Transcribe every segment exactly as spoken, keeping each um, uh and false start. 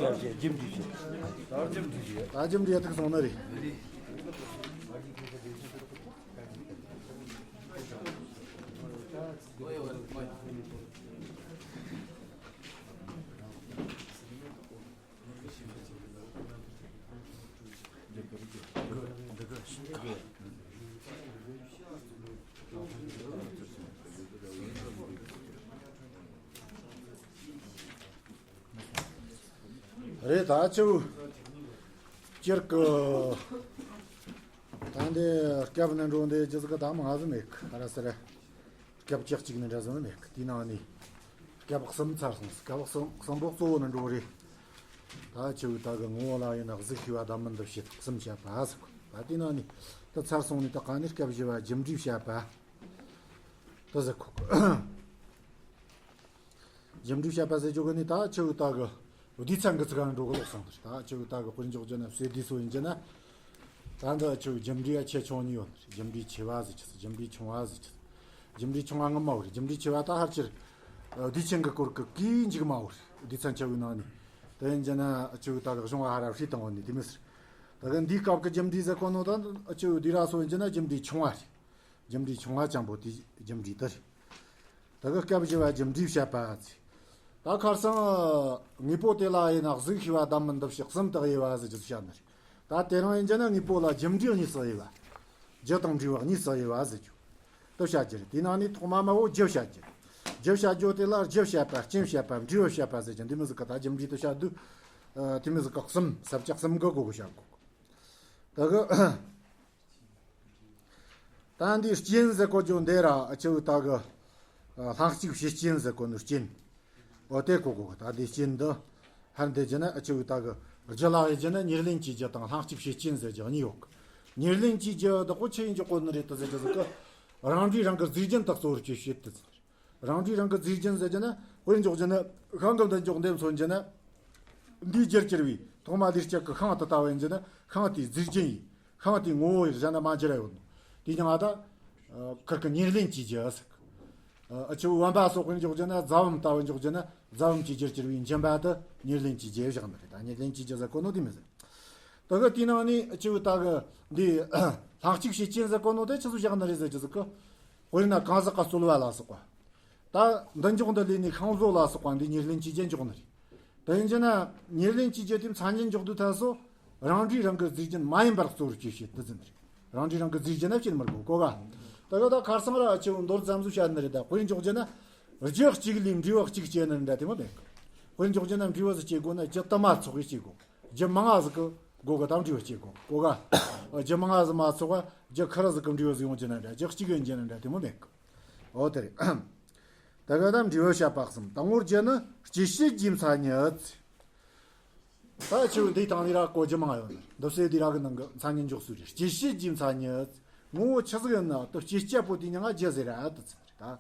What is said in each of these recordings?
རྒྱུ་འབྲས་བཤད། ད་རྒྱུ་འབྲས་ཐུག་སོང་ནི་རེད། རེད། ད་ཆུ་སྤྱིར་གི་ད་འདི་སྐབས་ནས་འགྲོ་འདི་ཇི་ཟིག་གི་ད་མང་ཟིག་མེད་གི། ཨ་ར་སི་ར་སྐབས་བཅུ་གཅིག་ནས་འདྲ་ཟིག་མེད་གི། དེའི་ནང་ནས་སྐབས་གསུམ་ཚར་སོང་། སྐབས་གསུམ་གསུམ་པོ་གཙོ་བོ་ནས་འགྲོ་རེད། ད་ཆུ་ད་གི་ངོ་བོ་ལ་ཡིན་ན་གཟུགས་ཤེས་པ་བདག་མིན་འདུ་བྱེད་གསུམ་བཤད་པ་ཟིག། ད་དེའི་ནང་ནས་ད་ཚར་སོང་ནས་ད་ག་ནས་སྐབས་བཞི་བ་རྒྱུ་འབྲས་བཤད་པ་ད་ཟིག་གོ། རྒྱུ་འབྲས་བཤད་པ་ཟེར་རྒྱུ་གི་ནི་ད་ཆུ་ད་གི་སྡེ་ཚན་གི་ཚིག་ག་འགྲོ་གི་ལོག་སོང་། ད་ཆུ་ད་གི་དཔེར་འཇོག་རྒྱུ་ན་བསོད་བདེ་སོ་ཡིན་རྒྱུ་ན། ད་འདི་ཆུ་རྒྱུ་འབྲས་ཆེ་ཆུང་གཉིས་ཡོད། རྒྱུ་འབྲས་ཆེ་བ་ཟེར་རྒྱུ། རྒྱུ་འབྲས་ཆུང་བ་ཟེར་རྒྱུ། རྒྱུ་འབྲས་ཆུང་བ་ངོ་མ་བོ་རེད། རྒྱུ་འབྲས་ཆེ་བ་ད་ཕལ་ཆེར་སྡེ་ཚན་གི་སྐོར་གི་གི་མཇུག་མ་བོ་རེད། སྡེ་ཚན་ཆེ་བའི་ནང་ནས་དེ་ཡིན་རྒྱུ་ན་ཆུ་ད་གི་གཞུང་བ་ཧ་ར་བཤད་བཏང་བ་ནི་དེ་མི་ཟེར། ད་གི་འདིའི་སྐབས་ཀྱི་རྒྱུ་འབྲས་ཟེར་གོ་ནོ་ད་ཆུ་འདི་ར་སོ་ཡིན་རྒྱུ་ན་རྒྱུ་འབྲས་ཆུང་བ་རེད། རྒྱུ་འབྲས་ཆུང་བ་ཅན་པོ་དེ་རྒྱུ་འབྲས་དེ་རེད། ད་གི་སྐབས་བཞི་བ་རྒྱུ་འབྲས་བཤད་པ་ཟེར། ད་ཁར་སང་དངོས་པོ་དེ་ལ་ཡིན་ན་གཟུགས་ཤེས་པ་བདག་མིན་འདུ་བྱེད་གསུམ་དག་དབྱེ་བ་ཟེར་རྒྱུ་བཤད་ནི་རེད། ད་དེ་རིང་ཡིན་རྒྱུ་ན་དངོས་པོ་ལ་རྒྱུ་འབྲས་གཉིས་སུ་དབྱེ་བ། རྒྱུ་དང་འབྲས་བུ་གཉིས་སུ་དབྱེ་བ་ཟེར་རྒྱུ་དེ་བཤད་རྒྱུ་རེད། དེའི་ནང་ནས་ཐོག་མ་མ་བོ་རྒྱུ་བཤད་རྒྱུ་རེད། རྒྱུ་བཤད་རྒྱུ་དེ་ལ་རྒྱུ་བཤད་པ། རྐྱེན་བཤད་པ། འབྲས་བུ་བཤད་པ་ཟེར་རྒྱུ་འདི་མོ་ཟིག་གི་ད་རྒྱུ་འབྲས་དེ་བཤད་དུས། ཨ། དེ་མོ་ཟིག་གི་གསུམ། ས་བཅད་གསུམ་གི་སྒོ་གི་བཤད་དགོས། ད་གི་ད་འདི་རྐྱེན་ཟེར་གོ་རྒྱུ་འདི་ར་ཨ་ཆུ་ད་གི་ལྷན་ཅིག་བྱེད་རྐྱེན་ཟེར་གོ་ནི་རྐྱེན། འོ་དེ་གོ་དགོས། ད་འདི་རྐྱེན་འདི་ཧར་འདི་རྒྱུ་ན་ཨ་ཆུ་ད་གི་རྒྱུ་ལ་ཡི་རྒྱུ་ན་ཉེར་ལེན་གྱི་རྒྱུ་དང་ལྷན་ཅིག་བྱེད་རྐྱེན་ཟེར་རྒྱུ་གཉིས་ཡོད་གི། ཉེར་ལེན་གྱི་རྒྱུ་བདག་པོ་ཆི་ཡིན་གྱི་གོ་ནི་རེད་དུ་ཟེར་རྒྱུ་ཟིག་གི། རང་འབྲས་རང་གི་རྫས་རྒྱུན་དག་གཙོ་བོར་གྱི་བྱེད་དུ་ཟེར། རང་འབྲས་རང་གི་རྫས་རྒྱུན་ཟེར་རྒྱུ་ན་དཔེར་འཇོག་རྒྱུ་ན་ཤིང་གི་མདུན་ཅོག་འདེམས་སོ་རྒྱུ་ན། འདིའི་རྒྱུར་གྱུར་པའི་ཐོག་མ་ལས་སྐྱེས་ཀྱི་ཤིང་དེ་ལྟ་བུ་ཡིན་རྒྱུ་ན་ཤིང་དེའི་རྫས་རྒྱུན་ཡིན། ཤིང་དེའི་ངོ་བོ་ཡིན་རྒྱུ་ན་མ་འགྱུར་ཡོད་ནོ། དེ་ཡང་ད་ཁིར་གི་ཉེར་ལེན་གྱི་རྒྱུ་ཟེར། ཨ་ཆུ་བུམ་པ་སོགས་ཀྱི་འཇོག་རྒྱུ་ན་རྫ་བུམ་ལྟ་བུ་འཇོག་རྒྱུ་ན་རྫ་བུམ་གྱི་རྒྱུར་གྱུར་པའི་འཇིམ་པ་དེ་ཉེར་ལེན་གྱི་རྒྱུ་བཞག་ནི་རེད། ད་ཉེར་ལེན་གྱི་རྒྱུ་ཟེར་གོ་ནོ་དེ་མི་ཟེར། ད་གི་དེའི་ནང་ནས་ཨ་ཆུ་ད་གི་འདི་ལྷན་ཅིག་བྱེད་རྐྱེན་ཟེར་གོ་ནོ་དེ་ཆི་ཟིག་བཞག་ནི་རེད་ཟེར་རྒྱུ་ཟིག་གི། དཔེར་ན་གང་ཟག་གི་རྩོལ་བ་ལ་སོགས་པ། ད་མདུན་ཅོག་འདི་ལས་ནས་ཤིང་བཟོ་ལ་སོགས་པ་འདི་ཉེར་ལེན་གྱི་རྒྱུ་འཇོག་ནི་རེད། དེ་ཡིན་རྒྱུ་ན་ཉེར་ལེན་གྱི་རྒྱུ་དེ་མཚན་ཉིད་འཇོག་དུས་ཐད་སོ། རང་འབྲས་རང་གི་རྫས་རྒྱུན་མ་ཡིན་པར་གཙོ་བོར་གྱི་བྱེད་དུ་ཟིན་རེད། རང་འབྲས་རང་གི་རྫས་རྒྱུན་ན་བྱེད་མི་དགོས་གོ་ག། ད་ག་ད་ཁར་སང་ར་ཨ་ཆུ་མདོར་ཙམ་ཟིག་བཤད་ནི་རེད། ད་དཔེར་འཇོག་རྒྱུ་ན་རྒྱུ་གཅིག་ལས་འབྲས་བུ་གཅིག་སྐྱེ་ནི་འདྲ་དེ་མོ་མེད་གི། དཔེར་འཇོག་རྒྱུ་ན་འབྲས་བུ་ཟིག་སྐྱེ་དགོས་ན་རྒྱུ་དུ་མ་ཚོགས་པས་སྐྱེ་དགོས། རྒྱུ་མང་ང་ཟིག་གི་སྒོ་གི་ད་འབྲས་བུ་སྐྱེ་དགོས་གོ་ག། རྒྱུ་མང་ང་ཟིག་མ་ཚོགས་པ་རྒྱུ་ཁེར་ཟིག་གི་འབྲས་བུ་ཟིག་ཡོང་རྒྱུ་ན་འདྲ། རྒྱུ་གཅིག་ཡིན་རྒྱུ་ན་འདྲ་དེ་མོ་མེད་གི། འོ་དེ་རེད། ད་ག་ད་འབྲས་བུ་བཤད་པ་གསུམ། དང་པོར་རྒྱུ་ནི་སྐྱེད་བྱེད་ཀྱི་མཚན་ཉིད། ད་ཆུ་འདི་དང་འདི་ར་གོ་རྒྱུ་མང་ཡོད་ནི། འདི་སེ་འདི་ར་གི་ནང་གི་མཚན་ཉིད་འཇོག་སྲོལ་རེད། སྐྱེད་བྱེད་ཀྱི་མཚན་ཉིད། ངོ་བོ་ཆི་ཟིག་ཡིན་ན་དུ་སྐྱེད་བྱེད་པོ་དེ་ཉིད་ང་རྒྱུ་ཟེར་ར་དུ་ཚིག་རེད། ད་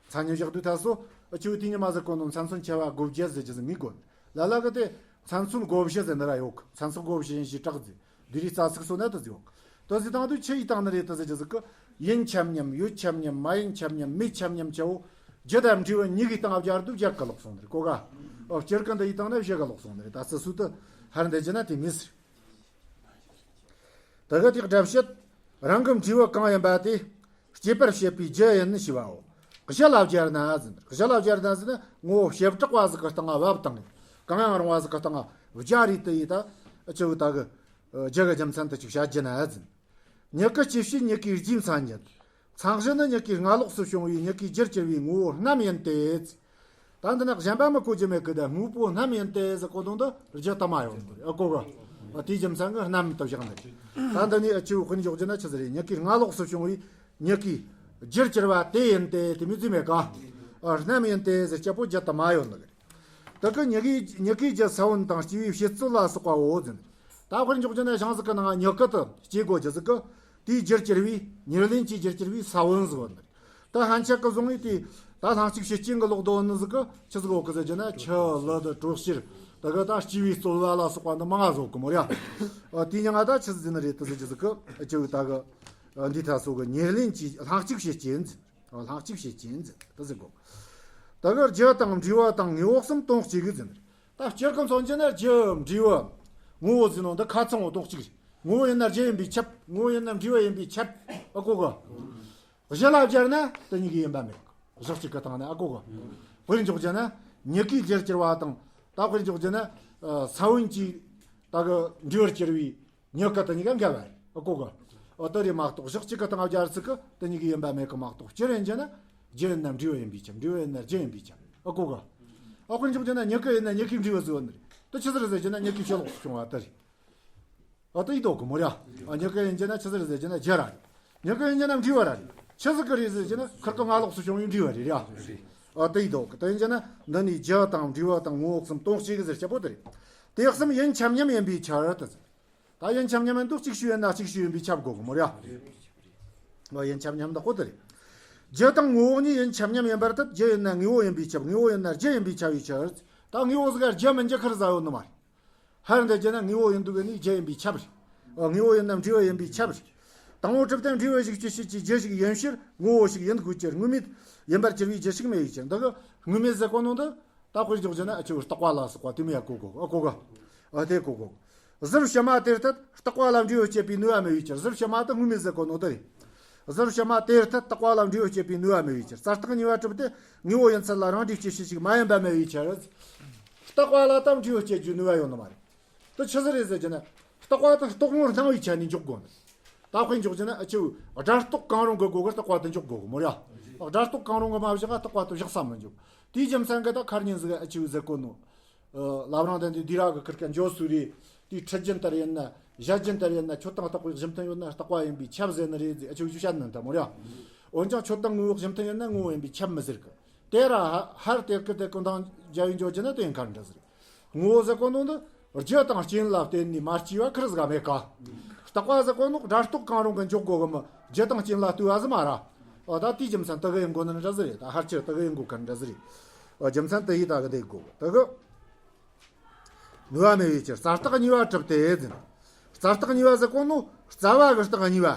མཚན་ཉིད་བཞག་དུས་ཐད་སོ་ཨ་ཆུ་དེ་ཉིད་མ་ཟེར་གོ་ནོ་མཚན་མཚོན་ཆེ་བ་དགོས་རྒྱུ་ཟེར་རྒྱུ་ཟིག་མི་དགོས། ལ་ལ་གི་དེ་མཚན་མཚོན་བགོ་བཤའ་ཟེར་ནི་ར་ཡོད་གི། མཚན་མཚོན་བགོ་བཤའ་ཡིན་ཞེས་གྲགས་ཟེར། འདི་རིགས་རྩ་ཚིག་སོ་ན་དུ་ཟེར་ཡོད་གི། དུ་ཟེར་དང་དུ་ཆི་ཡིས་བཏང་ནི་རེད་དུ་ཟེར་རྒྱུ་ཟིག་གི། ཡིན་ཁྱབ་མཉམ། ཡོད་ཁྱབ་མཉམ། མ་ཡིན་ཁྱབ་མཉམ། མེད་ཁྱབ་མཉམ་ཆ་བོ། རྒྱུ་དང་འབྲས་བུ་གཉིས་ཀྱི་སྟེང་བརྒྱབ་དུས་བཞི་ག་ལོག་སོང་ནི་རེད་གོ་ག། ཨོ་སྤྱིར་གི་འདི་ཡིས་བཏང་ན་བཞི་ག་ལོག་སོང་ནི་རེད། ད་སི་སུ་དུ་ཧར་འདི་རྒྱུ་ན་དེ་མི་ཟེར། ད་གི་དེ་སྒྲ་བཤད། རང་གི་འབྲས་བུ་གང་ཡིན་པ་དེ་སྐྱེད་པར་བྱེད་པའི་རྒྱུ་ཡིན་ཞེས་པའོ། གཞི་ལ་སྦྱར་ན་ཟེར། གཞི་ལ་སྦྱར་ན་ཟེར་ན་ངོ་བོ་བྱེ་བྲག་པ་ཟིག་གི་སྟེང་ང་བབ་བཏང་། གང་ཡང་རུང་བ་ཟིག་གི་སྟེང་ང་སྦྱར་རེད་དུ་ཡིས་ད་ཨ་ཆུ་ད་གི་རྒྱུ་གི་རྒྱུ་མཚན་དུ་ཅིག་བྱ་རྒྱུ་ན་ཟེར། མྱུ་གུ་སྐྱེད་བྱེད་མྱུ་གུའི་རྫས་མཚན་ཉིད། མཚན་གཞི་ནི་མྱུ་གུའི་སྔ་ལོགས་སུ་བྱུང་བའི་མྱུ་གུའི་རྒྱུར་གྱུར་པའི་ངོ་བོ་རྣམ་ཡིན་ཏེ། ད་འདི་ན་གཞན་པ་མི་གོ་རྒྱུ་མེད་གི། ད་དངོས་པོ་རྣམ་ཡིན་ཏེ་ཟེར་གོ་དོན་དུ་རྒྱུ་དུ་མ་ཡོང་གི་རེད། ཨ་གོ་གི། ཨ་དེའི་རྒྱུ་མཚན་གི་རྣམ་དུ་བཞག་ནི་རེད། ད་འདི་ནི་ཨ་ཆུ་དཔེར་འཇོག་རྒྱུ་ན་ཆི་ཟིག་རེད། མྱུ་གུའི་སྔ་ལོགས་སུ་བྱུང་བའི་མྱུ་གུའི་རྒྱུར་གྱུར་པ་དེ་ཡིན་ཏེ་དེ་མོ་ཟིག་མེད་ག། ཨ་རྣམ་ཡིན་ཏེ་ཟེར་རྒྱུ་བོ་རྒྱུ་དུ་མ་ཡོང་ནི་རེད། ད་གི་མྱུ་གུའི་མྱུ་གུའི་རྒྱུ་ས་བོན་དང་སྐྱེ་བའི་བྱེད་རྩོལ་ལ་སོགས་པའོ་ཟེར། ད་དཔེར་འཇོག་རྒྱུ་ན་ཞིང་ཟིག་གི་ནང་མྱུ་གུ་དེ་སྐྱེ་དགོས་རྒྱུ་ཟིག་གི། དེའི་རྒྱུར་གྱུར་པའི་ཉེར་ལེན་གྱི་རྒྱུར་གྱུར་པའི་ས་བོན་ཟིག་ཡོད་ནི། ད་ལྷན་ཆགས་ཀྱི་བཟུང་བའི་དེ་ད་ལྷན་ཅིག་བྱེད་རྐྱེན་གྱི་ལོག་རྟོག་ནི་ཟིག་གི་ཆི་ཟིག་ཡོད་གི་ཟེར་རྒྱུ་ན་ཆུ་ལུད་དྲོད་གཤེར། ད་གི་ད་སྐྱེ་བའི་རྩོལ་བ་ལ་སོགས་པ་འདི་མང་ང་ཟིག་ཡོད་གི་མོ་ར། ཨ་དེ་མྱིང་ང་ད་ཆི་ཟིག་ཟེར་ནི་རེད་དུ་ཟེར་རྒྱུ་ཟིག་གི་ཨ་ཅི་ད་གི་འདི་ད་སོགས་གི་ཉེར་ལེན་གྱི་ལྷན་ཅིག་བྱེད་རྐྱེན་ཟེར། ལྷན་ཅིག་བྱེད་རྐྱེན་ཟེར་དུ་ཟེར་གོ། ད་གི་རྒྱུ་དང་འབྲས་བུ་དང་དངོས་པོ་གསུམ་དོན་གཅིག་གི་ཟེར། ད་སྤྱིར་གི་མཚོན་རྒྱུ་ན་རྒྱུ་འབྲས་བུ། ངོ་བོ་ཟེར་ནོ་འདི་ཁ་ཚང་བོ་དོག་གཅིག་རེད། ངོ་བོ་ཡིན་ན་རྒྱུ་ཡིན་པས་ཁྱབ། ངོ་བོ་ཡིན་ན་འབྲས་བུ་ཡིན་པས་ཁྱབ། ཨ་གོ་གི། གཞི་ལ་སྦྱར་ན་དེ་གཉིས་ཀྱི་ཡིན་པ་མེད་གི། གཞི་གཅིག་གི་སྟེང་ན། ཨ་གོ་གི། དཔེར་འཇོག་རྒྱུ་ན་མྱུ་གུའི་རྒྱུར་གྱུར་བ་དང་། ད་དཔེར་འཇོག་རྒྱུ་ན་ས་བོན་གྱི་ད་གི་འབྲས་བུར་གྱུར་བའི་མྱུ་གུ་དེ་གཉིས་ཀ་འགལ་བ་རེད། ཨ་གོ་གི། ཨ་དེ་རེད་མ་གཏོགས་གཞི་གཅིག་གི་སྟེང་སྦྱར་ཚིག་གི་དེ་གཉིས་ཀྱི་ཡིན་པ་མེད་གི་མ་གཏོགས། སྤྱིར་ཡིན་རྒྱུ་ན་རྒྱུ་ཡིན་ན་འབྲས་བུ་ཡིན་པས་ཁྱབ། འབྲས་བུ་ཡིན་ན་རྒྱུ་ཡིན་པས་ཁྱབ། ཨ་གོ་གི། ཨ་དཔེར་འཇོག་རྒྱུ་ན་མྱུ་གུ་ཡིན་ན་མྱུ་གུའི་འབྲས་བུ་ཟེར་བ་ནི་རེད། དེ་ཆི་ཟིག་རེད་ཟེར་རྒྱུ་ན་མྱུ་གུའི་ཕྱི་ལོགས་སུ་བྱུང་བ་དེ་རེད། ཨ་དེ་ཡིན་དོ་གི་མོ་ར། ཨ་མྱུ་གུ་ཡིན་རྒྱུ་ན་ཆི་ཟིག་རེད་ཟེར་རྒྱུ་ན་རྒྱུ་ར་རེད། མྱུ་གུ་ཡིན་རྒྱུ་ན་འབྲས་བུ་ར་རེད། ཆི་ཟིག་གི་རེད་ཟེར་རྒྱུ་ན་ཁིར་གི་སྔ་ལོགས་སུ་བྱུང་བའི་འབྲས་བུ་རེད་ར། ཨ་དེ་ཡིན་དོ་གི། དེ་ཡིན་རྒྱུ་ན་འདི་ནི་རྒྱུ་དང་འབྲས་བུ་དང་ངོ་བོ་གསུམ་དོན་གཅིག་གི་ཟེར་རྒྱུ་བོ་དེ་རེད། དེ་གསུམ་ཡིན་ཁྱབ་མཉམ་ཡིན་པའི་ཕྱིར་དུ་ཟེར། ད་ཡིན་ཁྱབ་མཉམ་ཡིན་དུས་གཅིག་ཤོས་ཡིན་ན་གཅིག་ཤོས་ཡིན་པས་ཁྱབ་དགོས་གི་མོ་ར། ཨ་ཡིན་ཁྱབ་མཉམ་དག་པོ་དེ་རེད། རྒྱུ་དང་ངོ་བོ་གཉིས་ཡིན་ཁྱབ་མཉམ་ཡིན་པར་ཐལ། རྒྱུ་ཡིན་ན་དངོས་པོ་ཡིན་པས་ཁྱབ། དངོས་པོ་ཡིན་ན་རྒྱུ་ཡིན་པས་ཁྱབ་པའི་ཕྱིར། ད་དངོས་པོ་ཟིག་ག་རྒྱུ་མིན་རྒྱུ་ཁེར་ཟ་ཡོད་ནི་མ་རེད། ཧར་འདི་རྒྱུ་ན་དངོས་པོ་ཡིན་དུས་གི་ནི་རྒྱུ་ཡིན་པས་ཁྱབ་རེད། ཨ་དངོས་པོ་ཡིན་ན་འབྲས་བུ་ཡིན་པས་ཁྱབ་རེད། དང་པོ་གྲུབ་སྟེ་འབྲས་བུ་ཞིག་སྐྱེད་བྱེད་ཀྱི་རྒྱུ་ཞིག་ཡིན་ཕྱིར་ངོ་བོ་ཞིག་ཡིན་དགོས་ཀྱི། དངོས་མེད་ཡིན་པར་གྱུར་པའི་རྒྱུ་ཞིག་མེད་པའི་ཕྱིར། འདི་གི་དངོས་མེད་ཟེར་གོ་ནོ་འདི། ད་དཔེར་འཇོག་རྒྱུ་ན་ཨ་ཆུ་རྟག་པ་ལ་སོགས་པ་དེ་མོ་ཡ་གོ་དགོས། ཨ་གོ་གི། ཨ་དེ་གོ་དགོས། གཟུར་ཕྱི་མ་དེར་ཐལ། རྟག་པ་ལ་འབྲས་བུ་སྐྱེད་པའི་ནུས་པ་མེད་པའི་ཕྱིར། གཟུར་ཕྱི་མ་དེ་དངོས་མེད་ཟེར་གོ་ནོ་དེ་རེད། གཟུར་ཕྱི་མ་དེར་ཐལ། རྟག་པ་ལ་འབྲས་བུ་སྐྱེད་པའི་ནུས་པ་མེད་པའི་ཕྱིར། རྩ་རྟག་གཉིས་པ་གྲུབ་སྟེ་དངོས་པོ་ཡིན་ཚུལ་ལ་རང་འབྲས་སྐྱེད་བྱེད་ཞིག་མ་ཡིན་པ་མེད་པའི་ཕྱིར། རྟག་པ་ལ་ད་འབྲས་བུ་སྐྱེད་རྒྱུའི་ནུས་པ་ཡོད་ནི་མ་རེད། དེ་ཆི་ཟིག་རེད་ཟེར་རྒྱུ་ན། རྟག་པ་དེ་རྟོག་ངོར་སྣང་བའི་ཆ་ནས་འཇོག་དགོས་ནི། ད་དཔེ་འཇོག་རྒྱུ་ན་ཨ་ཆུ་སྒྲ་རྟོག་གང་རུང་གི་སྒོ་གི་རྟག་པ་དེ་འཇོག་དགོས་གི་མོ་ར། སྒྲ་རྟོག་གང་རུང་གི་མ་བཞག་རྟག་པ་དེ་བཞག་ས་མི་འཇོག་དེའི་རྒྱུ་མཚན་གི་ད་ཁར་ཉིན་ཟིག་ཨ་ཆུ་ཟེར་གོ་ནོ། ལབ་རང་དེ་འདི་དུས་ར་གི་ཁིར་ཀ་འཇོག་སུ་རེད། དེའི་ཁྲི་རྒྱུན་ལྟར་ཡིན་ན། བཞག་རྒྱུན་ལྟར་ཡིན་ན། ཁྱོད་དང་རྟག་པའི་གཞི་མཐུན་ཡོད་ན་རྟག་པ་ཡིན་པས་ཁྱབ་ཟེར་ནི་རེད་ཟེར་ཨ་ཆུ་ཞུ་བྱ་ནི་ད་མོ་ར། འོན་ཀྱང་ཁྱོད་དང་དངོས་པོ་གཞི་མཐུན་ཡིན་ན་དངོས་པོ་ཡིན་པས་ཁྱབ་མི་ཟེར་གི། དེ་ར་ཧ་ཧར་དེ་སྐུ་དེ་ཀུན་དང་རྒྱ་བའི་འཇོག་རྒྱུ་ན་དེ་ཡིན་ཁར་འདྲ་ཟེར། ངོ་བོ་ཟེར་གོ་ནོ་འདི་རྒྱུ་དང་རྐྱེན་ལ་བརྟེན་ནས་མ་སྐྱེས་པ་ཁེར་ཟིག་མེད་ཀ། རྟག་པ་ཟེར་གོ་ནོ་སྒྲ་རྟོག་གང་རུང་གི་འཇོག་དགོས་གི་མི། རྒྱུ་དང་རྐྱེན་ལ་ལྟོས་པ་ཟིག་མ་ར། ཨ་ད་དེའི་རྒྱུ་མཚན་དེ་གི་ཡིན་དགོས་ནི་འདྲ་ཟིག་རེད། ད་ཧར་ཆེར་དེ་གི་ཡིན་དགོས་ཁར་འདྲ་ཟིག་རེད། ཨ་རྒྱུ་མཚན་དེ་ཡིས་ད་གི་དེ་དགོས་གི་དེ་གི། ནུས་པ་མེད་པའི་ཕྱིར། རྩ་རྟག་གཉིས་པ་གྲུབ་སྟེ་ཟེར། རྩ་རྟག་གཉིས་པ་ཟེར་གོ་ནོ་རྩ་བ་གི་རྟགས་གཉིས་པ།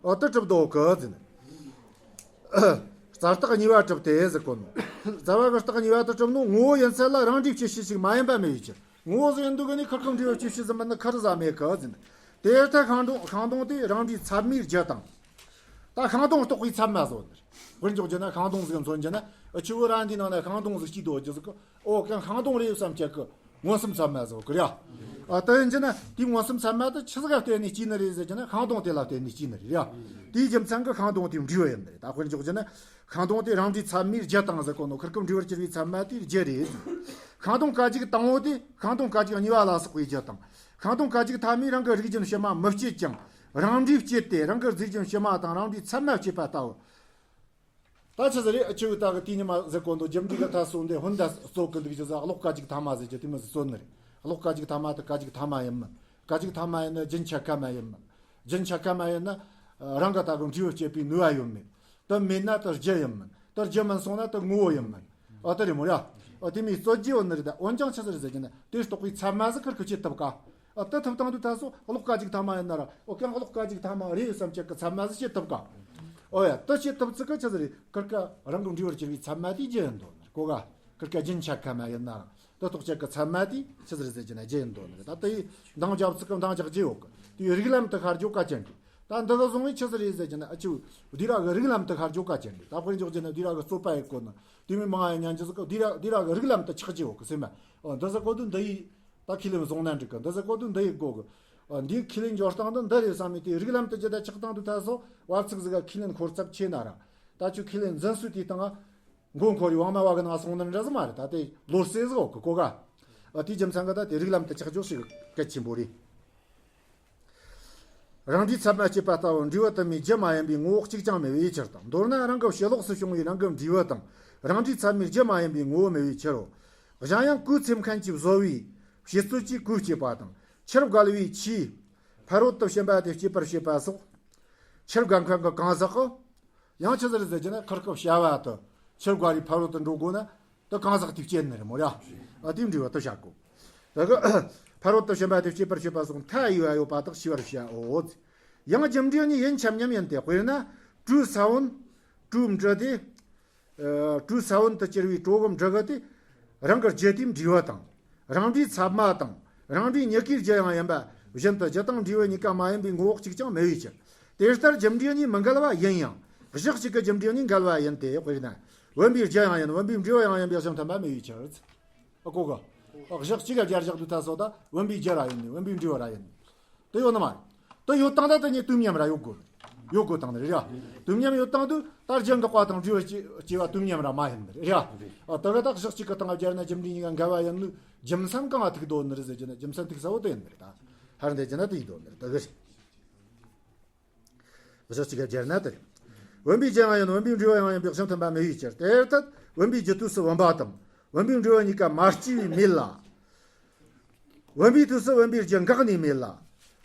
ཨོ་དེ་གྲུབ་དོ་གི་ཟེར། རྩ་རྟགས་གཉིས་པ་གྲུབ་སྟེ་ཟེར་གོ་ནོ། རྩ་བ་གི་རྟགས་གཉིས་པ་དེ་གྲུབ་ནོ་ངོ་བོ་ཡིན་ཚད་ལ་རང་འབྲས་སྐྱེད་བྱེད་ཞིག་མ་ཡིན་པ་མེད་པའི་ཕྱིར། ངོ་བོ་ཟིག་ཡིན་དུས་གི་ནི་ཁིར་ཀ་འབྲས་བུ་སྐྱེད་བྱེད་ཟིན་པ་ནི་ཁེར་ཟིག་མེད་གི་ཟེར། དེ་ལྟར་ཤིང་སྡོང་ཤིང་སྡོང་དེ་རང་འབྲས་ཚད་མའི་རྒྱུ་དང་། ད་ཤིང་སྡོང་རྟོགས་པའི་ཚད་མ་ཟེར་ནི། དཔེར་འཇོག་རྒྱུ་ན་ཤིང་སྡོང་ཟིག་མཚོན་རྒྱུ་ན་ཨ་ཆུ་བོ་ར་འདིའི་ནང་ན་ཤིང་སྡོང་ཟིག་སྐྱེས་དོ་རྒྱུ་ཟིག་གི། ཨོ་ཀྱང་ཤིང་སྡོང་རེད་བསམ་ཁྱེད་ཀྱི་མངོན་སུམ་ཚད་མ་ཟེར་གི་ར། ཨ་དེ་ཡིན་རྒྱུ་ན་དེའི་མངོན་སུམ་ཚད་མ་དེ་ཆི་ཟིག་ག་བརྟེན་ནས་སྐྱེས་ནི་རེད་ཟེར་རྒྱུ་ན་ཤིང་སྡོང་དེ་ལ་བརྟེན་ནས་སྐྱེས་ནི་རེད་ར། དེའི་རྒྱུ་མཚན་གྱིས་ཤིང་སྡོང་དེ་འབྲས་བུ་ཡིན་ནི་རེད། ད་དཔེར་འཇོག་རྒྱུ་ན་ཤིང་སྡོང་དེ་རང་འབྲས་ཚད་མའི་རྒྱུ་དང་ཟེར་གོ་ནོ། ཁིར་ཀ་འབྲས་བུར་གྱུར་པའི་ཚད་མ་དེ་རྒྱུ་རེད། ཤིང་སྡོང་སྐད་ཅིག་དང་པོ་དེ་ཤིང་སྡོང་སྐད་ཅིག་གཉིས་པ་ལ་སོགས་པའི་རྒྱུ་དང་། ཤིང་སྡོང་སྐད་ཅིག་ཐ་མས་རང་གི་རིགས་རྒྱུན་ཕྱི་མ་མི་སྐྱེད་ཅིང་རང་འབྲས་སྐྱེད་དེ་རང་གི་རྫས་རྒྱུན་ཕྱི་མ་དང་རང་འབྲས་ཚད་མ་སྐྱེད་པ་ལྟ་བུ། ད་ཆི་ཟིག་རེད། ཨ་ཆུ་བོ་ད་གི་དེའི་ཉི་མ་ཟེར་གོ་འདུག་རྒྱུ་འབྲས་གི་མཐའ་སོ་འདི་ཧོན་ད་རྩོད་གི་འདུག་རྒྱུ་ཟིག་གློག་སྐད་ཅིག་ཐ་མ་ཟེར་རྒྱུ་དེ་མོ་ཟིག་རྩོད་ནི་རེད། གློག་སྐད་ཅིག་ཐ་མ་དེ་སྐད་ཅིག་ཐ་མ་ཡིན་མིན། སྐད་ཅིག་ཐ་མ་ཡིན་ན་རྒྱུན་ཆད་ཁ་མ་ཡིན་མིན། རྒྱུན་ཆད་ཁ་མ་ཡིན་ན་རང་གི་ད་གི་འབྲས་བུ་སྐྱེད་པའི་ནུས་པ་ཡོད་མེད། དེ་མེད་ན་དེ་རྒྱུ་ཡིན་མིན། དེ་རྒྱུ་མིན་སོང་ན་དེ་ངོ་བོ་ཡིན་མིན། ཨ་དེ་རེད་མོ་ར། ཨ་དེ་མོ་རྩོད་རྒྱུ་ཡོད་ནི་རེད། ད་འོན་ཀྱང་ཆི་ཟིག་རེད་ཟེར་རྒྱུ་ན་དེ་རྟོགས་པའི་ཚད་མ་ཟིག་ཁིར་ཀ་བྱེད་ཐུབ་ཀ། ཨ་དེ་ཐུབ་བཏང་དུས་ད་སོ་གློག་སྐད་ཅིག་ཐ་མ་ཡིན་ན་ར། ཨོ་ཀྱང་གློག་སྐད་ཅིག་ཐ་མ་རེད་བསམ་ཁྱེད་ཀྱི་ཚད་མ་ཟིག་བྱེད་ཐུབ་ཀ། ཨོ་ཡ་དེ་བྱེད་ཐུབ་ཚིག་གི་ཆི་ཟིག་རེད། ཁིར་ཀ་རང་གི་འབྲས་བུར་གྱུར་པའི་ཚད་མ་དེ་རྒྱུ་ཡིན་དོ་ནི་གོ་ག། ཁིར་ཀ་རྒྱུན་ཆད་ཁ་མ་ཡིན་ན་ར། དེ་རྟོགས་ཁྱེད་ཀྱི་ཚད་མ་དེ་ཆི་ཟིག་རེད་ཟེར་རྒྱུ་ན་རྒྱུ་ཡིན་དོ་ནི་རེད། ད་དེ་ཡི་འདང་རྒྱབ་ཚིག་གི་འདང་རྒྱག་རྒྱུ་ཡོད་གི། དེའི་རིགས་ལམ་དེ་ཤར་འཇོག་གལ་ཆེན་རེད། ད་འདི་གི་བཟུང་བའི་ཆི་ཟིག་རེད་ཟེར་རྒྱུ་ན་ཨ་ཆུ་བོ་དེ་ར་གི་རིགས་ལམ་དེ་ཤར་འཇོག་གལ་ཆེན་རེད། ད་དཔེར་འཇོག་རྒྱུ་ན་དེ་ར་གི་རྩོད་པ་ཡི་སྐོར་ནི་དེ་མོ་མང་ང་ཉན་རྒྱུ་ཟིག་གི། དེ་ར་དེ་ར་གི་རིགས་ལམ་དེ་ཆགས་རྒྱུ་ཡོད་གི་སེམས་མ། ཨོ་འདི་ཟེར་གོ་དུས་འདི་ཡི་ད་ཁས་ལེན་བཟུང་ན་འགྲིག་གི། འདི་ཟེར་གོ་དུས་འདི་ཡི་དགོས་གི། ཨོ་འདིའི་ཁས་ལེན་འཇོག་སྟངས་འདི་འདི་རེད་བསམ་མི་དེ་རིགས་ལམ་དེ་ཇི་ལྟར་ཆགས་སྟངས་དུས་ད་སོ་བབ་ཚིག་ཟིག་ག་ཁས་ལེན་ཁོར་ཚབས་ཆེ་ན་ར། ད་ཆུ་ཁས་ལེན་འཛིན་སྲོལ་དེའི་སྟེང་ང་མགོ་འཁོར་བའི་དབང་མ་བ་གི་ནང་སོང་ནི་འདྲ་ཟིག་མ་རེད། ད་དེ་ལོ་རྩེ་ཟིག་ཡོད་གི་གོ་ག། ཨ་དེའི་རྒྱུ་མཚན་གི་ད་དེ་རིགས་ལམ་དེ་ཆགས་འཇོག་ཞིག་གལ་ཆེན་པོ་རེད། རང་འབྲས་ཚད་མ་སྐྱེད་པ་ལྟ་བུ་འབྲས་བུ་དུ་མའི་རྒྱུ་མ་ཡིན་པའི་ངོ་བོ་གཅིག་ཀྱང་མེད་པའི་ཕྱིར་དང་། མདོར་ན་རང་གི་ཕྱི་ལོགས་སུ་བྱུང་བའི་རང་གི་འབྲས་བུ་དང་རང་འབྲས་ཚད་མའི་རྒྱུ་མ་ཡིན་པའི་ངོ་བོ་མེད་པའི་ཕྱིར་རོ། གཞན་ཡང་གོས་འཚེམ་མཁན་གྱིས་བཟོ་བའི་བྱེད་རྩོལ་གྱིས་གོས་སྐྱེད་པ་དང་། ཆུར་བརྒལ་བའི་ཆུས་ཕ་རོལ་ཏུ་ཕྱིན་པ་དེ་སྐྱེད་པར་བྱེད་པ་སོགས། ཆུར་བརྒལ་མཁན་གྱི་གང་ཟག་གི། ཡང་ཆི་ཟིག་རེད་ཟེར་རྒྱུ་ན་ཁིར་ཀ་བྱ་བ་དེ་ཆུར་བརྒལ་བའི་ཕ་རོལ་ཏུ་འགྲོ་དགོས་ན་དེ་གང་ཟག་དེས་སྐྱེད་ནི་རེད་མོ་ར། ཨ་དེའི་འབྲས་བུ་དེ་བྱ་དགོས། དེ་གི་ཕ་རོལ་ཏུ་ཕྱིན་པ་དེ་སྐྱེད་པར་བྱེད་པ་སོགས་མཐའ་ཡས་པ་ཡོད་པ་དག་ཤེས་པར་བྱའོ། ཡང་རྒྱུ་འབྲས་གཉིས་ཡིན་ཁྱབ་མཉམ་ཡིན་ཏེ། དཔེར་ན་གྲོའི་ས་བོན། གྲོའི་འབྲུ་དེ། ཨ་གྲོའི་ས་བོན་དུ་གྱུར་པའི་གྲོ་གི་འབྲུ་གི་དེ། རང་གི་རྒྱུ་དེའི་འབྲས་བུ་དང་། རང་འབྲས་ཚད་མ་དང་རང་འབྲས་མྱུ་གུའི་རྒྱུ་ཡང་ཡིན་པ་བཞིན་དུ་རྒྱུ་དང་འབྲས་བུ་གཉིས་ཀ་མ་ཡིན་པའི་ངོ་བོ་གཅིག་ཀྱང་མེད་པའི་ཕྱིར། དེ་ལྟར་རྒྱུ་འབྲས་གཉིས་མི་འགལ་བ་ཡིན་ཡང་གཞི་གཅིག་གི་རྒྱུ་འབྲས་གཉིས་འགལ་བ་ཡིན་ཏེ། དཔེར་ན་བུམ་པའི་རྒྱུ་ཡང་ཡིན་བུམ་པའི་འབྲས་བུ་ཡང་ཡིན་པའི་གཞི་མཐུན་པ་མེད་པའི་ཕྱིར། ཨ་གོ་གི། ཨ་གཞི་གཅིག་ག་སྦྱར་བཞག་དུས་ད་སོ་ད་བུམ་པའི་རྒྱུ་ར་ཡིན་ནི་བུམ་པའི་འབྲས་བུ་ར་ཡིན་ནི། དེ་ཡོད་ནི་མ་རེད། དེ་ཡོད་སྟངས་ད་དེ་གཉིས་དུས་མཉམ་ར་ཡོད་དགོས། ཡོད་དགོས་སྟངས་ནི་རེད་ཡ། དུས་མཉམ་ཡོད་སྟངས་དུས་ད་རྒྱུ་འགག་པ་དང་འབྲས་བུ་སྐྱེ་བ་དུས་མཉམ་ར་མ་ཡིན་ནི་རེད་ཡ། ཨ་ད་ག་ད་གཞི་གཅིག་གི་སྟེང་སྦྱར་ན་རྒྱུ་འབྲས་གཉིས་ཀ་འགལ་བ་ཡིན་ནི་རྒྱུ་མཚན་གང་ང་ཐུག་འདོད་ནི་རེད་ཟེར་རྒྱུ་ན་རྒྱུ་མཚན་ཐུག་ས་བོ་དེ་ཡིན་ནི་རེད་ད། ཧར་འདི་རྒྱུ་ན་དེ་ཡིན་འདོད་ནི་རེད་ད་གི་རེད། གཞི་གཅིག་ག་སྦྱར་ན་དེ་རེད། བུམ་པའི་རྒྱུ་ཡང་ཡིན་བུམ་པའི་འབྲས་བུ་ཡང་ཡིན་པའི་གཞི་མཐུན་པ་མེད་པའི་ཕྱིར། དེ་ལྟར་བུམ་པའི་རྒྱུ་དུས་སུ་བུམ་པ་དང་བུམ་པའི་འབྲས་བུ་གཉིས་ཀ་མ་སྐྱེས་པས་མེད་ལ། བུམ་པའི་དུས་སུ་བུམ་པའི་རྒྱུ་འགགས་ནས་མེད་ལ།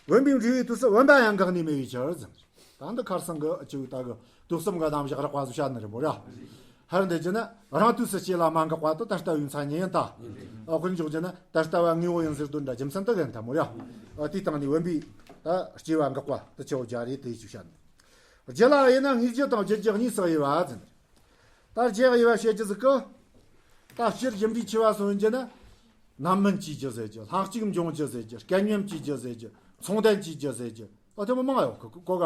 བུམ་པའི་འབྲས་བུའི་དུས་སུ་བུམ་པ་ཡང་འགགས་ནས་མེད་པའི་ཕྱིར་ཟེར། ད་འདི་ཁར་སང་གི་ཅིག་ད་གི་དུག་གསུམ་གི་རྣམ་གཞག་རགས་པ་ཟིག་བཤད་ནི་རེད་མོ་ར། ཧར་འདི་རྒྱུ་ན་རང་དུས་སུ་སྐྱེ་ལ་མ་འགགས་པ་དེ་ད་ལྟ་བའི་མཚན་ཉིད་ཡིན་ད། ཨ་དཔེར་འཇོག་རྒྱུ་ན་ད་ལྟ་བ་དངོས་པོ་ཡིན་ཟེར་དོན་འདྲ་རྒྱུ་མཚན་དེ་ག་ཡིན་ད་མོ་ར། ཨ་དེའི་སྟེང་ནས་བུམ་པའི་ད་སྐྱེ་བ་འགག་པ་དེ་ཆེ་བོ་རྒྱ་རེད་དེ་ཅིག་བཤད་ནི། རྒྱུ་ལ་དབྱེ་ན་དངོས་རྒྱུ་དང་བརྗོད་རྒྱུ་གཉིས་སུ་དབྱེ་བ་ཟེར། ད་རྒྱུ་དབྱེ་བ་བཤད་རྒྱུ་ཟིག་གི། ད་སྤྱིར་རྒྱུ་འབྲས་ཆེ་བ་གསུམ་ཡིན་རྒྱུ་ན། རྣམ་སྨིན་གྱི་རྒྱུ་ཟེར་རྒྱུ། ལྷན་ཅིག་འབྱུང་རྒྱུ་ཟེར་རྒྱུ། སྐལ་མཉམ་གྱི་རྒྱུ་ཟེར་རྒྱུ། མཚུངས་ལྡན་གྱི་རྒྱུ་ཟེར་རྒྱུ། ཨ་དེ་མོ་མང་ཡོད་གི་གོ་ག་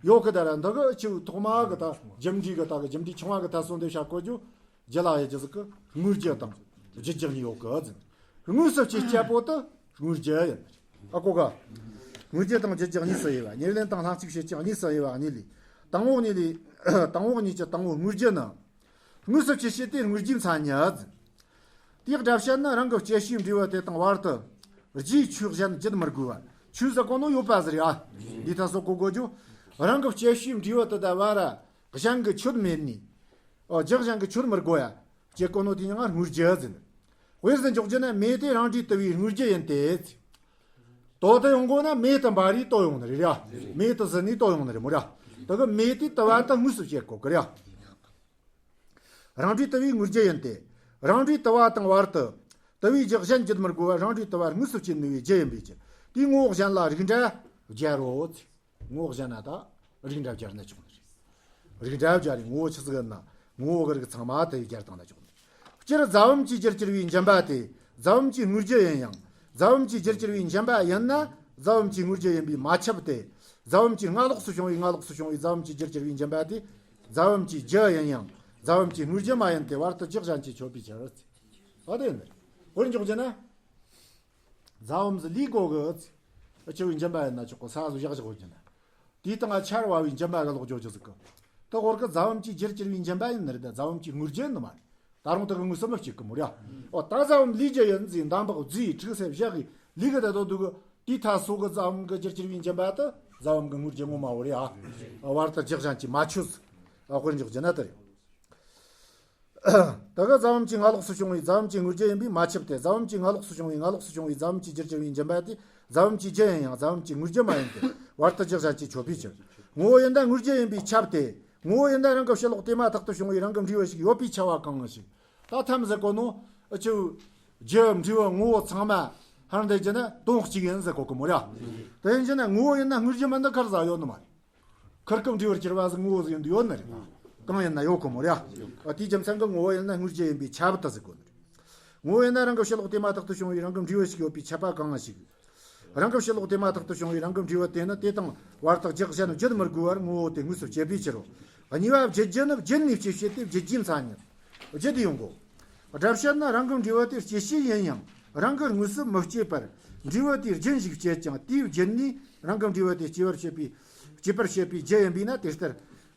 ཡོད་གི་ད་ར་འདི་གི་ཆེ་བའི་ཐོག་མ་གི་ད་རྒྱུ་འབྲས་གི་ད་གི་རྒྱུ་འབྲས་ཆུང་བ་གི་ད་གསུམ་དེ་བཤད་གོ་རྒྱུ། རྒྱུ་ལ་དབྱེ་རྒྱུ་ཟིག་གི་དངོས་རྒྱུ་དང་བརྗོད་རྒྱུ་གཉིས་ཡོད་གི་ཟེར། དངོས་སུ་བྱེད་སྤྱད་པོ་དེ་དངོས་རྒྱུ་ཡིན། ཨ་གོ་ག་དངོས་རྒྱུ་དང་བརྗོད་རྒྱུ་གཉིས་སུ་དབྱེ་བ། ཉེར་ལེན་དང་ལྷན་ཅིག་བྱེད་ཅིང་གཉིས་སུ་དབྱེ་བ་གཉིས་ལས། དང་པོ་གཉིས་ལས། དང་པོ་གཉིས་ཀྱི་དང་པོ་དངོས་རྒྱུ་ནི། དངོས་སུ་བྱེད་སྤྱད་དེ་དངོས་རྒྱུའི་མཚན་ཉིད། དེའི་སྒྲ་བཤད་ན་རང་གི་སྐྱེད་བྱེད་འབྲས་བུ་དེ་དང་བར་དུ་རྒྱུའི་ཆོས་གཞན་བརྗོད་མི་དགོས་པར་ཆོས་ཟེར་གོ་ནོ་ཡོད་པ་ཟེར་ཡ། འདི་ད་སོ་གོ་དགོས་རྒྱུ། རང་གི་སྐྱེད་བྱེད་འབྲས་བུ་དེ་དང་བར་གཞན་གྱི་ཆོས་མེད་ནི། ཨོ་རྒྱུ་གཞན་གྱི་ཆོས་མི་དགོས་ཡ། སྐྱེ་གོ་ནོ་དེ་ཉིད་ང་དངོས་རྒྱུ་ཟེར། དཔེར་ཟེར་འཇོག་རྒྱུ་ན་མེ་དེ་རང་འབྲས་དུ་བའི་དངོས་རྒྱུ་ཡིན་ཏེ། དོ་དུ་ཡོང་དགོས་ན་མེ་དུ་འབར་རིས་དོ་ཡོང་ནི་རེད་ཡ། མེ་དུ་ཟིན་ནི་དོ་ཡོང་ནི་རེད་མོ་ར། དེ་གི་མེ་དེ་དུ་བ་དུ་དངོས་སུ་བྱེད་གོ་གི་རེད་ཡ། རང་འབྲས་དུ་བའི་དངོས་རྒྱུ་ཡིན་ཏེ། རང་འབྲས་དུ་བ་དང་བར་དུ། དུ་བའི་རྒྱུ་གཞན་བརྗོད་མི་དགོས་པར་རང་འབྲས་དུ་བ་དངོས་སུ་བྱེད་ནུས་པའི་རྒྱུ་ཡིན་པའི་ཕྱིར། དེའི་ངོ་བོ་གཞན་ལ་རིགས་འདྲ་སྦྱར་རོ། ངོ་བོ་གཞན་ན་ད་རིགས་འདྲ་སྦྱར་ན་ཆོག་ནི་རེད། རིགས་འདྲ་སྦྱར་རེ་ངོ་བོ་ཆི་ཟིག་ཡིན་ན་ངོ་བོ་གི་རིགས་ཚང་མ་དེ་སྦྱར་བཏང་ན་ཆོག་ནི་རེད། སྤྱིར་རྫ་བུམ་གྱི་རྒྱུར་གྱུར་པའི་འཇིམ་པ་དེ་རྫ་བུམ་གྱི་དངོས་རྒྱུ་ཡིན་ཡང་། རྫ་བུམ་གྱི་རྒྱུར་གྱུར་པའི་འཇིམ་པ་ཡིན་ན་རྫ་བུམ་གྱི་དངོས་རྒྱུ་ཡིན་པས་མ་ཁྱབ་སྟེ། རྫ་བུམ་གྱི་སྔ་ལོགས་སུ་བྱུང་བའི་སྔ་ལོགས་སུ་བྱུང་བའི་རྫ་བུམ་གྱི་རྒྱུར་གྱུར་པའི་འཇིམ་པ་དེ་རྫ་བུམ་གྱི་རྒྱུ་ཡིན་ཡང་རྫ་བུམ་གྱི་དངོས་རྒྱུ་མ་ཡིན་ཏེ་བར་དུ་རྒྱུ་གཞན་གྱིས་ཆོད་པའི་ཕྱིར། འོ་དེ་ཡིན་ནི། དཔེར་འཇོག་རྒྱུ་ན། རྫ་བུམ་ཟིག་ལུས་གོ་གི། ཨ་ཆེ་བའི་འཇིམ་པ་ཡིན་ན་ཆོག་གི་ས་ཟིག་བཞག་བཞག་གོ་རྒྱུ་ན། དེའི་སྟེང་ང་ཆར་བབས་པའི་འཇིམ་པ་གི་ལོག་འཇོག་རྒྱུ་ཟིག་གི། དེ་ཧོར་གི་རྫ་བུམ་གྱི་རྒྱུར་གྱུར་པའི་འཇིམ་པ་ཡིན་ནི་རེད་ད་རྫ་བུམ་གྱི་དངོས་རྒྱུ་ཡིན་ནི་མ་རེད། ད་རུང་དེ་གི་དངོས་སུ་མི་སྐྱེ་གི་མོ་རེད། ཨོ་ད་རྫ་བུམ་ལུས་རྒྱུ་ཡིན་ཟིག་འདམ་བག་རྫས་ཁྲུས་གསོལ་བཞག་གི་ལུས་གི་ད་དོ་འདུག་གི། དེའི་ཐ་སོ་གི་རྫ་བུམ་གི་རྒྱུར་གྱུར་པའི་འཇིམ་པ་དེ་རྫ་བུམ་གི་དངོས་རྒྱུ་ངོ་མ་བོ་རེད་ཨ། བར་དུ་རྒྱུ་གཞན་གྱིས་མ་ཆོད་ཟིག། ཨ་དཔེར་འཇོག་རྒྱུ་ན་དེ་རེད། ད་ག་རྫ་བུམ་གྱི་སྔ་ལོགས་སུ་བྱུང་བའི་རྫ་བུམ་གྱི་དངོས་རྒྱུ་ཡིན་པས་མ་ཁྱབ་སྟེ། རྫ་བུམ་གྱི་སྔ་ལོགས་སུ་བྱུང་བའི་སྔ་ལོགས་སུ་བྱུང་བའི་རྫ་བུམ་གྱི་རྒྱུར་གྱུར་པའི་འཇིམ་པ་དེ་རྫ་བུམ་གྱི་རྒྱུ་ཡིན་ཡང་རྫ་བུམ་གྱི་དངོས་རྒྱུ་མ་ཡིན་ཏེ། བར་དུ་རྒྱུ་གཞན་གྱིས་ཆོད་པའི་ཕྱིར། ངོ་བོ་ཡིན་ན་དངོས་རྒྱུ་ཡིན་པས་ཁྱབ་སྟེ། ངོ་བོ་ཡིན་ན་རང་གི་ཕྱི་ལོགས་དེ་མ་ཐག་ཏུ་བྱུང་བའི་རང་གི་འབྲས་བུ་ཞིག་ཡོད་པས་ཁྱབ་པ་གང་ཞིག། ད་ཐམས་ཟེར་གོ་ནོ་ཨ་ཆེ་བའི་རྒྱུ་འབྲས་བུ་ངོ་བོ་ཚང་མ་ཧར་འདི་རྒྱུ་ན་དོན་གཅིག་ཡིན་ཟེར་གོ་གི་མོ་ར། དེ་ཡིན་རྒྱུ་ན་ངོ་བོ་ཡིན་ན་དངོས་རྒྱུ་མིན་ན་ཁར་ཟ་ཡོད་ནི་མ་རེད། ཁིར་ཀི་འབྲས་བུར་གྱུར་པ་ཟིག་ངོ་བོ་ཟིག་ཡིན་དུ་ཡོད་ནི་རེད། གང་ཡིན་ན་ཡོད་གི་མོ་རེད། ཨ་དེའི་རྒྱུ་མཚན་གྱིས་ངོ་བོ་ཡིན་ན་དངོས་རྒྱུ་ཡིན་པས་ཁྱབ་ད་ཟེར་གོ་ནི་རེད། ངོ་བོ་ཡིན་ན་རང་གི་ཕྱི་ལོགས་དེ་མ་ཐག་ཏུ་བྱུང་བའི་རང་གི་འབྲས་བུ་ཞིག་ཡོད་པས་ཁྱབ་པ་གང་ཞིག། རང་གི་ཕྱི་ལོགས་དེ་མ་ཐག་ཏུ་བྱུང་བའི་རང་གི་འབྲས་བུ་དེ་ནི་དེ་དང་བར་དག་རྒྱག་བྱ་ནི་བརྗོད་མི་དགོས་པར་ངོ་བོ་དེ་དངོས་སུ་བྱེད་པའི་ཕྱིར་རོ། གཉིས་པ་བརྗོད་རྒྱུ་ནི་བརྗོད་ནས་སྐྱེད་བྱེད་དེ་བརྗོད་རྒྱུའི་མཚན་ཉིད། བརྗོད་དུ་ཡོང་གོ། སྒྲ་བཤད་ན་རང་གི་འབྲས་བུ་དེ་སྐྱེད་བྱེད་ཡིན་ཡང་རང་གི་དངོས་སུ་མི་སྐྱེད་པར་འབྲས་བུ་དེའི་རྒྱུན་ཞིག་བྱེད་ཅིང་དེའི་བརྗོད་ནས་རང་གི་འབྲས་བུ་དེ་སྐྱེད་པར་བྱེད་པའི་སྐྱེད་པར་བྱེད་པའི་རྒྱུ་ཡིན་པས་ན་དེ་ལྟར་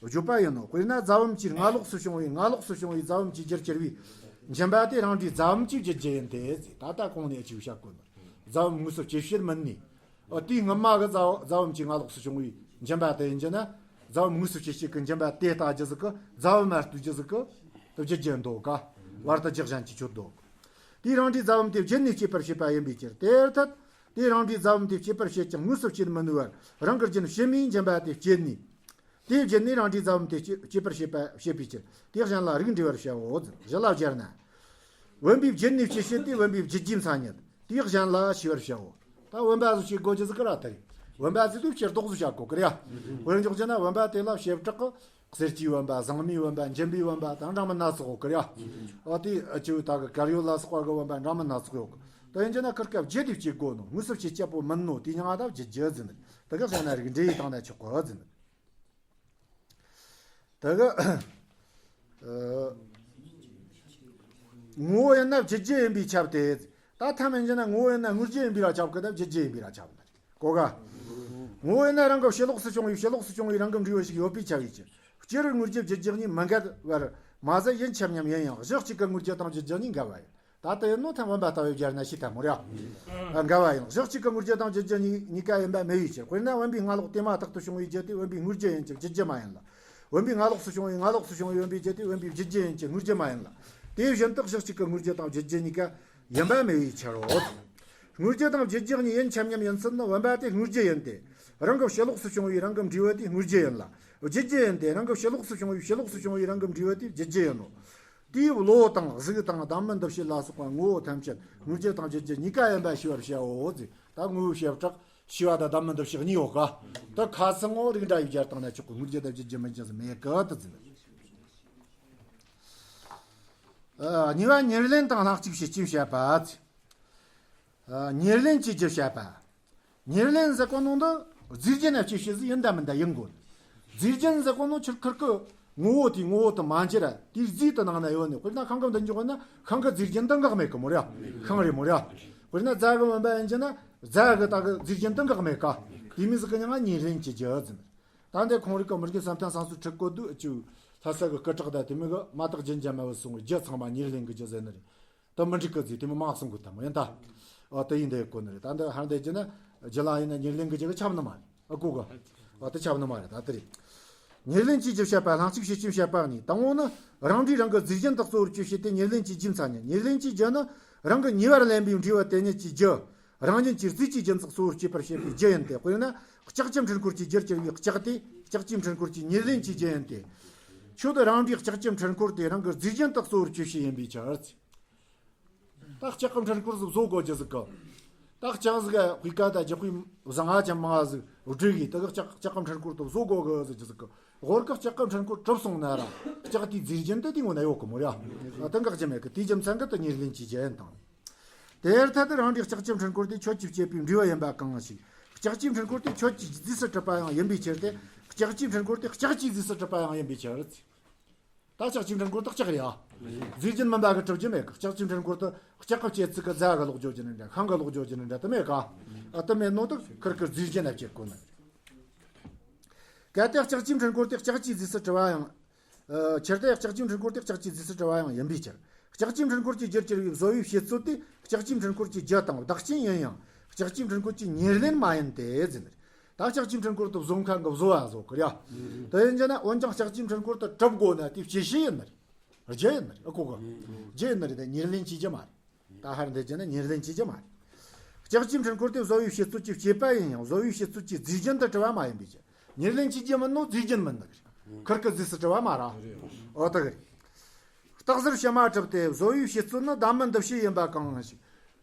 བརྗོད་པ་ཡིན་ནོ། དཔེར་ན་རྫ་བུམ་གྱི་སྔ་ལོགས་སུ་བྱུང་བའི་སྔ་ལོགས་སུ་བྱུང་བའི་རྫ་བུམ་གྱི་རྒྱུར་གྱུར་པའི་འཇིམ་པ་དེ་རང་འབྲས་རྫ་བུམ་གྱི་རྒྱུ་རྒྱུ་ཡིན་ཏེ། ད་ལྟ་གོང་ནས་ཅིག་བཤད་དགོས་ནོ། རྫ་བུམ་དངོས་སུ་སྐྱེད་བྱེད་མིན་ནི། ཨ་དེའི་སྔ་མ་གི་རྫ་རྫ་བུམ་གྱི་སྔ་ལོགས་སུ་བྱུང་བའི་འཇིམ་པ་དེ་ཡིན་རྒྱུ་ན། རྫ་བུམ་དངོས་སུ་སྐྱེད་བྱེད་ཀྱི་འཇིམ་པ་དེ་ལྟ་རྒྱུ་ཟིག་གི་རྫ་བུམ་མ་ལྟོས་རྒྱུ་ཟིག་གི་དེ་བརྗོད་རྒྱུ་འདོད་ག། བར་དུ་རྒྱག་གཞན་གྱིས་ཆོད་འདོད་གི། དེའི་རང་འབྲས་རྫ་བུམ་དེ་བརྗོད་ནས་སྐྱེད་པར་བྱེད་པ་ཡིན་པའི་ཕྱིར། དེ་ལྟར་དེའི་རང་འབྲས་རྫ་བུམ་དེ་སྐྱེད་པར་བྱེད་ཀྱང་དངོས་སུ་སྐྱེད་མི་ནུས་པར་རང་གི་རྒྱུན་ཕྱི་མའི་འཇིམ་པ་དེ་བསྐྱེད་ནས། དེའི་རྒྱུན་ནས་རང་འབྲས་རྫ་བུམ་དེ་སྐྱེད་སྐྱེད་པར་བྱེད་པ་བྱེད་པའི་ཕྱིར། དེ་གཞན་ལ་རིགས་འགྲེ་བར་བྱའོ། གཞི་ལ་སྦྱར་ན། བུམ་པའི་རྒྱུན་ནས་སྐྱེད་བྱེད་དེ་བུམ་པའི་བརྗོད་རྒྱུའི་མཚན་ཉིད། དེ་གཞན་ལ་ཤེས་པར་བྱའོ། ད་བུམ་པ་ཟིག་ཤེས་དགོས་རྒྱུ་ཟིག་གི་ར་དེ་རེད། བུམ་པ་ཟིག་དེ་ཕྱིར་ལྡོག་ཟིག་བྱ་དགོས་གི་རེད་ཡ། དཔེར་འཇོག་བྱས་ན་བུམ་པ་དེ་ལ་བྱེ་བྲག་གི་གསེར་གྱི་བུམ་པ། ཟངས་མའི་བུམ་པ། འཇམ་པའི་བུམ་པ་དང་འདྲ་མིན་སྣ་ཚོགས་ཡོད་གི་རེད་ཡ། ཨ་དེ་ཨ་ཆེ་བའི་ད་གི་དཀར་ཡོལ་ལ་སོགས་པ་གི་བུམ་པ་འདྲ་མིན་སྣ་ཚོགས་ཡོད་གི། དེ་ཡིན་གྱི་ན་ཁིར་ཀ་བརྒྱད་དེ་བྱེད་དགོས་ནོ། དངོས་སུ་བྱེད་ཅེས་པོ་མིན་ནོ། དེ་མྱིང་ང་ད་བརྒྱད་བརྒྱད་ཟེར་ནི། དེ་ག་བྱས་ན་རིགས་འགྲེ་ཡི་སྟེང་ན་ཆོག་གོ་ཟེར་ནི། དེ་ག་ཨ། ངོ་བོ་ཡིན་ན་བརྒྱད་བརྒྱད་ཡིན་པས་ཁྱབ་སྟེ། ད་ཐ་མ་ཡིན་གྱི་ན་ངོ་བོ་ཡིན་ན་དངོས་རྒྱུ་ཡིན་པས་ར་ཁྱབ་གི། ད་བརྒྱད་བརྒྱད་ཡིན་པས་ར་ཁྱབ་ནི། གོ་ག་ངོ་བོ་ཡིན་ན་རང་གི་ཕྱི་ལོགས་སུ་བྱུང་བའི་ཕྱི་ལོགས་སུ་བྱུང་བའི་རང་གི་འབྲས་བུ་ཞིག་ཡོད་པས་ཁྱབ་པའི་ཕྱིར། སྤྱིར་དངོས་རྒྱུ་བརྒྱད་བརྒྱད་གཉིས་མི་འགལ་བར་མ་ཟད། ཡིན་ཁྱབ་མཉམ་ཡིན་ཡང་གཞི་གཅིག་གི་དངོས་རྒྱུ་དང་བརྒྱད་བརྒྱད་གཉིས་འགལ་བ་ཡིན། ད་དེ་ཡིན་ནོ་ཐལ། བུམ་པ་ལྟ་བུའི་སྦྱར་ན་ཞེས་ཐལ་མོ་ར། འགལ་བ་ཡིན། གཞི་གཅིག་གི་དངོས་རྒྱུ་དང་བརྒྱད་བརྒྱད་གཉིས་གཉིས་ཀ་ཡིན་པ་མེད་པའི་ཕྱིར། དཔེར་ན་བུམ་པའི་སྔ་ལོགས་དེ་མ་ཐག་ཏུ་བྱུང་བའི་རྒྱུ་དེ་བུམ་པའི་དངོས་རྒྱུ་ཡིན་གྱི་བརྒྱད་བརྒྱད་མ་ཡིན་ལ། བུམ་པའི་སྔ་ལོགས་སུ་བྱུང་བའི་སྔ་ལོགས་སུ་བྱུང་བའི་བུམ་པའི་རྒྱུ་དེ་བུམ་པའི་བརྒྱད་བརྒྱད་ཡིན་གྱི་དངོས་རྒྱུ་མ་ཡིན་ལ། དེ་བཞིན་དུ་གཞི་གཅིག་གི་དངོས་རྒྱུ་དང་བརྒྱད་བརྒྱད་གཉིས་ཀ་ཡིན་པ་མེད་པའི་ཕྱིར་རོ། དངོས་རྒྱུ་དང་བརྒྱད་བརྒྱད་གཉིས་ཡིན་ཁྱབ་མཉམ་ཡིན་ཚུལ་ནི། བུམ་པ་དེ་དངོས་རྒྱུ་ཡིན་ཏེ། རང་གི་ཕྱི་ལོགས་སུ་བྱུང་བའི་རང་གི་འབྲས་བུ་དེ་དངོས་རྒྱུ་ཡིན་ལ། བརྒྱད་བརྒྱད་ཡིན་ཏེ། རང་གི་ཕྱི་ལོགས་སུ་བྱུང་བའི་ཕྱི་ལོགས་སུ་བྱུང་བའི་རང་གི་འབྲས་བུ་དེ་བརྒྱད་བརྒྱད་ཡིན་ནོ། དེའི་བློ་དང་གཟུགས་དང་བདག་མེད་འདུ་བྱེད་ལ་སོགས་པ་ངོ་བོ་ཐམས་ཅད་དངོས་རྒྱུ་དང་བརྒྱད་བརྒྱད་གཉིས་ཀ་ཡིན་པ་ཤེས་པར་བྱའོ་ཟེར། ད་དངོས་པོའི་བྱེ་བྲག་ཤེས་པ་དང་བདག་མེད་འདུ་བྱེད་གཉིས་ཡོད་ཀ། ད་ཁ་སང་ངོ་རིགས་འདྲ་ཡི་སྦྱར་བཏང་ན་ཆོག་གི། དངོས་རྒྱུ་དང་བརྒྱད་བརྒྱད་མིན་གྱི་ཟེར་མེད་ཀི་དེ་ཟེར། ཨ། གཉིས་པ་ཉེར་ལེན་དང་སྣང་གཅིག་བྱེད་རྐྱེན་བཤད་པ། ཨ། ཉེར་ལེན་གྱི་རྒྱུ་བཤད་པ། ཉེར་ལེན་ཟེར་གོ་ནོ་འདི་རྫས་རྒྱན་ན་སྐྱེད་བྱེད་ཟིག་ཡིན་ད་མིན་ད་ཡིན་དགོས། རྫས་རྒྱན་ཟེར་གོ་ནོ་ཁྱེར་ཁིར་གི་ངོ་བོ་དེའི་ངོ་བོ་དུ་མ་འགྱུར་ར། དེའི་རྫས་དུ་ནང་ན་ཡོད་ནི། དཔེར་ན་ཤིང་གི་མདུན་འཇོག་ན་ཤིང་གི་རྫས་རྒྱན་དུ་འགག་མེད་གི་མོ་ར། ཤིང་རེད་མོ་ར། དཔེར་ན་རྫ་གི་བུམ་པ་ཡིན་གྱི་ན་རྫ་གི་ད་གི་རྫས་རྒྱན་དུ་འགག་མེད་ཀ། དེ་མོ་ཟིག་གི་མྱིང་ང་ཉེར་ལེན་གྱི་རྒྱུ་ཟེར། ད་འདི་ཁོང་རིགས་ཀྱི་མི་རྒན་བསམ་གཏན་བསམ་གསོ་ཁྲིད་གོ་དུས་ཅིག་ལྷ་ས་གི་སྐུ་དྲག་ད་དེ་མོ་གི་མ་དག་རྒྱུན་འབྱམས་མ་བུད་སོང་བའི་རྒྱུ་ཚང་མ་ཉེར་ལེན་གྱི་རྒྱུ་ཟེར་ནི་རེད། དེ་མི་འགྲིག་གི་ཟེར་དེ་མོ་མ་གསུང་གི་ད་མོ་ཡིན་ད། ཨ། དེ་ཡིན་དེ་གོ་ནི་རེད། ད་འདི་ཧར་འདི་རྒྱུ་ན་རྒྱུ་ལ་ཡིན་ན་ཉེར་ལེན་གྱི་རྒྱུ་གི་ཁྱབ་ནི་མ་རེད། ཨ། གོ་གི། ཨ། དེ་ཁྱབ་ནི་མ་རེད། ད་དེ་རེད། ཉེར་ལེན་གྱི་རྒྱུ་བཤད་པ། སྣང་གཅིག་བྱེད་རྐྱེན་བཤད་པ་གཉིས། དང་པོ་ནི་རང་འབྲས་རང་གི་རྫས་རྒྱན་དུ་གཙོ་བོར་གྱུར་བྱས་ཏེ་ཉེར་ལེན་གྱི་རྒྱུ་མཚན་ཉིད། ཉེར་ལེན་གྱི་རྒྱུ་ནི་རང་གི་ཉེ་བར་ལེན་པའི་འབྲས་བུ་དེ་ཉིད་ཀྱི་རྒྱུ། རང་ཉིད་ཀྱི་རྫས་ཀྱི་རྒྱུན་དུ་གཙོ་བོར་བྱེད་པར་བྱེད་པའི་རྒྱུ་ཡིན་ཏེ། དཔེར་ན་ལྕགས་ཀྱི་འཕྲུལ་འཁོར་གྱི་རྒྱུར་གྱུར་པའི་ལྕགས་དེ་ལྕགས་ཀྱི་འཕྲུལ་འཁོར་གྱི་ཉེར་ལེན་གྱི་རྒྱུ་ཡིན་ཏེ། ཁྱོད་རང་འབྲས་ལྕགས་ཀྱི་འཕྲུལ་འཁོར་དེ་རང་གི་རྫས་རྒྱན་དུ་གཙོ་བོར་གྱུར་བྱས་ཡིན་པའི་ཕྱིར། ད་ལྕགས་ཀྱི་འཕྲུལ་འཁོར་ཟིག་བཟོ་དགོས་རྒྱུ་ཟིག་གི། ད་ལྕགས་ཟིག་ག་དཔེ་ཀ་ད་རྒྱག་པའི་བཟང་ང་ཅན་མང་ང་ཟིག་སྒྲིག་གི། ད་གི་ལྕགས་ལྕགས་ཀྱི་འཕྲུལ་འཁོར་དེ་བཟོ་དགོས་གི་ཟེར་རྒྱུ་ཟིག་གི། ཧོར་གི་ལྕགས་ཀྱི་འཕྲུལ་འཁོར་གྲུབ་སོང་ན་ར་ལྕགས་དེའི་རྫས་རྒྱན་དེ་དེ་ངོ་ན་ཡོད་གི་མོ་ར། ད་འགག་རྒྱུ་མེད་གི། དེའི་རྒྱུ་མཚན་གི་དེ་ཉེར་ལེན་གྱི་རྒྱུ་ཡིན་དང་། དེར་ཐལ་ཏེ་རང་འབྲས་ལྕགས་ཀྱི་འཕྲུལ་འཁོར་དེ་ཁྱོད་ཀྱིས་བྱས་པའི་འབྲས་བུ་ཡིན་པ་གང་ཞིག། ལྕགས་ཀྱི་འཕྲུལ་འཁོར་དེ་ཁྱོད་ཀྱིས་རྫས་སུ་གྲུབ་པ་ཡང་ཡིན་པའི་ཕྱིར་ཏེ། ལྕགས་ཀྱི་འཕྲུལ་འཁོར་དེ་ལྕགས་ཀྱི་རྫས་སུ་གྲུབ་པ་ཡང་ཡིན་པའི་ཕྱིར། ད་ལྕགས་ཀྱི་འཕྲུལ་འཁོར་དེ་ལྕགས་རེད་ཨ། རྫས་རྒྱན་མིན་པ་གི་གྲུབ་རྒྱུ་མེད་གི། ལྕགས་ཀྱི་འཕྲུལ་འཁོར་དེ་ལྕགས་ཀྱི་བྱེད་ཚིག་གི་རྫ་གི་ལོག་འཇོག་རྒྱུ་ནི་འདྲ། ཤིང་གི་ལོག་འཇོག་རྒྱུ་ནི་འདྲ་དེ་མེད་ག། ཨ། དེ་མེད་ནོ་དེ་ཁིར་ཁིར་རྫས་རྒྱན་ལ་བྱེད་དགོས་ནི། གལ་ཏེ་ལྕགས་ཀྱི་འཕྲུལ་འཁོར་དེ་ལྕགས་ཀྱི་རྫས་སུ་གྲུབ་པ་ཡང་། ཨ། ཕྱིར་ཏེ་ལྕགས་ཀྱི་འཕྲུལ་འཁོར་དེ་ལྕགས་ཀྱི་རྫས་སུ་གྲུབ་པ་ཡང་ཡིན་པའི་ཕྱིར། ལྕགས་ཀྱི་འཕྲུལ་འཁོར་གྱི་རྒྱུར་གྱུར་པའི་བཟོ་བའི་བྱེད་ཚུལ་དེ་ལྕགས་ཀྱི་འཕྲུལ་འཁོར་གྱི་རྒྱུ་དང་བདག་རྐྱེན་ཡིན་ཡང་ལྕགས་ཀྱི་འཕྲུལ་འཁོར་གྱི་ཉེར་ལེན་མ་ཡིན་ཏེ་ཟེར་ནི་རེད། ད་ལྕགས་ཀྱི་འཕྲུལ་འཁོར་དེ་བཟོ་མཁན་གྱི་བཟོ་བ་བཟོ་གི་རེད་ཡ། དེ་ཡིན་རྒྱུ་ན་འོན་ཀྱང་ལྕགས་ཀྱི་འཕྲུལ་འཁོར་དེ་གྲུབ་དགོས་ན་དེ་བྱེད་བྱེད་ཡིན་ནི་རེད། རྒྱུ་ཡིན་ནི་རེད། ཨ། གོ་གི། རྒྱུ་ཡིན་ནི་རེད། དེ་ཉེར་ལེན་གྱི་རྒྱུ་མ་རེད། ད་ཧར་འདི་རྒྱུ་ན་ཉེར་ལེན་གྱི་རྒྱུ་མ་རེད། ལྕགས་ཀྱི་འཕྲུལ་འཁོར་དེ་བཟོ་བའི་བྱེད་ཚུལ་གྱི་བྱེད་པ་ཡིན་ཡང་བཟོ་བའི་བྱེད་ཚུལ་གྱི་རྫས་རྒྱན་དུ་གྲུབ་པ་མ་ཡིན་པའི་ཕྱིར། ཉེར་ལེན་གྱི་རྒྱུ་མིན་ནོ་རྫས་རྒྱན་མིན་ནི་རེད། ཁིར་ཁིར་རྫས་སུ་གྲུབ་པ་མ་རེད། འོ་དེ་གི་རེད། རྟགས་གསལ་ཕྱི་མ་གྲུབ་སྟེ། བཟོ་བའི་བྱེད་ཚུལ་ནི་བདག་མེད་འདུ་བྱེད་ཡིན་པ་གང་ཞིག།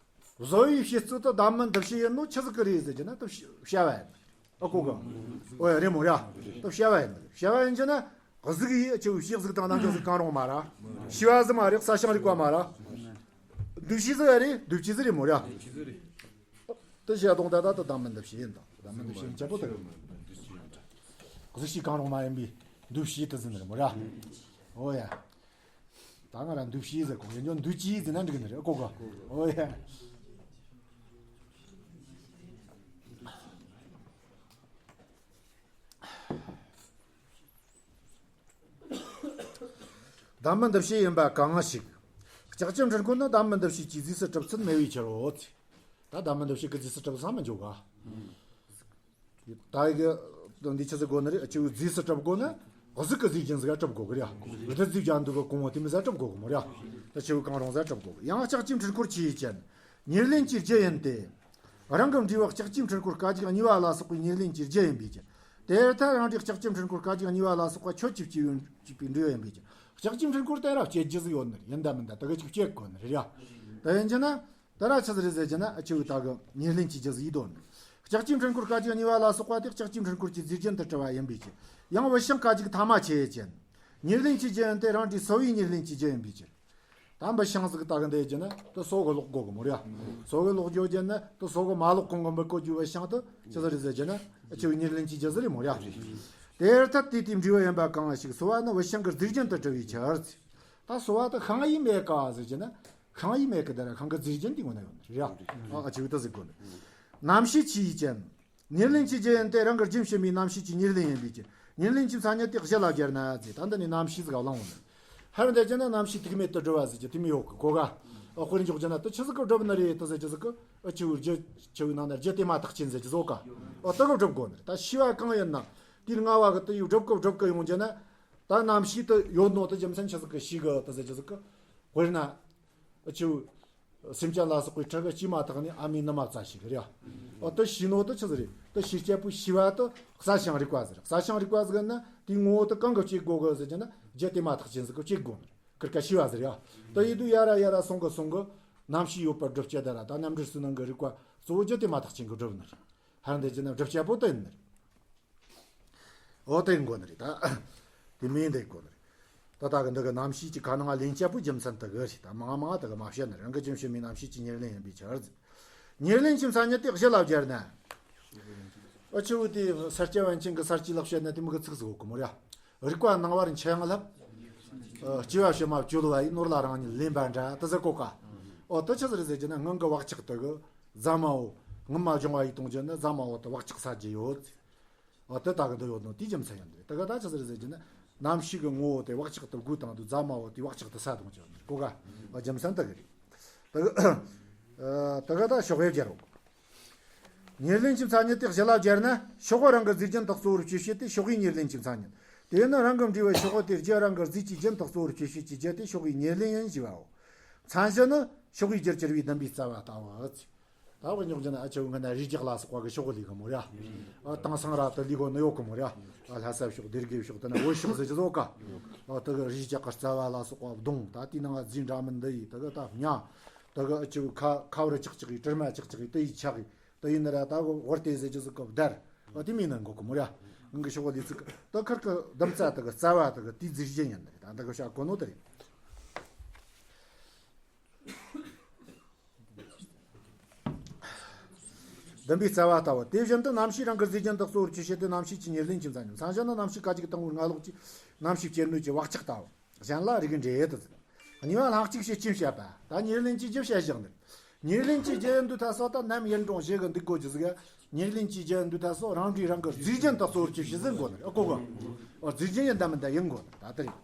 བཟོ་བའི་བྱེད་ཚུལ་དེ་བདག་མེད་འདུ་བྱེད་ཡིན་ནོ་ཆི་ཟིག་གི་རེད་ཟེར་རྒྱུ་ན་དེ་བྱ་བ་ཡིན། ཨ། གོ་གི། ཨོ་ཡ། རེད་མོ་ར། དེ་བྱ་བ་ཡིན། བྱ་བ་ཡིན་རྒྱུ་ན་གཟུགས་ཡིན། ཆི་བོ་ཕྱི་གཟུགས་དང་ནང་གི་གཟུགས་གང་རུང་མ་ར། ཤེས་པ་ཟིག་མ་རེད། གསལ་ཤིང་རིག་པ་མ་ར། འདུ་བྱེད་ཟིག་ཡ་རེད། འདུ་བྱེད་ཟིག་རེད་མོ་ར། དེ་བྱ་དོན་ད་ད་དེ་བདག་མེད་འདུ་བྱེད་ཡིན་དང་། བདག་མེད་འདུ་བྱེད་ཡིན་ཆ་པོ་དེ་རེད། གཟུགས་ཕྱི་གང་རུང་མ་ཡིན་པའི་འདུ་བྱེད་དེ་ཟེར་ནི་རེད་མོ་ར། ཨོ་ཡ། ད་ང་ར་འདུ་བྱེད་ཟེར་གོ། ཡིན་རྒྱུ་འདུ་བྱེད་ཟེར་ན་འགྲིག་ནི་རེད། ཨ། གོ་གི། ཨོ་ཡ། བདག་མེད་འདུ་བྱེད་ཡིན་པ་གང་ཞིག། ལྕགས་ཀྱི་འཕྲུལ་འཁོར་ནི་བདག་མེད་འདུ་བྱེད་ཀྱི་རྫས་སུ་གྲུབ་ཚུལ་མེད་པའི་ཕྱིར་རོ། ད་བདག་མེད་འདུ་བྱེད་ཀྱི་རྫས་སུ་གྲུབ་ས་མི་འཇོག་ག། ད་གི་འདི་ཆི་ཟིག་དགོས་ནི་རེད། ཆི་བོ་རྫས་སུ་གྲུབ་དགོས་ན་གཟུགས་ཀྱི་རྫས་རྒྱན་ཟིག་ག་གྲུབ་དགོས་གི་རེད། རྡུལ་རྫས་རྒྱན་འདུག་གི་གོང་བུ་དེ་མོ་ཟིག་གྲུབ་དགོས་གི་མོ་རེད། ད་ཆི་བོ་གང་རུང་ཟིག་གྲུབ་དགོས་གི། ཡང་ལྕགས་ཀྱི་འཕྲུལ་འཁོར་ཆི་ཡིས་ཀྱང་ཉེར་ལེན་གྱི་རྒྱུ་ཡིན་ཏེ། རང་གི་འབྲས་བུ་ལྕགས་ཀྱི་འཕྲུལ་འཁོར་སྐད་ཅིག་གཉིས་པ་ལ་སོགས་པའི་ཉེར་ལེན་གྱི་རྒྱུ་ཡིན་པའི་ཕྱིར། དེར་ཐལ་རང་འབྲས་ལྕགས་ཀྱི་འཕྲུལ་འཁོར་སྐད་ཅིག་གཉིས་པ་ལ་སོགས་པ་ཁྱོད་ཀྱིས་བྱས་པའི་འབྲས་བུ་ཡིན་པའི་ཕྱིར། ལྕགས་ཀྱི་འཕྲུལ་འཁོར་དེ་ར་བྱེད་རྒྱུ་ཟིག་ཡོད་ནི་རེད། ཡིན་ད་མིན་ད་དེ་ག་ཅིག་བྱེད་དགོས་ནི་རེད་ཡ། དེ་ཡིན་གྱི་ན། དེ་ར་ཆི་ཟིག་རེད་ཟེར་གྱི་ན། ཨ། ཆི་བོ་ད་གི་ཉེར་ལེན་གྱི་རྒྱུ་ཟིག་ཡིན་དོ། ལྕགས་ཀྱི་འཕྲུལ་འཁོར་སྐད་ཅིག་གཉིས་པ་ལ་སོགས་པ་དེ་ལྕགས་ཀྱི་འཕྲུལ་འཁོར་གྱི་རྫས་རྒྱན་དུ་གྲུབ་པ་ཡིན་པའི་ཕྱིར། ཡང་བུད་ཤིང་སྐད་ཅིག་ཐ་མ་ཆི་ཡིས་ཀྱང་ཉེར་ལེན་གྱི་རྒྱུ་ཡིན་ཏེ། རང་འབྲས་སོ་བའི་ཉེར་ལེན་གྱི་རྒྱུ་ཡིན་པའི་ཕྱིར། ད་ ད་འབུ་ཤིང་ཟིག་ད་གི་འདི་བྱས་ན་དེ་སོ་གི་ལོག་དགོ་གི་མོ་ར། སོ་གི་ལོག་རྒྱུ་བྱས་ན་དེ་སོ་གི་མ་ལོག་གོང་གི་འབུ་བཀོད་རྒྱུ་བ་ཤིང་དེ་ཆི་ཟིག་རེད་ཟེར་རྒྱུ་ན་ཨ་ཆི་བའི་ཉེར་ལེན་གྱི་རྒྱུ་ཟིག་རེད་མོ་ར། དེར་ཐལ་དེ་དེའི་འབྲས་བུ་ཡིན་པ་གང་ཞིག་སོ་བ་ནི་བུད་ཤིང་གི་རྫས་རྒྱན་དུ་གྲུབ་པའི་ཕྱིར། ད་སོ་བ་དེ་ཤིང་ཡིན་མེད་ག་ཟེར་རྒྱུ་ན་ཤིང་ཡིན་མེད་གི། དེ་ར་ཤིང་གི་རྫས་རྒྱན་དེ་ངོ་ན་ཡོད་ནི་རེད་ཡ། ཨ་ཆི་བའི་དེ་ཟིག་གོ་ནི། རྣམ་ཤེས་ཆོས་ཅན། ཉེར་ལེན་གྱི་རྒྱུ་ཡིན་ཏེ་རང་གི་རྒྱུན་བྱེད་མིན་རྣམ་ཤེས་ཀྱི་ཉེར་ལེན་ཡིན་པའི་ཕྱིར། ཉེར་ལེན་གྱི་མཚན་ཉིད་དེ་གཞི་ལ་སྦྱར་ན་ཟེར། ད་འདི་ནས་རྣམ་ཤེས་ཟིག་ག་བླངས་འོང་ནི། ཧར་འདི་བྱས་ན་རྣམ་ཤེས་ཐུག་མེད་དུ་སྒྲུབ་པ་ཟེར་རྒྱུ་དེ་མི་ཡོད་གི་གོ་ག། ཨ་དཔེར་འཇོག་རྒྱུ་ན་དེ་ཆི་ཟིག་གི་སྒྲུབ་ནི་རེད་དེ་ཟེར་རྒྱུ་ཟིག་གི། ཨ་ཆི་བའི་རྒྱུ་ཆི་བའི་ནང་ན་རྒྱུ་དེ་མ་ཐག་ཆོད་ཟེར་རྒྱུ་ཟིག་ག། ཨ་དེ་གི་སྒྲུབ་དགོ་ནི་རེད། ད་ཤེས་པ་གང་ཡིན་ན་དེའི་ལྔ་བ་གི་དེ་ཡི་སྒྲུབ་གི་སྒྲུབ་གི་ཡོང་རྒྱུ་ན། ད་རྣམ་ཤེས་དེ་ཡོད་ནོ་དེ་རྒྱུ་མཚན་ཆི་ཟིག་གི་ཤེས་གི་དེ་ཟེར་རྒྱུ་ཟིག་གི། དཔེར་ན། ཨ་ཆི་བའི། སེམས་ཅན་ལ་སོགས་པའི་ཁྲག་གི་སྐྱེས་མ་ཐག་ནས་ཨ་མའི་ནུ་མ་བཙའ་ཤེས་གི་རེད་ཡ། འོ་དེ་ཤེས་ནོ་དེ་ཆི་ཟིག་རེད། དེ་ཤེས་རྒྱུ་བོ་ཤེས་པ་དེ་གསལ་ཞིང་རིག་པ་ཟེར། གསལ་ཞིང་རིག་པ་ཟེར་ན་དེའི་ངོ་བོ་དེ་གང་གིས་སྐྱེ་དགོ་གི་ཟེར་རྒྱུ་ན་རྒྱུ་དེ་མ་ཐག་ཆོད་ཟིག་གིས་སྐྱེ་དགོ་ནི། ཁིར་ཀ་ཤེས་པ་ཟེར་ཡ། དེ་ཡིན་དུས་ཡར་ར་ཡར་ར་སོང་གི་སོང་གི། རྣམ་ཤེས་ཡོད་པར་སྒྲུབ་བྱེད་དེ་ར་ད་རྣམ་འགྲེལ་ཚུལ་ནང་གི་རིགས་པ་གཙོ་བོ་རྒྱུ་དེ་མ་ཐག་ཆོད་གིས་སྒྲུབ་ནི་རེད། ཧར་འདི་བྱས་ན་སྒྲུབ་བྱེད་པོ་དེ་ཡིན་ནི་རེད། འོ་དེ་དགོས་ནི་རེད་ད། དེ་མིན་དེ་དགོས་ནི་རེད། ད་ལྟ་གི་འདི་གི་རྣམ་ཤེས་ཀྱི་ཁ་ནང་ལེན་བྱེད་པོ་རྒྱུ་མཚན་དེ་གི་རེད། ད་མང་མང་དེ་གི་མ་བཤད་ནི་རང་གི་རྒྱུན་བྱེད་མིན་རྣམ་ཤེས་ཀྱི་ཉེར་ལེན་ཡིན་པའི་ཕྱིར་ཟེར། ཉེར་ལེན་གྱི་མཚན་ཉིད་དེ་གཞི་ལ་སྦྱར་ན། ཨ་ཆི་བའི་དེ་ས་སྐྱ་པཎ་ཆེན་གི་ས་སྐྱའི་ལེགས་བཤད་ན་དེ་མོ་གི་ཚིག་ཟིག་ཡོད་གི་མོ་ར། རིག་པ་སྣང་བར་འཆར་ཡང་སླབ། ཨ་སྐྱེ་བ་ཕྱི་མ་བཅོལ་བ་ཡི་ནོར་ལ་རང་ཉིད་ལེན་པ་འདྲ་དེ་ཟེར་གོ་ག། འོ་དེ་ཆི་ཟིག་རེད་ཟེར་རྒྱུ་ན་སྔོན་གི་བག་ཆགས་དེ་གི་ཟ་མ་བོ་སྔོན་མ་སྦྱོང་བ་ཡི་གཏོང་རྒྱུ་ནི་ཟ་མ་བོ་དེ་བག་ཆགས་ཟ་རྒྱུ་ཡོད། འོ་དེ་ལྟ་གི་འདི་ཡོད་ནོ་དེའི་རྒྱུ་མཚན་ཡིན་ནི་རེད། དེ་ག་ད་ཆི་ཟིག་རེད་ཟེར་རྒྱུ་ན་རྣམ་ཤེས་ཀྱི་ངོ་བོ་དེ་བག་ཆགས་དེ་བགོས་བཏང་དུས་ཟ་མ་བོ་དེའི་བག་ཆགས་དེ་ཟ་གཏོང་རྒྱུ་ཡོད་ནི་རེད་གོ་ག། འོ་རྒྱུ་མཚན་དེ་གི་རེད། དེ་གི་ཨ་དེ་ག་ད་ཤོག་དབྱིབས་སྦྱར་རོ། ཉེར་ལེན་གྱི་མཚན་ཉིད་དེ་གཞི་ལ་སྦྱར་ན་ཤོག་བུ་རང་གི་རྫས་རྒྱན་དག་གཙོ་བོར་གྱུར་བྱེད་དེ་ཤོག་བུའི་ཉེར་ལེན་གྱི་མཚན་ཉིད། དེས་ན་རང་གི་འབྲས་བུ་ཤོག་བུ་དེ་རྒྱུ་རང་གི་རྫས་ཀྱི་རྒྱན་དག་གཙོ་བོར་གྱུར་བྱེད་ཀྱི་རྒྱུ་དེ་ཤོག་བུའི་ཉེར་ལེན་ཡིན་ཞེས་པའོ། མཚན་གཞི་ནི་ཤོག་བུའི་རྒྱུར་གྱུར་པའི་བདུན་པའི་རྩ་བ་ལྟ་བུ། ད་བུ་རྙོག་རྒྱུ་ན་ཨ་ཆི་བའི་ང་ན་རིགས་རྒྱག་ལ་སོགས་པ་གི་ཤོག་བུ་ལས་གི་མོ་ར། ཨ་དེང་སང་ར་དེ་ལས་གོ་ནི་ཡོད་གི་མོ་ར། ཨ་ལྷ་ས་ཤོག་སྡེ་དགེ་ཤོག་དེ་ན་བོད་ཤོག་ཟེར་གྱི་ཟོ་ག། ཨ་དེ་གི་རིགས་རྒྱག་གི་རྩ་བ་ལ་སོགས་པ་བརྡུང་ད་དེའི་ནང་ང་རྫས་འདྲ་མིན་འདི་ཡིས་དེ་གི་ད་ཉ། དེ་གི་ཨ་ཆི་བའི་ཁ་ཁ་བུར་ཅག་ཅག་གི་དྲི་མ་ཅག་ཅག་གི་དེ་ཡི་ཆག་གི། དེ་ཡིན་ན་ར་ད་གི་བར་དེ་ཟེར་གྱི་ཟིག་གི་བརྡར། ཨ་དེ་མིན་ན་འགོག་གི་མོ་ར། ང་གི་ཤོག་བུ་ལས་ཚིག་གི་དེ་ཁིར་གི་བདུན་རྩ་དེ་གི་རྩ་བ་དེ་གི་དེའི་རྫས་རྒྱན་ཡིན་ནི་རེད། ད་འདི་གི་བཤད་གོ་ནོ་དེ་རེད། བདུན་པའི་རྩ་བ་ལྟ་བུ། དེ་བཞིན་དུ་རྣམ་ཤེས་རང་གི་རྫས་རྒྱན་དག་གཙོ་བོར་གྱུར་བྱེད་དེ་རྣམ་ཤེས་ཀྱི་ཉེར་ལེན་གྱི་མཚན་ཉིད། མཚན་གཞི་ནི་རྣམ་ཤེས་སྐད་ཅིག་དང་པོའི་ང་ལོག་གི་རྣམ་ཤེས་སྐྱེད་ནུས་ཀྱི་བག་ཆགས་ལྟ་བུ། གཞན་ལ་རིགས་འགྲེ་དུ་ཟེར། གཉིས་པ་སླང་གཅིག་བྱེད་རྐྱེན་བཤད་པ། ད་ཉེར་ལེན་གྱི་རྒྱུ་བཤད་བཞག་ནི། ཉེར་ལེན་གྱི་རྒྱུ་ཡིན་དུས་ད་སོ་ད་ནམ་ཡིན་རུང་བཞེད་གི་འདུག་དགོས་ཀྱི་ཟིག་ཉེར་ལེན་གྱི་རྒྱུ་ཡིན་དུས་ད་སོ་རང་འབྲས་རང་གི་རྫས་རྒྱན་དག་གཙོ་བོར་གྱུར་བྱེད་ཟེར་དགོས་ནི། ཨ་གོ་གི། ཨ་རྫས་རྒྱན་ཡིན་ད་མིན་ད་ཡིན་དགོས་ནི་ད་དེ་རེད།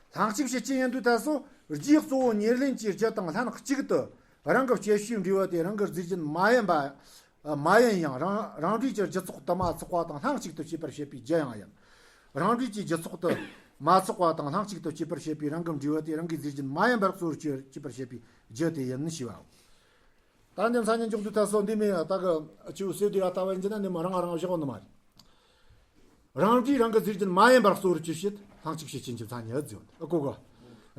སླང་གཅིག་བྱེད་རྐྱེན་ཡིན་དུས་ད་སོ་རྒྱུའི་གཙོ་བོ་ཉེར་ལེན་གྱི་རྒྱུ་དང་ལྷན་གཅིག་ཏུ་རང་གི་སྐྱེད་བྱེད་འབྲས་བུ་དེ་རང་གི་རྫས་རྒྱན་མ་ཡིན་པ། མ་ཡིན་ཡང་རང་རང་འབྲས་ཀྱི་རྒྱུ་ཚོགས་དུ་མ་ཚོགས་པ་དང་ལྷན་གཅིག་ཏུ་སྐྱེད་པར་བྱེད་པའི་རྒྱུ་ཡང་ཡིན། རང་འབྲས་ཀྱི་རྒྱུ་ཚོགས་དུ་མ་ཚོགས་པ་དང་ལྷན་གཅིག་ཏུ་སྐྱེད་པར་བྱེད་པའི་རང་གི་འབྲས་བུ་དེ་རང་གི་རྫས་རྒྱན་མ་ཡིན་པར་གཙོ་བོར་གྱུར་སྐྱེད་པར་བྱེད་པའི་རྒྱུ་དེ་ཡིན་ཞེས་པའོ། ད་འདི་མཚན་ཉིད་འཇོག་དུས་ད་སོ་འདི་མིན་ད་གི་ཆུ་སེ་དེ་ཡ་ལྟ་བ་ཡིན་གྱི་ན་འདི་མི་རང་རང་བཞག་ནི་མ་རེད། རང་འབྲས་རང་གི་རྫས་རྒྱན་མ་ཡིན་པར་གཙོ་བོར་གྱུར་བྱེད་སླང་གཅིག་བྱེད་རྐྱེན་གྱི་མཚན་ཉིད་ཟེར་བ་འདི་ཨ་གོ་གི།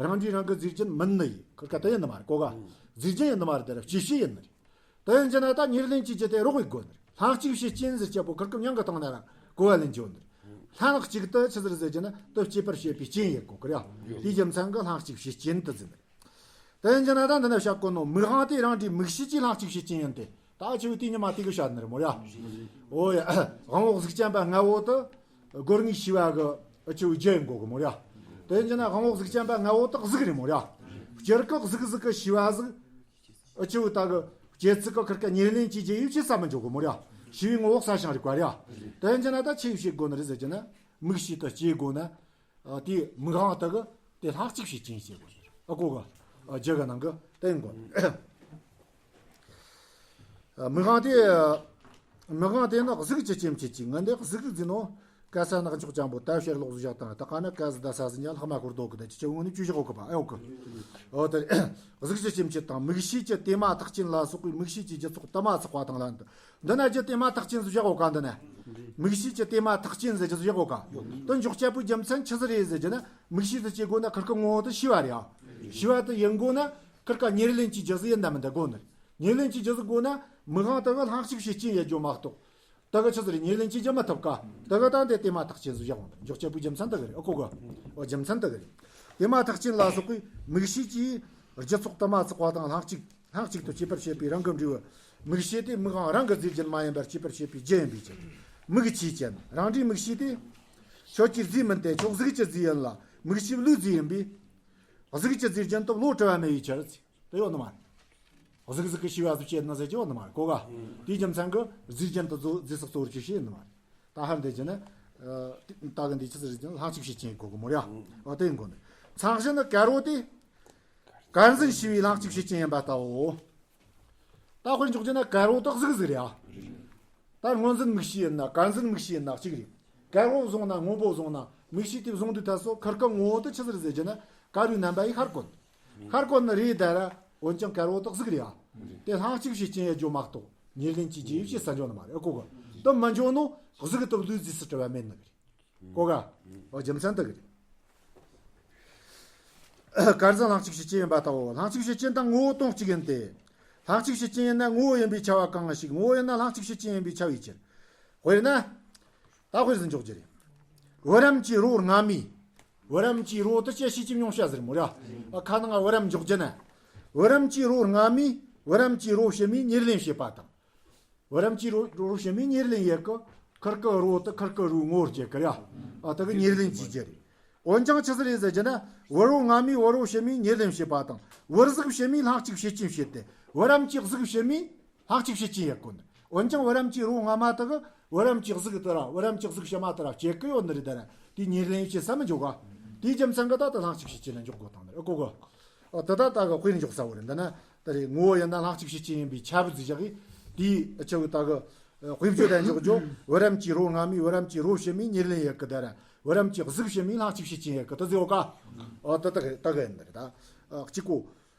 རང་འབྲས་རང་གི་རྫས་རྒྱན་མིན་ནི་ཡིན་ཁིར་ཀ་དེ་ཡིན་ནི་མ་རེད་གོ་ག། རྫས་རྒྱན་ཡིན་ནི་མ་རེད་དེ་ར་སྐྱེད་བྱེད་ཡིན་ནི་རེད། དེ་ཡིན་གྱི་ན་ད་ཉེར་ལེན་གྱི་རྒྱུ་དེ་རོགས་པའི་སྒོ་ནི་རེད། སླང་གཅིག་བྱེད་རྐྱེན་ཟེར་རྒྱུ་བོ་ཁིར་ཀ་མྱང་གི་སྟེང་ན་ར་གོ་བ་ལེན་རྒྱུ་ནི་རེད། ལྷན་གཅིག་ཏུ་ཆི་ཟེར་ཟེར་གྱི་ན་དེ་སྐྱེད་པར་བྱེད་པའི་རྐྱེན་ཡིན་གོ་གི་རེད། དེའི་རྒྱུ་མཚན་གྱིས་སླང་གཅིག་བྱེད་རྐྱེན་དུ་ཟེར་ནི་རེད། དེ་ཡིན་གྱི་ན་ད་འདི་ན་བཤད་གོ་ནོ་མིག་དབང་དེ་རང་འབྲས་མིག་ཤེས་ཀྱི་སླང་གཅིག་བྱེད་རྐྱེན་ཡིན་ཏེ། ད་ཆུ་བོ་དེ་ཉི་མ་དེ་གི་བཤད་ནི་རེད་མོ་ར། ཨོ་ཡ། དབང་པོ་གཟུགས་ཅན་པ་ལྔ་བོ་དེ་སྒོ་ལྔའི་ཤེས་པ་གི་ཆུ་བོའི་རྒྱུ་ཡིན་གོ་གི་མོ་ར། དེ་ཡིན་གྱི་ན་དབང་པོ་གཟུགས་ཅན་པ་ལྔ་བོ་དེ་གཟུགས་རེད་མོ་ར། སྤྱིར་གི་གཟུགས་གཟུགས་ཀྱི་ཤེས་པ་གཟུགས། ཨ་ཆུ་བོ་ད་གི་སྐྱེད་ཚིག་གི་ཁིར་ཀ་ཉེར་ལེན་གྱི་རྒྱུ་ཡིན་ཅི་ས་མི་འཇོག་གི་མོ་ར། ཤེས་པའི་ངོ་བོ་གསལ་ཞིང་རིག་པ་ར། དེ་ཡིན་གྱི་ན་ད་ཆི་ཡིས་བྱེད་དགོས་ནི་རེད་ཟེར་གྱི་ན། མིག་ཤེས་དེ་སྐྱེ་དགོས་ན། ཨ་དེ་མིག་དབང་དེ་གི་དེ་སླང་གཅིག་བྱེད་རྐྱེན་བྱེད་དགོས། ཨ་གོ་གི། ཨ་རྒྱུ་གི་ནང་གི་བསྟན་དགོས། ཨ་མིག་དབང་དེ། མིག་དབང་དེ་ནི་གཟུགས་ཀྱི་སྐྱེ་མཆེད་ཅིག་ངན་དེ་གཟུགས་ཀྱི་རྫས་ནོ། ག་ས་ནག་ཕྱོགས་ཅན་པོ་ད་ཕྱིར་ལོག་བཞག་དང་ད་ག་ན་ག་ཟི་ད་ས་ཟི་ཉ་ལྷག་མ་ཁོར་རྡོ་གི་ད་ཅི་ཅི་འོང་ནི་ཅུ་བཞག་གོ་གི་པ་ཨེ་འོ་གི། འོ་དེ་གཟུགས་ཀྱི་སྐྱེ་མཆེད་དང་མིག་ཤེས་ཀྱི་དེ་མ་ཐག་ཅན་ལ་སོགས་པའི་མིག་ཤེས་ཀྱི་རྒྱུ་ཚོགས་དུ་མ་ཚོགས་པ་དང་ལ་འདི། འདི་ན་རྒྱུ་དེ་མ་ཐག་ཅན་ཟིག་བཞག་གོ་ག་འདི་ན། མིག་ཤེས་ཀྱི་དེ་མ་ཐག་ཅན་ཟེར་རྒྱུ་ཟིག་བཞག་གོ་ག། དེ་འཇོག་བྱ་པོའི་རྒྱུ་མཚན་ཆི་ཟིག་རེད་ཟེར་རྒྱུ་ན་མིག་ཤེས་དེ་སྐྱེ་དགོས་ན་ཁིར་ཀ་ངོ་བོ་དེ་ཤེས་པ་རེད་ཨ། ཤེས་པ་དེ་ཡིན་དགོས་ན་ཁིར་ཀ་ཉེར་ལེན་གྱི་རྒྱུ་ཟིག་ཡིན་ད་མིན་ད་དགོས་ནི། ཉེར་ལེན་གྱི་རྒྱུ་ཟིག་དགོས་ན་མིག་དབང་དེ་གི་སླང་གཅིག་བྱེད་རྐྱེན་ཡིན་རྒྱུ་མ་གཏོགས། དེ་གི་ཆི་ཟིག་རེད་ཉེར་ལེན་གྱི་རྒྱུ་མི་ཐུབ་ཀ། དེ་གི་ད་འདི་དེ་མ་ཐག་ཅན་ཟིག་བཞག་འོང་ད་འཇོག་བྱ་པོའི་རྒྱུ་མཚན་དེ་གི་རེད་ཨ་གོ་གི། འོ་རྒྱུ་མཚན་དེ་གི་རེད། དེ་མ་ཐག་ཆོད་ལ་སོགས་པའི་དམིགས་བྱས་ཀྱིས་རྒྱུ་ཚོགས་དུ་མ་ཚོགས་པ་དང་ལྷན་ཅིག་ལྷན་ཅིག་ཏུ་སྐྱེད་པར་བྱེད་པའི་རང་གི་འབྲས་བུ། དམིགས་བྱས་དེ་དམིགས་འང་རང་གི་རྫས་རྒྱུན་མ་ཡིན་པར་སྐྱེད་པར་བྱེད་པའི་རྒྱུ་ཡིན་པའི་ཕྱིར། དམིགས་བྱས་ཅན། རང་འབྲས་དམིགས་བྱས་དེ། ཁྱོད་ཀྱི་རྫས་མིན་ཏེ་ཁྱོད་གཟུགས་ཀྱི་རྫས་ཡིན་ལ་དམིགས་བྱས་བློའི་རྫས་ཡིན་པས། གཟུགས་ཀྱི་རྫས་རྒྱུན་དུ་བློ་བྲི་བ་མེད་པའི་ཕྱིར། དེ་ཡོད་ནི་མ་རེད། གཟུགས་གཟུགས་ཀྱི་ཤེས་པ་གཟུགས་ཅན་ནི་ཟེར་གྱི་ཡོད་ནི་མ་རེད་གོ་ག་དེའི་རྒྱུ་མཚན་གྱིས་རྫས་རྒྱུན་དུ་རྫོ་རྫས་སུ་གཙོ་བོར་གྱི་ཤེས་ནི་མ་རེད། ད་ཧར་འདི་བྱས་ན། ད་གི་འདི་ཆི་ཟིག་རེད་ཀྱང་ལྷན་ཅིག་བྱེད་ཅན་གོ་གི་མོ་ར། འོ་དེ་ཡིན་དགོས་ནི། མཚན་གཞི་ནི་དཀར་པོ་དེ། དཀར་འཛིན་ཤེས་པའི་ལྷན་ཅིག་བྱེད་ཅན་ཡིན་པ་ལྟ་བུའོ། ད་དཔེར་འཇོག་རྒྱུ་ན་དཀར་པོ་དེ་གཟུགས་ཟིག་རེད་ཨ། ད་སྔོ་འཛིན་དམིགས་བྱས་ཡིན་ན་དཀར་འཛིན་དམིགས་བྱས་ཡིན་ན་གཅིག་རེད། དཀར་པོ་བཟུང་ན་སྔོན་པོ་བཟུང་ན་དམིགས་བྱས་དེ་བཟུང་དུས་ད་སོ་ཁིར་ཀ་ངོ་བོ་དེ་ཆི་ཟིག་རེད་ཟེར་རྒྱུ་ན་དཀར་པོའི་རྣམ་པ་ཡིས་ཤར་གོ་ནི། ཤར་གོ་ནི་རེད་ད་ར། འོན་ཀྱང་དཀར་པོ་དེ་གཟུགས་རེད་ཨ། དེ་ལྷན་ཅིག་བྱེད་ཅན་ཡིན་རྒྱུ་མ་གཏོགས་ཉེར་ལེན་གྱི་རྒྱུ་ཡིན་ཞེས་ས་འཇོག་ནི་མ་རེད་ཨ་གོ་གི་དེ་མི་འཇོག་ནོ་གཟུགས་དེ་བློའི་རྫས་སུ་བྲི་བ་མེད་ནི་རེད། གོ་ག་འོ་རྒྱུ་མཚན་དེ་གི་རེད། དཀར་འཛིན་ལྷན་ཅིག་བྱེད་ཅན་ཡིན་པ་ལྟ་བུ། ལྷན་ཅིག་བྱེད་ཅན་དང་ངོ་བོ་དོན་གཅིག་ཡིན་ཏེ། ལྷན་ཅིག་བྱེད་ཅན་ཡིན་ན་ངོ་བོ་ཡིན་པས་ཁྱབ་པ་གང་ཞིག་ངོ་བོ་ཡིན་ན་ལྷན་ཅིག་བྱེད་ཅན་ཡིན་པས་ཁྱབ་པའི་ཕྱིར། དཔེར་ན། ད་དཔེར་ཟིག་འཇོག་རྒྱུ་རེད། བུ་རམ་གྱི་རོ་རྔ་མས། བུ་རམ་གྱི་རོ་དེ་སྐྱེད་བྱེད་ཀྱི་མྱོང་བྱ་ཟེར་མོ་ར། ཁ་ནང་བུ་རམ་འཇོག་རྒྱུ་ན། བུ་རམ་གྱི་རོ་རྔ་མས་བུ་རམ་གྱི་རོ་ཕྱི་མས་ཉེར་ལེན་བྱེད་པ་དང་། བུ་རམ་གྱི་རོ་རོ་ཕྱི་མས་ཉེར་ལེན་ཡེད་གི་ཁིར་ཀི་རོ་དེ་ཁིར་ཀི་རོའི་ངོ་བོར་སྐྱེད་གི་ར། ཨ་དེ་གི་ཉེར་ལེན་གྱི་རྒྱུ་རེད། འོན་ཀྱང་ཆི་ཟིག་རེད་ཟེར་རྒྱུ་ན་བུ་རོ་རྔ་མས་བུ་རོ་ཕྱི་མས་ཉེར་ལེན་བྱེད་པ་དང་བུ་གཟུགས་ཕྱི་མས་ལྷན་ཅིག་བྱེད་ཅན་བྱེད་དེ་བུ་རམ་གྱི་གཟུགས་ཕྱི་མས་ལྷན་ཅིག་བྱེད་ཅན་ཡེད་གོ་ནི། འོན་ཀྱང་བུ་རམ་གྱི་རོ་རྔ་མ་དེ་གི་བུ་རམ་གྱི་གཟུགས་དེ་ར་བུ་རམ་གྱི་གཟུགས་ཕྱི་མ་དེ་ར་སྐྱེད་གི་ཡོད་ནི་རེད་ད་ར། དེ་ཉེར་ལེན་བྱེད་ས་མི་འཇོག་ག་དེའི་རྒྱུ་མཚན་གི་ད་དེ་ལྷན་ཅིག་བྱེད་ཅན་ལ་འཇོག་དགོས་དང་ནི་ཨ་གོ་གི་ཨ་དེ་ད་ད་གི་དཔེར་འཇོག་ས་བོ་རེད་འདི་ན། ད་རེས་ངོ་བོ་ཡིན་ན་ལྷན་ཅིག་བྱེད་ཅན་ཡིན་པས་ཁྱབ་ཟེར་བཞག་གི་དེའི་ཨ་ཆེ་བོ་ད་གི་དཔེ་བརྗོད་དང་འཇོག་རྒྱུ་བུ་རམ་གྱི་རོ་རྔ་མས་བུ་རམ་གྱི་རོ་ཕྱི་མས་ཉེར་ལེན་ཡེད་གི་ད་ར། བུ་རམ་གྱི་གཟུགས་ཕྱི་མས་ལྷན་ཅིག་བྱེད་ཅན་ཡེད་གི་དེ་ཟེར་བ་ཀ་ཨ་དེ་ད་གི་ད་གི་ཡིན་ནི་རེད་ད། ཨ་གཅིག་གོ་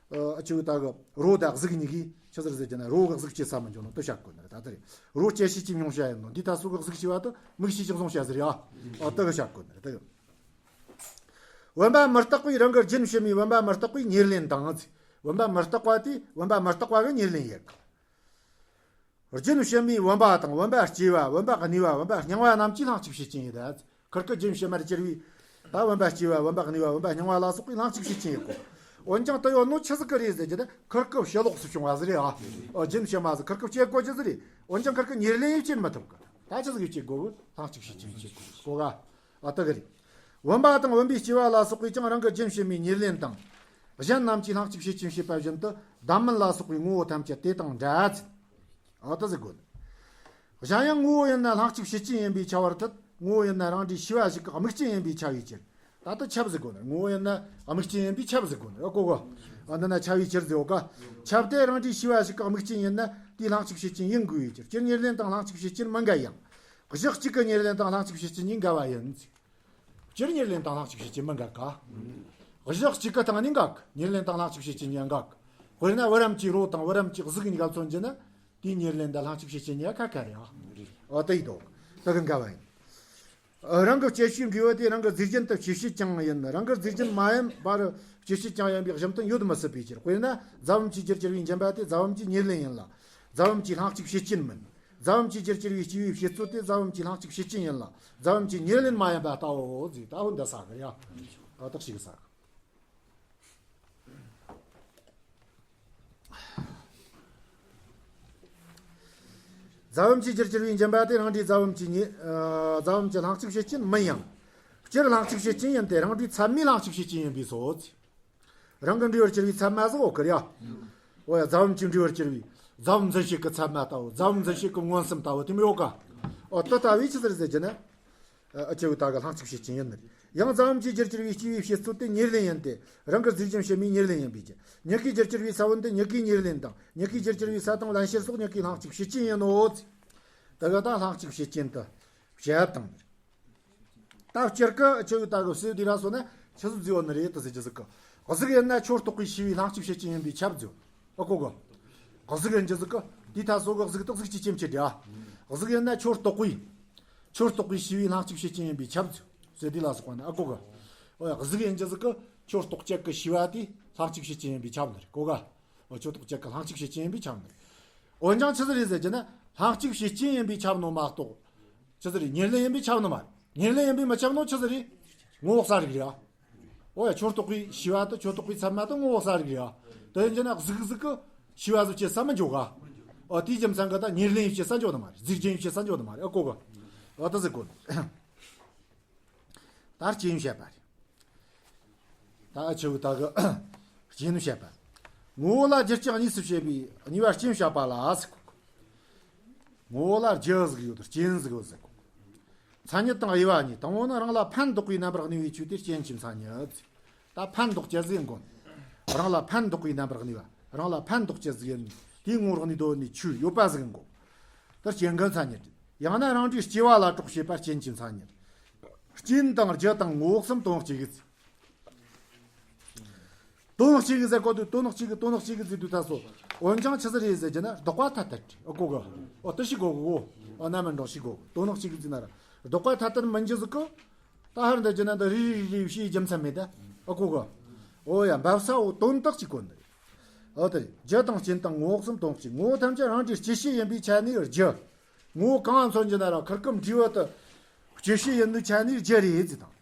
ཨ་ཆེ་བོ་ད་གི་རོ་དང་གཟུགས་གཉིས་ཀྱིས་ཆི་ཟེར་ཟེར་རྒྱུ་ན་རོ་གི་གཟུགས་སྐྱེད་ས་མི་འཇོག་ནོ་དེ་བཤད་དགོས་ནི་རེད་ད་དེ་རེད། རོ་སྐྱེད་བྱེད་ཀྱི་མྱོང་བྱ་ཡིན་ནོ་འདི་ད་སོ་གི་གཟུགས་སྐྱེ་བ་དེ་དམིགས་བྱས་ཀྱི་བཟུང་བྱ་ཟེར་ཡ། ཨ་དེ་གི་བཤད་དགོས་ནི་རེད་ད་གི་བུམ་པ་མི་རྟག་པའི་རང་གི་རྒྱུན་ཕྱི་མས་བུམ་པ་མི་རྟག་པའི་ཉེར་ལེན་དང་། བུམ་པ་མི་རྟག་པ་དེས་བུམ་པ་མི་རྟག་པ་གི་ཉེར་ལེན་ཡེད་གི་རྒྱུན་ཕྱི་མས་བུམ་པ་དང་བུམ་པ་སྐྱེ་བ་བུམ་པ་གནས་པ་བུམ་པ་རྙིང་བ་རྣམས་ཀྱིས་ལྷན་ཅིག་བྱེད་ཅན་ཡིན་ད། ཁིར་ཀི་རྒྱུན་ཕྱི་མར་གྱུར་པའི་ད་བུམ་པ་སྐྱེ་བ་བུམ་པ་གནས་པ་བུམ་པ་རྙིང་བ་ལ་སོགས་པས་ལྷན་ཅིག་བྱེད་ཅན་ཡེད་གོ་འོན་ཀྱང་དེ་ཡོད་ནོ་ཆི་ཟིག་གི་རེད་ཟེར་རྒྱུ་ན་ཁིར་ཀི་ཕྱི་ལོགས་སུ་བྱུང་བ་ཟིག་རེད་ཨ། རྒྱུན་ཕྱི་མ་ཟིག་ཁིར་ཀི་སྐྱེ་དགོས་རྒྱུ་ཟིག་རེད། འོན་ཀྱང་ཁིར་ཀི་ཉེར་ལེན་ཡེད་བྱེད་མི་ཐུབ་གི་ད་ཆི་ཟིག་ཡེད་བྱེད་དགོས་གི་ལྷན་ཅིག་བྱེད་ཅན་བྱེད་དགོས་གོ་ག་ཨ་དེ་གི་རེད། བུམ་པ་དང་བུམ་པའི་སྐྱེ་བ་ལ་སོགས་པས་ཀྱང་རང་གི་རྒྱུན་ཕྱི་མས་ཉེར་ལེན་དང་། གཞན་རྣམས་ཀྱིས་ལྷན་ཅིག་བྱེད་ཅན་བྱེད་པ་བཞིན་དུ་བདག་མེད་ལ་སོགས་པའི་ངོ་བོ་ཐམས་ཅད་དེ་དང་འདྲ་ཟེར། ཨ་དེ་ཟེར་དགོས་ནི། གཞན་ཡང་ངོ་བོ་ཡིན་ན་ལྷན་ཅིག་བྱེད་ཅན་ཡིན་པས་ཁྱབ་པར་ཐལ། ངོ་བོ་ཡིན་ན་རང་འབྲས་ཤེས་པ་ཞིག་གི་དམིགས་རྐྱེན་ཡིན་པས་ཁྱབ་པའི་ཕྱིར། ད་ལྟ་ཁྱབ་ཟེར་དགོས་ནི། ངོ་བོ་ཡིན་ན་དམིགས་རྐྱེན་ཡིན་པས་ཁྱབ་ཟེར་དགོས་ནི། ཨ་གོ་གོ་ཨ་འདི་ན་ཁྱབ་པའི་ཕྱིར་ཟེར་བ་ཀ་ཁྱབ་སྟེ་རང་འབྲས་ཤེས་པ་ཞིག་གི་དམིགས་རྐྱེན་ཡིན་ན་དེའི་ལྷན་ཅིག་བྱེད་རྐྱེན་ཡིན་དགོས་པའི་ཕྱིར། སྤྱིར་ཉེར་ལེན་དང་ལྷན་ཅིག་བྱེད་རྐྱེན་མི་འགལ་ཡང་། གཞི་གཅིག་གི་ཉེར་ལེན་དང་ལྷན་ཅིག་བྱེད་རྐྱེན་གཉིས་འགལ་བ་ཡིན། སྤྱིར་ཉེར་ལེན་དང་ལྷན་ཅིག་བྱེད་རྐྱེན་མི་འགལ་ག་གཞི་གཅིག་གི་སྟེང་ནས་འགལ་གི་ཉེར་ལེན་དང་ལྷན་ཅིག་བྱེད་རྐྱེན་གཉིས་འགལ་གི་དཔེར་ན་བུ་རམ་གྱི་རོ་དང་བུ་རམ་གྱི་གཟུགས་གཉིས་ཀ་མཚོན་རྒྱུ་ན་དེའི་ཉེར་ལེན་དང་ལྷན་ཅིག་བྱེད་རྐྱེན་གཉིས་ཀ་ཁ་ཁ་རེད་ཨ། ཨ་དེ་ཡིན་དོ། དེ་གི་འགལ་བ་ཡིན། རང་གི་སྐྱེད་བྱེད་འབྲས་བུ་དེ་རང་གི་རྫས་རྒྱུན་དུ་སྐྱེད་བྱེད་ཀྱང་ཡིན། རང་གི་རྫས་རྒྱུན་མ་ཡིན་པར་སྐྱེད་བྱེད་ཀྱང་ཡིན་པའི་གཞི་མཐུན་ཡོད་མི་སྲིད་པའི་ཕྱིར། དཔེར་ན་རྫ་བུམ་གྱི་རྒྱུར་གྱུར་པའི་འབྱིན་པ་དེ་རྫ་བུམ་གྱི་ཉེར་ལེན་ཡིན་ལ། རྫ་བུམ་གྱི་ལྷན་ཅིག་བྱེད་རྐྱེན་མིན། རྫ་བུམ་གྱི་རྒྱུར་གྱུར་པའི་སྐྱེ་བའི་བྱེད་རྩོལ་དེ་རྫ་བུམ་གྱི་ལྷན་ཅིག་བྱེད་རྐྱེན་ཡིན་ལ། རྫ་བུམ་གྱི་ཉེར་ལེན་མ་ཡིན་པ་ལྟ་བུའོ་ཟེར། ད་འོ་འདི་ས་གི་རེད་ཡ། ད་དག་ཞིག་ས་གི་རྫ་བུམ་གྱི་རྒྱུར་གྱུར་པའི་འབྱིན་པ་དེ་རང་འབྲས་རྫ་བུམ་གྱི་ཉེ་ཨ་རྫ་བུམ་གྱི་ལྷན་ཅིག་བྱེད་རྐྱེན་མིན་ཡང་། སྤྱིར་ལྷན་ཅིག་བྱེད་རྐྱེན་ཡིན་ཏེ་རང་འབྲས་ཚད་མས་ལྷན་ཅིག་བྱེད་རྐྱེན་ཡིན་པས་སོ། རང་གི་འབྲས་བུར་གྱུར་པའི་ཚད་མ་ཟིག་འོ་གི་རེད་ཡ། འོ་ཡ་རྫ་བུམ་གྱི་འབྲས་བུར་གྱུར་པའི་རྫ་བུམ་འཛིན་བྱེད་ཀྱི་ཚད་མ་ལྟ་བུ་རྫ་བུམ་འཛིན་བྱེད་ཀྱི་མངོན་སུམ་ལྟ་བུ་དེ་མོ་ཡོད་ག་འོ་དེ་ལྟ་བས་ཆི་ཟེར་ཟེར་གྱི་ན། ཨ་ཅེ་བོ་ད་གི་ལྷན་ཅིག་བྱེད་ཀྱི་ཡིན་ནི། ཡང་རྫ་བུམ་གྱི་རྒྱུར་གྱུར་པའི་སྐྱེ་བའི་བྱེད་རྩོལ་དེ་ཉེར་ལེན་ཡིན་ཏེ་རང་གི་རྫས་རྒྱུན་ཕྱི་མའི་ཉེར་ལེན་ཡིན་པའི་ཕྱིར། མྱུ་གུའི་རྒྱུར་གྱུར་པའི་ས་བོན་དེ་མྱུ་གུའི་ཉེར་ལེན་དང་མྱུ་གུའི་རྒྱུར་གྱུར་པའི་ས་དང་རླན་གཤེར་སོགས་མྱུ་གུའི་ལྷན་ཅིག་བྱེད་རྐྱེན་ཡིན་ནོ། ད་གི་ད་ལྷན་ཅིག་བྱེད་རྐྱེན་དུ་བྱ་དང་། ད་སྤྱིར་གི་ཆུ་ཡུག་ད་གི་སེ་དེ་ར་སོ་ན་ཆུ་ཟིག་རྫི་བ་ནི་རེད་དུ་ཟེར་གྱི་ཟིག་གི། གཟུགས་ཡིན་ན་ཆོས་རྟོགས་པའི་ཤེས་པའི་ལྷན་ཅིག་བྱེད་ཅན་ཡིན་པའི་ཁྱབ་རྫི་བ། ཨ་གོ་གི། གཟུགས་ཡིན་གྱི་ཟིག་གི་དེའི་ཐ་སོ་གི་གཟུགས་དེ་གཟུགས་ཀྱི་སྐྱེ་མཆེད་རེད་ཨ། གཟུགས་ཡིན་ན་ཆོས་རྟོགས་པའི། ཆོས་རྟོགས་པའི་ཤེས་པའི་ལྷན་ཅིག་བྱེད་ཅན་ཡིན་པའི་ཁྱབ་རྫི་བ། སེ་དེ་ལ་སོགས་པ་ནི་ཨ་གོ་གི། ཨོ་ཡ་གཟུགས་ཡིན་གྱི་ཟིག་གི་ཆོས་རྟོགས་བྱེད་ཀྱི་ཤེས་པ་དེ་ལྷན་ཅིག་བྱེད་ཅན་ཡིན་པའི་ཁྱབ་ནི་རེད་གོ་ག། ཨོ་ཆོས་རྟོགས་བྱེད་ཀྱི་ལྷན་ཅིག་བྱེད་ཅན་ཡིན་པའི་ཁྱབ་ནི་རེད། འོན་ཀྱང་ཆི་ཟིག་རེད་ཟེར་གྱི་ན་ལྷན་ཅིག་བྱེད་ཅན་ཡིན་པའི་ཁྱབ་ནོ་མ་གཏོགས། ཆི་ཟིག་རེད་ཉེར་ལེན་ཡིན་པའི་ཁྱབ་ནི་མ་རེད། ཉེར་ལེན་ཡིན་པའི་མི་ཁྱབ་ནོ་ཆི་ཟིག་རེད། ངོ་བོ་གསལ་རིག་རེད་ཨ། འོ་ཡ། ཁྱོད་རྟོག་པའི་ཤེས་པ་དང་ཁྱོད་རྟོག་པའི་ཚད་མ་དང་ངོ་བོ་གསལ་རིག་རེད་ཡ། དེ་ཡིན་གྱི་ན་གཟུགས་གཟུགས་ཀྱི་ཤེས་པ་ཟིག་བྱེད་ས་མི་འཇོག་ག་འོ་དེའི་རྒྱུ་མཚན་གྱིས་ད་ཉེར་ལེན་ཡེད་བྱེད་ས་འཇོག་ནི་མ་རེད། རྫས་སྦྱོར་ཡེད་བྱེད་ས་འཇོག་ནི་མ་རེད། ཨ་གོ་གི། འོ་ད་ཟེར་གོ་ནི། ད་རྐྱེན་བཤད་པ་རེད། ད་ཨ་ཆེ་བོ་ད་གི་རྐྱེན་བཤད་པ། ངོ་བོ་ལ་རྒྱུར་ཀྱང་གཉིས་སུ་བྱེད་པའི་གཉིས་པ་རྐྱེན་བཤད་པ་ལ་ཟེར་གོ་གི། ངོ་བོ་ལ་རྒྱུ་ཟིག་ཡོད་དང་རྐྱེན་ཟིག་ཡོད་ཟེར་གོ། མཚན་ཉིད་དང་དབྱེ་བ་གཉིས། དང་པོ་ནི་རང་ལ་ཕན་འདོགས་པའི་རྣམ་པར་གནས་པའི་ཆོས་དེ་རྐྱེན་གྱི་མཚན་ཉིད། ད་ཕན་འདོགས་ཅན་ཟིག་ཡིན་དགོས། རང་ལ་ཕན་འདོགས་པའི་རྣམ་པར་གནས་པ། རང་ལ་ཕན་འདོགས་ཅན་ཟིག་ཡིན། དེའི་ངོ་བོར་གནས་དོན་ནི་ཆོས་ཡོད་པ་ཟིག་ཡིན་དགོས། དེ་རྐྱེན་གྱི་མཚན་ཉིད། ཡང་ན་རང་འབྲས་སྐྱེ་བ་ལ་གྲོགས་བྱེད་པ་རྐྱེན་གྱི་མཚན་ཉིད། རྐྱེན་དང་རྒྱུ་དང་ངོ་བོ་གསུམ་དོན་གཅིག་གི། དོན་གཅིག་གི་ཟེར་གོ་དུས་དོན་གཅིག་གི་དོན་གཅིག་གི་ཟེར་དུས་ད་སོ། འོན་ཀྱང་ཆི་ཟིག་རེད་ཟེར་གྱི་ན་ལྡོག་པ་ཐ་དད་རེད། ཨ་གོ་གི། འོ་དེ་ཤེས་དགོས་གི། འོ་རྣམ་སྨིན་འགྲོ་ཤེས་དགོས་གི། དོན་གཅིག་གི་ཟེར་ན་ར་ལྡོག་པ་ཐ་དད་མིན་རྒྱུ་ཟིག་གི། ད་ཧར་འདི་རྒྱུ་ན་འདི་རེ་རེ་རེ་ཤེས་རྒྱུ་མཚན་མེད་ད། ཨ་གོ་གི། འོ་ཡ། འབབ་ས་འོ་དོན་དག་གཅིག་གོ་འདི་རེད། འོ་དེ་རེད། རྒྱུ་དང་རྐྱེན་དང་ངོ་བོ་གསུམ་དོན་གཅིག། ངོ་བོ་ཐམས་ཅད་རང་འབྲས་སྐྱེད་བྱེད་ཡིན་པའི་ཆ་ནས་རྒྱུ། ངོ་བོ་གང་མཚོན་གྱི་ན་ར་ཁིར་ཀི་འབྲས་བུ་དེ་སྐྱེད་བྱེད་ཡིན་པའི་ཆ་ནས་རྒྱུ་རེད་ཟེར་དང་།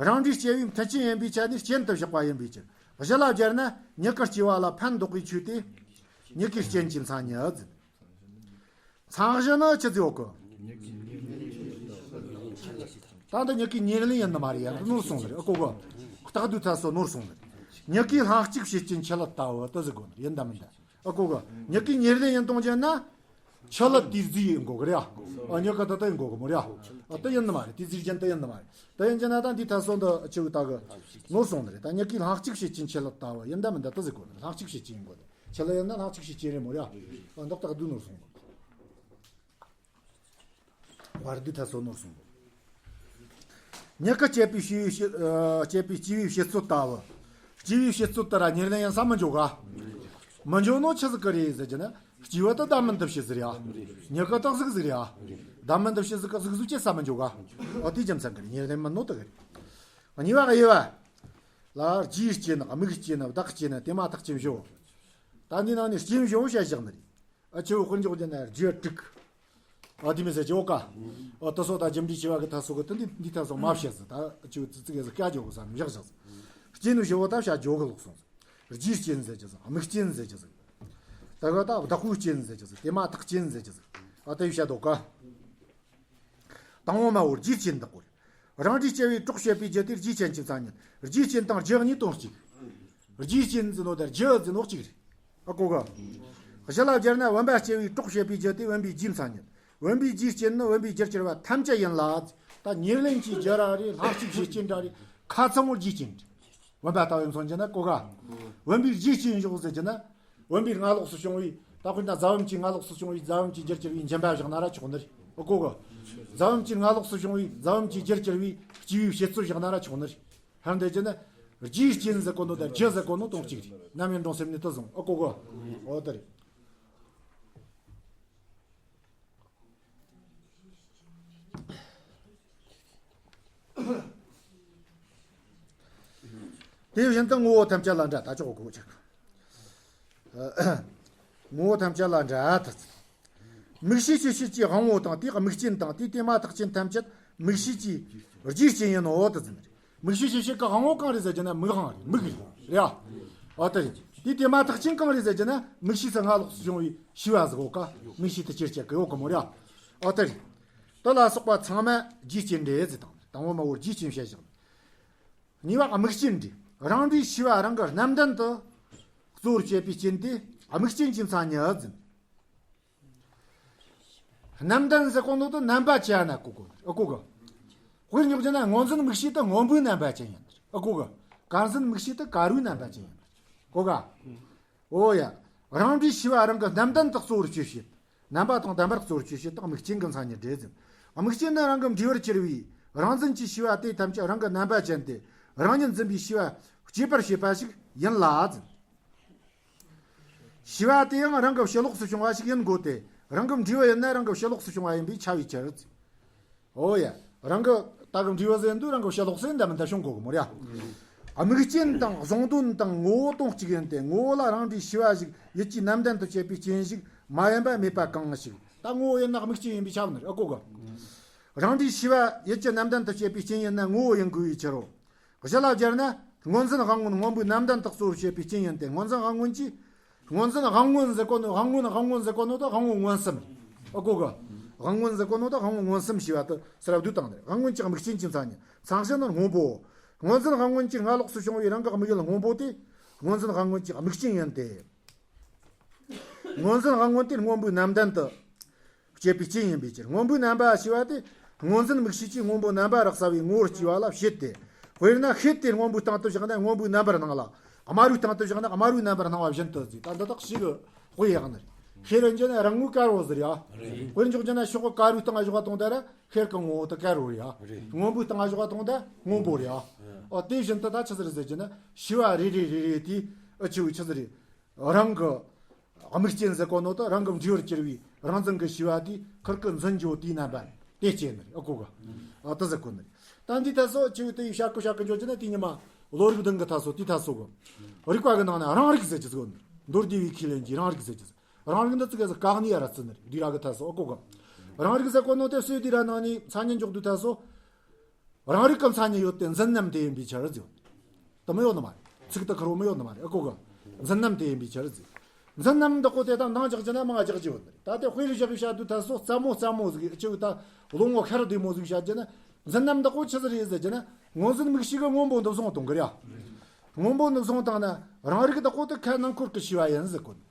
རང་འབྲས་སྐྱེ་བའི་མཐུན་རྐྱེན་ཡིན་པའི་ཆ་ནས་རྐྱེན་དུ་བཞག་པ་ཡིན་པའི་ཕྱིར། གཞི་ལ་སྦྱར་ན་མྱུ་གུ་སྐྱེ་བ་ལ་ཕན་འདོགས་པའི་ཆོས་དེ་མྱུ་གུའི་རྐྱེན་གྱི་མཚན་ཉིད་ཟེར། མཚན་གཞི་ནི་ཆི་ཟིག་ཡོད་གི། ད་འདི་མྱུ་གུའི་ཉེར་ལེན་ཡིན་ནི་མ་རེད་ཡ། འདི་ནོར་སོང་ནི་རེད། ཨ་གོ་གི། ལྟག་དུས་ཐ་སོ་ནོར་སོང་ནི་རེད། མྱུ་གུའི་ལྷན་ཅིག་བྱེད་རྐྱེན་ཆུ་ལུད་ལྟ་བུ་དེ་ཟེར་གོ་ནི་རེད། ཡིན་ད་མིན་ད། ཨ་གོ་གི། མྱུ་གུའི་ཉེར་ལེན་ཡིན་གཏོང་རྒྱུ་ན། ཆུ་ལུད་དེ་རྫས་ཡིན་དགོས་གི་རེད་ཨ། ཨ་མྱུ་གུ་དེ་དེ་ཡིན་དགོས་གི་མོ་རེད་ཨ། ཨ་དེ་ཡིན་ནི་མ་རེད། དེ་རྫས་རྐྱེན་དེ་ཡིན་ནི་མ་རེད། དེ་ཡིན་རྒྱུ་ན་ད་འདི་ཐ་སོ་འདི་ཆུ་བོའི་ད་གི་ནོར་སོང་ནི་རེད། ད་མྱུ་གུའི་ལྷན་ཅིག་བྱེད་རྐྱེན་ཆུ་ལུད་ལྟ་བུ་ཡིན་ད་མིན་ད་དེ་ཟེར་གོ་ནི་རེད། ལྷན་ཅིག་བྱེད་རྐྱེན་ཡིན་དགོས་ནི། ཆུ་ལུད་ཡིན་ན་ལྷན་ཅིག་བྱེད་རྐྱེན་རེད་མོ་རེད་ཨ། ཨ་འདི་ལྟག་དུས་ནོར་སོང་ནི། བར་དུ་ཐ་སོ་ནོར་སོང་། མྱུ་གུ་སྐྱེད་པའི་སྐྱེ་བའི་སྐྱེ་ཨ་སྐྱེད་པའི་སྐྱེ་བའི་བྱེད་རྩོལ་ལྟ་བུ། སྐྱེ་བའི་བྱེད་རྩོལ་དེ་ར་ཉེར་ལེན་ཡིན་ས་མི་འཇོག་ག་མི་འཇོག་ནོ་ཆི་ཟིག་གི་རེད་ཟེར་གྱི་ན། སྐྱེ་བ་དེ་བདག་མིན་དུ་བྱེད་ཟིག་རེད་ཨ། མྱུ་གུ་དེ་གཟུགས་ཟིག་རེད་ཨ། བདག་མིན་དུ་བྱེད་ཟིག་གི་གཟུགས་གཟུགས་སྐྱེ་ས་མི་འཇོག་ག་འོ་དེའི་རྒྱུ་མཚན་གི་རེད། ཉེར་ལེན་མིན་ནོ་དེ་གི་རེད། གཉིས་པ་དབྱེ་བ། ལ་རྒྱུའི་རྐྱེན་དམིགས་རྐྱེན་བདག་རྐྱེན་དེ་མ་ཐག་རྐྱེན་བཞི། ད་འདི་ནང་ནས་རྐྱེན་བཞི་བཤད་བཞག་ནི་རེད། ཨ་ཆེ་བོ་དཔེར་འཇོག་རྒྱུ་ན་རྒྱུ་དྲུག་ཨ་དེ་མི་ཟེར་ཅོ་ཀ་ཨ་དེ་སོ་ད་རྒྱུ་འབྲས་སྐྱེ་བ་གི་ཐ་སོ་གི་དེ་འདི་འདི་ཐ་སོ་མ་བཤད་ཟེར། ད་ཨ་ཆེ་བོ་ཙི་ཙི་གེ་ཟེར་སྐྱ་ཇོ་གི་ས་མི་བཞག་ཟེར། རྐྱེན་བཞི་བོ་ད་བཤད་ཇོ་གི་ལོག་སོང་ཟེར། རྒྱུའི་རྐྱེན་ཟེར་གྱི་ཟེར། དམིགས་རྐྱེན་ཟེར་གྱི་ཟེར། ད་ག་ད་བདག་པོའི་རྐྱེན་ཟེར་གྱི་ཟེར། དེ་མ་ཐག་རྐྱེན་ཟེར་གྱི་ཟེར། ཨ་དེ་བཤད་དོ་ཀ་དང་པོ་མ་བོ་རྒྱུའི་རྐྱེན་བདག་པོ་རེད། རང་འབྲས་སྐྱེ་བའི་གྲོགས་བྱེད་པའི་རྒྱུ་དེ་རྒྱུའི་རྐྱེན་གྱི་མཚན་ཉིད། རྒྱུའི་རྐྱེན་དང་རྒྱུ་གཉིས་དོན་གཅིག་རྒྱུའི་རྐྱེན་ཟེར་ནོ་དང་རྒྱུ་ཟེར་ནོ་གཅིག་རེད། ཨ་གོ་ག་གཞི་ལ་སྦྱར་ན་བུམ་པ་སྐྱེ་བའི་གྲོགས་བྱེད་པའི་རྒྱུ་དེ་བུམ་པའི་རྒྱུའི་མཚན་ཉིད། བུམ་པའི་རྒྱུའི་རྐྱེན་ནི་བུམ་པའི་རྒྱུར་གྱུར་པ་ཐམས་ཅད་ཡིན་ལ། ད་ཉེར་ལེན་གྱི་རྒྱུ་ར་རེད། ལྷན་ཅིག་བྱེད་རྐྱེན་ར་རེད། ཁ་ཚང་བོ་རྒྱུའི་རྐྱེན་རེད། བུམ་པ་ལྟ་བུ་མཚོན་གྱི་ན་གོ་ག་བུམ་པའི་རྒྱུའི་རྐྱེན་བཞག་ཟེར་གྱི་ན། བུམ་པའི་སྔ་ལོགས་སུ་བྱུང་བའི་ད་དཔེར་ན་རྫ་བུམ་གྱི་སྔ་ལོགས་སུ་བྱུང་བའི་རྫ་བུམ་གྱི་རྒྱུར་གྱུར་པའི་འཇིམ་པ་བཞག་ན་ར་ཆོག་ནི་རེད། ཨ་གོ་ག་རྫ་བུམ་གྱི་སྔ་ལོགས་སུ་བྱུང་བའི་རྫ་བུམ་གྱི་རྒྱུར་གྱུར་པའི་སྐྱེ་བའི་བྱེད་རྩོལ་བཞག་ན་ར་ཆོག་ནི་རེད། ཧར་འདི་རྒྱུ་ན། རྒྱུའི་རྐྱེན་ཟེར་གོ་ནོ་དང་རྒྱུ་ཟེར་གོ་ནོ་དོན་གཅིག་རེད། རྣམ་སྨིན་འགྲོ་སེམས་ནི་དེ་བཟུང་། ཨ་གོ་ག་འོ་དེ་རེད། དེ་བཞིན་དུ་ངོ་བོ་ཐམས་ཅད་ལ་འདྲ། ད་ཅོག་གོ་ཆག་ངོ་བོ་ཐམས་ཅད་ལ་འདྲ་ད། དམིགས་བྱའི་ཤེས་བྱེད་ཀྱི་དབང་པོ་དང་། དེའི་དམིགས་རྐྱེན་དང་། དེའི་དེ་མ་ཐག་རྐྱེན་ཐམས་ཅད་དམིགས་བྱའི་རྒྱུའི་རྐྱེན་ཡིན་ནོ་དེ་ཟེར་ནི་རེད། དམིགས་བྱའི་ཤེས་བྱེད་ཀྱི་དབང་པོ་གང་རེད་ཟེར་གྱི་ན་དམིགས་དབང་རེད། དམིགས་རེད་ཡ། འོ་དེ་རེད། དེའི་དེ་མ་ཐག་རྐྱེན་གང་རེད་ཟེར་གྱི་ན་དམིགས་བྱའི་སྔ་ལོགས་སུ་བྱུང་བའི་ཤེས་པ་ཟིག་ཡོད་ཀ་དམིགས་བྱའི་དེ་ཅིར་བྱེད་ཀྱི་ཡོད་གི་མོ་རེད་ཡ། འོ་དེ་རེད། དེ་ལ་སོགས་པ་ཚང་མ་རྒྱུའི་རྐྱེན་རེད་ཟེར་དང་། དང་པོ་མ་བོ་རྒྱུའི་རྐྱེན་བཤད་བཞག་གཉིས་པ་དམིགས་རྐྱེན་རེད། རང་འབྲས་ཤེས་པ་རང་གི་རྣམ་ལྡན་དུ་གཙོ་བོར་བྱེད་པའི་རྐྱེན་དེ་དམིགས་རྐྱེན་གྱི་མཚན་ཉིད་ཟེར། རྣམ་ལྡན་ཟེར་གོ་ནོ་དེ་རྣམ་པ་ཅན་ན་གོ་དགོས་ནི། ཨ་གོ་ག་དཔེར་འཇོག་རྒྱུ་ན་སྔོ་འཛིན་དམིགས་བྱེད་དེ་སྔོན་པོའི་རྣམ་པ་ཅན་ཡིན་ནི། ཨ་གོ་ག་དཀར་འཛིན་དམིགས་བྱེད་དེ་དཀར་པོའི་རྣམ་པ་ཅན་ཡིན་ནི། གོ་ག་འོ་ཡ། རང་འབྲས་ཤེས་པ་རང་གི་རྣམ་ལྡན་དུ་གཙོ་བོར་བྱེད་བྱེད། རྣམ་པ་དང་ལྡན་པར་གཙོ་བོར་བྱེད་བྱེད་དེ་དམིགས་རྐྱེན་གྱི་མཚན་ཉིད་རེད་ཟེར། དམིགས་རྐྱེན་ནི་རང་གི་འབྲས་བུར་གྱུར་པའི་རང་འཛིན་གྱི་ཤེས་པ་དེ་ཐམས་ཅད་རང་གི་རྣམ་པ་ཅན་ཏེ། རང་ཉིད་འཛིན་པའི་ཤེས་པ་སྐྱེད་པར་བྱེད་པ་ཞིག་ཡིན་ལ་ཟེར། ཤེས་པ་དེ་ཡང་རང་གི་ཕྱི་ལོགས་སུ་བྱུང་བ་ཞིག་ཡིན་དགོས་ཏེ། རང་གི་འབྲས་བུ་ཡིན་ན་རང་གི་ཕྱི་ལོགས་སུ་བྱུང་བ་ཡིན་པས་ཁྱབ་པའི་ཕྱིར། འོ་ཡ། རང་གི་ད་གི་འབྲས་བུ་ཟེར་དུས་རང་གི་ཕྱི་ལོགས་སུ་འདི་མི་འདི་བྱུང་དགོས་གི་མོ་ར། དམིགས་རྐྱེན་དང་གཞུང་དོན་དང་ངོ་བོ་དོན་གཅིག་ཡིན་ཏེ། ངོ་བོ་ལ་རང་འབྲས་ཤེས་པ་ཞིག་ཡིད་ཀྱི་རྣམ་ལྡན་དུ་བྱེད་པའི་རྐྱེན་ཞིག་མ་ཡིན་པ་མེད་པ་གང་ཞིག་ད་ངོ་བོ་ཡིན་ན་དམིགས་རྐྱེན་ཡིན་པས་ཁྱབ་ནི་རེད། ཨ་གོ་ག་རང་འབྲས་ཤེས་པ་ཡིད་ཀྱི་རྣམ་ལྡན་དུ་བྱེད་པའི་རྐྱེན་ཡིན་ན་ངོ་བོ་ཡིན་དགོས་པའི་ཕྱིར་རོ། གཞི་ལ་སྦྱར་ན་ སྔོ་འཛིན་དབང་མངོན་སྔོན་པོའི་རྣམ་ལྡན་དག་གཙོ་བོར་བྱེད་པའི་རྐྱེན་ཡིན་ཏེ། སྔོ་འཛིན་དབང་མངོན་གྱིས། སྔོ་འཛིན་དབང་མངོན་ཟེར་གོ་ནོ། དབང་མངོན། དབང་མངོན་ཟེར་གོ་ནོ་ད་དབང་མངོན་མངོན་སུམ། ཨ་གོ་གི། དབང་མངོན་ཟེར་གོ་ནོ་ད་དབང་མངོན་མངོན་སུམ་ཞེས་པ་དེ་ཟེར་བ་བསྡུས་བཏང་ནས། དབང་མངོན་གྱི་དམིགས་རྐྱེན་གྱི་མཚན་ཉིད། མཚན་གཞི་ནི་སྔོན་པོ། སྔོ་འཛིན་དབང་མངོན་གྱི་སྔ་ལོགས་སུ་བྱུང་བའི་རང་གི་དམིགས་ཡུལ་སྔོན་པོ་དེ། སྔོ་འཛིན་དབང་མངོན་གྱི་དམིགས་རྐྱེན་ཡིན་ཏེ། སྔོ་འཛིན་དབང་མངོན་དེ་སྔོན་པོའི་རྣམ་ལྡན་དུ་བྱེད་པའི་རྐྱེན་ཡིན་པའི་ཕྱིར། སྔོན་པོའི་རྣམ་པ་ཞེས་པ་དེ། སྔོ་འཛིན་དམིགས་བྱེད་ཀྱིས་སྔོན་པོའི་རྣམ་པ་རགས་ཟ་བའི་ངོ་བོར་སྐྱེ་བ་ལ་བྱེད་དེ། དཔེར་ན་ཤེལ་དེ་སྔོན་པོའི་སྟེང་དུ་བཞག་ན་སྔོན་པོའི་རྣམ་པར་སྣང་ལ། དམར་པོའི་སྟེང་དུ་བཞག་ན་དམར་པོའི་རྣམ་པར་སྣང་བ་བཞིན་དུ་ཟེར། ད་འདི་དག་ཞིག་གི་དཔེ་ཡག་ནི། ཤེལ་རེད་ན་རང་ངོས་དཀར་བོ་ཟེར་ཡ། དཔེར་འཇོག་རྒྱུ་ན་ཤོག་གུ་དཀར་པོའི་སྟེང་ང་བཞག་པ་དང་། ད་ར་ཤེལ་གི་ངོ་བོ་དེ་དཀར་བོ་རེད་ཡ། སྔོན་པོའི་སྟེང་ང་བཞག་པ་དང་ད་སྔོན་པོ་རེད་ཡ། ཨོ་དེ་བཞིན་དུ་ད་ཆི་ཟིག་རེད་ཟེར་རྒྱུ་ན། ཤེལ་བ་རེ་རེ་རེ་རེ་དེ་ཨ་ཆི་བོ་ཆི་ཟིག་རེད། རང་གི་དམིགས་རྐྱེན་ཟེར་གོ་ནོ་དང་རང་གི་འབྲས་བུར་གྱུར་པའི་རང་འཛིན་གྱི་ཤེས་པ་དེ་ཁིར་ཀི་འཛིན་རྒྱུ་དེའི་རྣམ་པ་དེ་སྐྱེ་ནི་རེད། ཨ་གོ་གི། ཨ་དེ་ཟེར་གོ་ནི་རེད། ད་འདི་ད་སོ་ཆི་བོ་དེ་ཡི་བྱ་གི་བྱ་གི་འཇོག་རྒྱུ་ན་དེ་ཉི་མ་བློ་རིག་བདུན་གི་ད་སོ་དེ་ད་སོ་གི། རིག་པ་གི་ནང་ན་རང་རིག་ཟེར་རྒྱུ་ཟེར་གོ་ནི་རེད། མདོ་སྡེ་པའི་ཁས་ལེན་གྱི་རང་རིག་ཟེར་རྒྱུ་ཟེར། རང་རིག་འདི་ཚིག་གི་བཀག་ནི་ཡ་ར་བརྩི་ནི་རེད། འདི་ར་གི་ད་སོ། ཨ་གོ་གི། རང་རིག་ཟེར་གོ་ནོ་དེ་སོ་དེ་ར་ནང་ནས་མཚན་ཉིད་འཇོག་དུས་ད་སོ། རང་རིག་གི་མཚན་ཉིད་ཡོད་དེ་འཛིན་རྣམ་དེ་ཡིན་པའི་ཕྱིར་ཟེར། དེ་མི་ཡོད་ནི་མ་རེད། ཚིག་དེ་ཁེར་བོ་མི་ཡོད་ནི་མ་རེད། ཨ་གོ་གི། འཛིན་རྣམ་དེ་ཡིན་པའི་ཕྱིར་ཟེར། འཛིན་རྣམ་འདི་གོ་དེ་དང་འདང་རྒྱག་རྒྱུ་ན་མང་རྒྱག་རྒྱུ་ཡོད་ནི་རེད། ད་དེ་དཔེ་རུ་བཞག་པའི་བཤད་དུས་ད་སོ་རྩ་མོ་རྩ་མོ་ཟིག་ཅིག་ད་བློ་ངོ་ཤར་བདེ་མོ་ཟིག་བཤད་རྒྱུ་ན། འཛིན་རྣམ་འདི་གོ་ཆི་ཟིག་རེད་ཟེར་རྒྱུ་ན། སྔོ་འཛིན་དམིགས་བྱེད་ཀྱི་སྔོན་པོ་འདི་བཟུང་གཏོང་གི་རེད་ཡ། སྔོན་པོ་འདི་བཟུང་བཏང་ན་རང་རིག་འདི་གོ་དེ་ཁ་ནང་ཁུལ་གྱི་ཤེས་པ་ཡིན་ཟེར་གོ་ནི།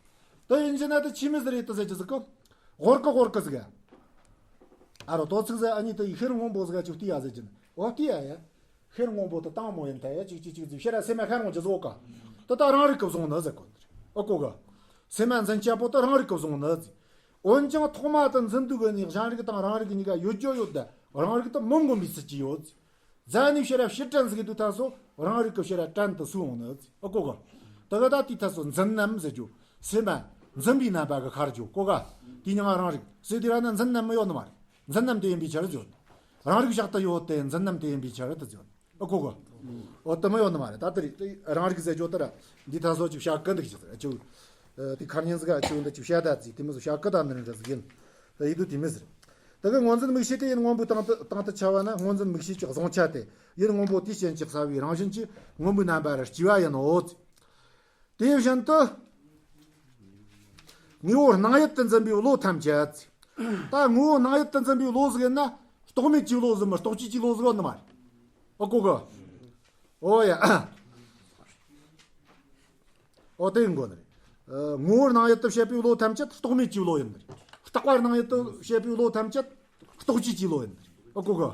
དེ་ཡིན་རྒྱུ་ན་དེ་ཆི་མོ་ཟིག་རེད་དེ་ཟེར་རྒྱུ་ཟིག་གི། ཧོར་གི་ཧོར་གི་ཟིག་ཡ། ཨ་རོ་དོ་ཚིག་ཟེར་ཨ་ནི་དེ་ཤེལ་སྔོན་པོ་ཟིག་ཅིག་བལྟས་ཡ་ཟེར་གྱིན། འོ་བལྟས་ཡ་ཡ། ཤེལ་སྔོན་པོ་དེ་དྭངས་མོ་ཡིན་ད་ཡ། ཅིག་ཅིག་ཅིག་ཟིག་ཤེལ་ར་སེམས་མ་ཤར་འོང་རྒྱུ་ཟིག་ག། དེ་ད་རང་རིག་གི་བཟུང་ནི་ཟེར་གོ་ནི་རེད། ཨ་གོ་གི། སེམས་མ་འཛིན་བྱེད་པོ་དེ་རང་རིག་གི་བཟུང་ནི་ཟེར། འོན་ཀྱང་ཐོག་མ་དེ་འཛིན་དུས་གི་ནི་གཞན་རིག་དང་རང་རིག་གཉིས་ཀ་ཡོད་རྒྱུ་ཡོད་ད། རང་རིག་དེ་མི་འགོམ་པའི་སྲིད་ཀྱི་ཡོད་ཟེར། རྫ་ནས་ཕྱིར་ར་ཕྱིར་དྲན་ཟིག་དུས་ད་སོ་རང་རིག་གི་ཕྱིར་ར་དྲན་དུ་སུ་འོང་ནི། ཨ་གོ་ག། དེ་ག་ད་དེ་ད་སོ་འཛིན་རྣམ་ཟེར་རྒྱུ། སེམས་མ་འཛིན་པའི་རྣམ་པ་གི་ཁར་རྒྱུ་གོ་ག། དེ་མྱིང་ང་རང་རིག་ཟེར་དུས་ར་ན་འཛིན་རྣམ་མི་ཡོད་ནི་མ་རེད། འཛིན་རྣམ་དེ་ཡིན་པའི་ཕྱིར་ཟེར། རང་རིག་བཞག་ཏུ་ཡོད་དེ་འཛིན་རྣམ་དེ་ཡིན་པའི་ཕྱིར་དུ་ཟེར། ཨ་གོ་ག། འོ་དེ་མི་ཡོད་ནི་མ་རེད། ད་དེ་རིག་རང་རིག་ཟེར་རྒྱུ་དེ་ར་འདི་ད་སོ་ཅིག་བྱ་གི་འདུག་ཅིག་ཟེར་ཨ་ཅིག། དེ་ཁ་ཉིན་ཟིག་ཨ་ཅིག་འདི་ཅིག་བཤད་ད་ཟིག་དེ་མི་ཟིག་བྱ་གི་ད་ནི་འདྲ་ཟིག་ཡིན། ཡིད་དུ་དེ་མི་ཟེར། དེ་གི་སྔོ་འཛིན་དམིགས་བྱེད་དེ་ཡིད་སྔོན་པོའི་སྟེང་དུ་སྟེང་དུ་འཆར་བ་ན། སྔོ་འཛིན་དམིགས་བྱེད་ཀྱི་གཟུང་བྱ་སྟེ། ཡིད་སྔོན་པོ་དེའི་རྐྱེན་གྱིས་གསལ་བའི་རང་བཞིན་གྱིས་སྔོན་པོའི་རྣམ་པར་སྐྱེ་བ་ཡིན་ནོ། དེ་བཞིན་དུ། ངོ་བོ་སྣང་ཡུལ་དུ་འཛིན་པའི་བློ་ཐམས་ཅད། ད་ངོ་བོ་སྣང་ཡུལ་དུ་འཛིན་པའི་བློ་ཟིག་ཡིན་ན། རྟོག་མེད་ཀྱི་བློ་ཟིག་མིན་རྟོག་བཅས་ཀྱི་བློ་ཟིག་ཡོད་ནི་མ་རེད། ཨ་གོ་གི། ཨོ་ཡ། ཨོ་དེ་ཡིན་དགོས་ནི་རེད། ངོ་བོ་སྣང་ཡུལ་དུ་བྱེད་པའི་བློ་ཐམས་ཅད་རྟོག་མེད་ཀྱི་བློ་ཡིན་ནི་རེད། རྟག་པ་སྣང་ཡུལ་དུ་བྱེད་པའི་བློ་ཐམས་ཅད་རྟོག་བཅས་ཀྱི་བློ་ཡིན་ནི་རེད། ཨ་གོ་གི།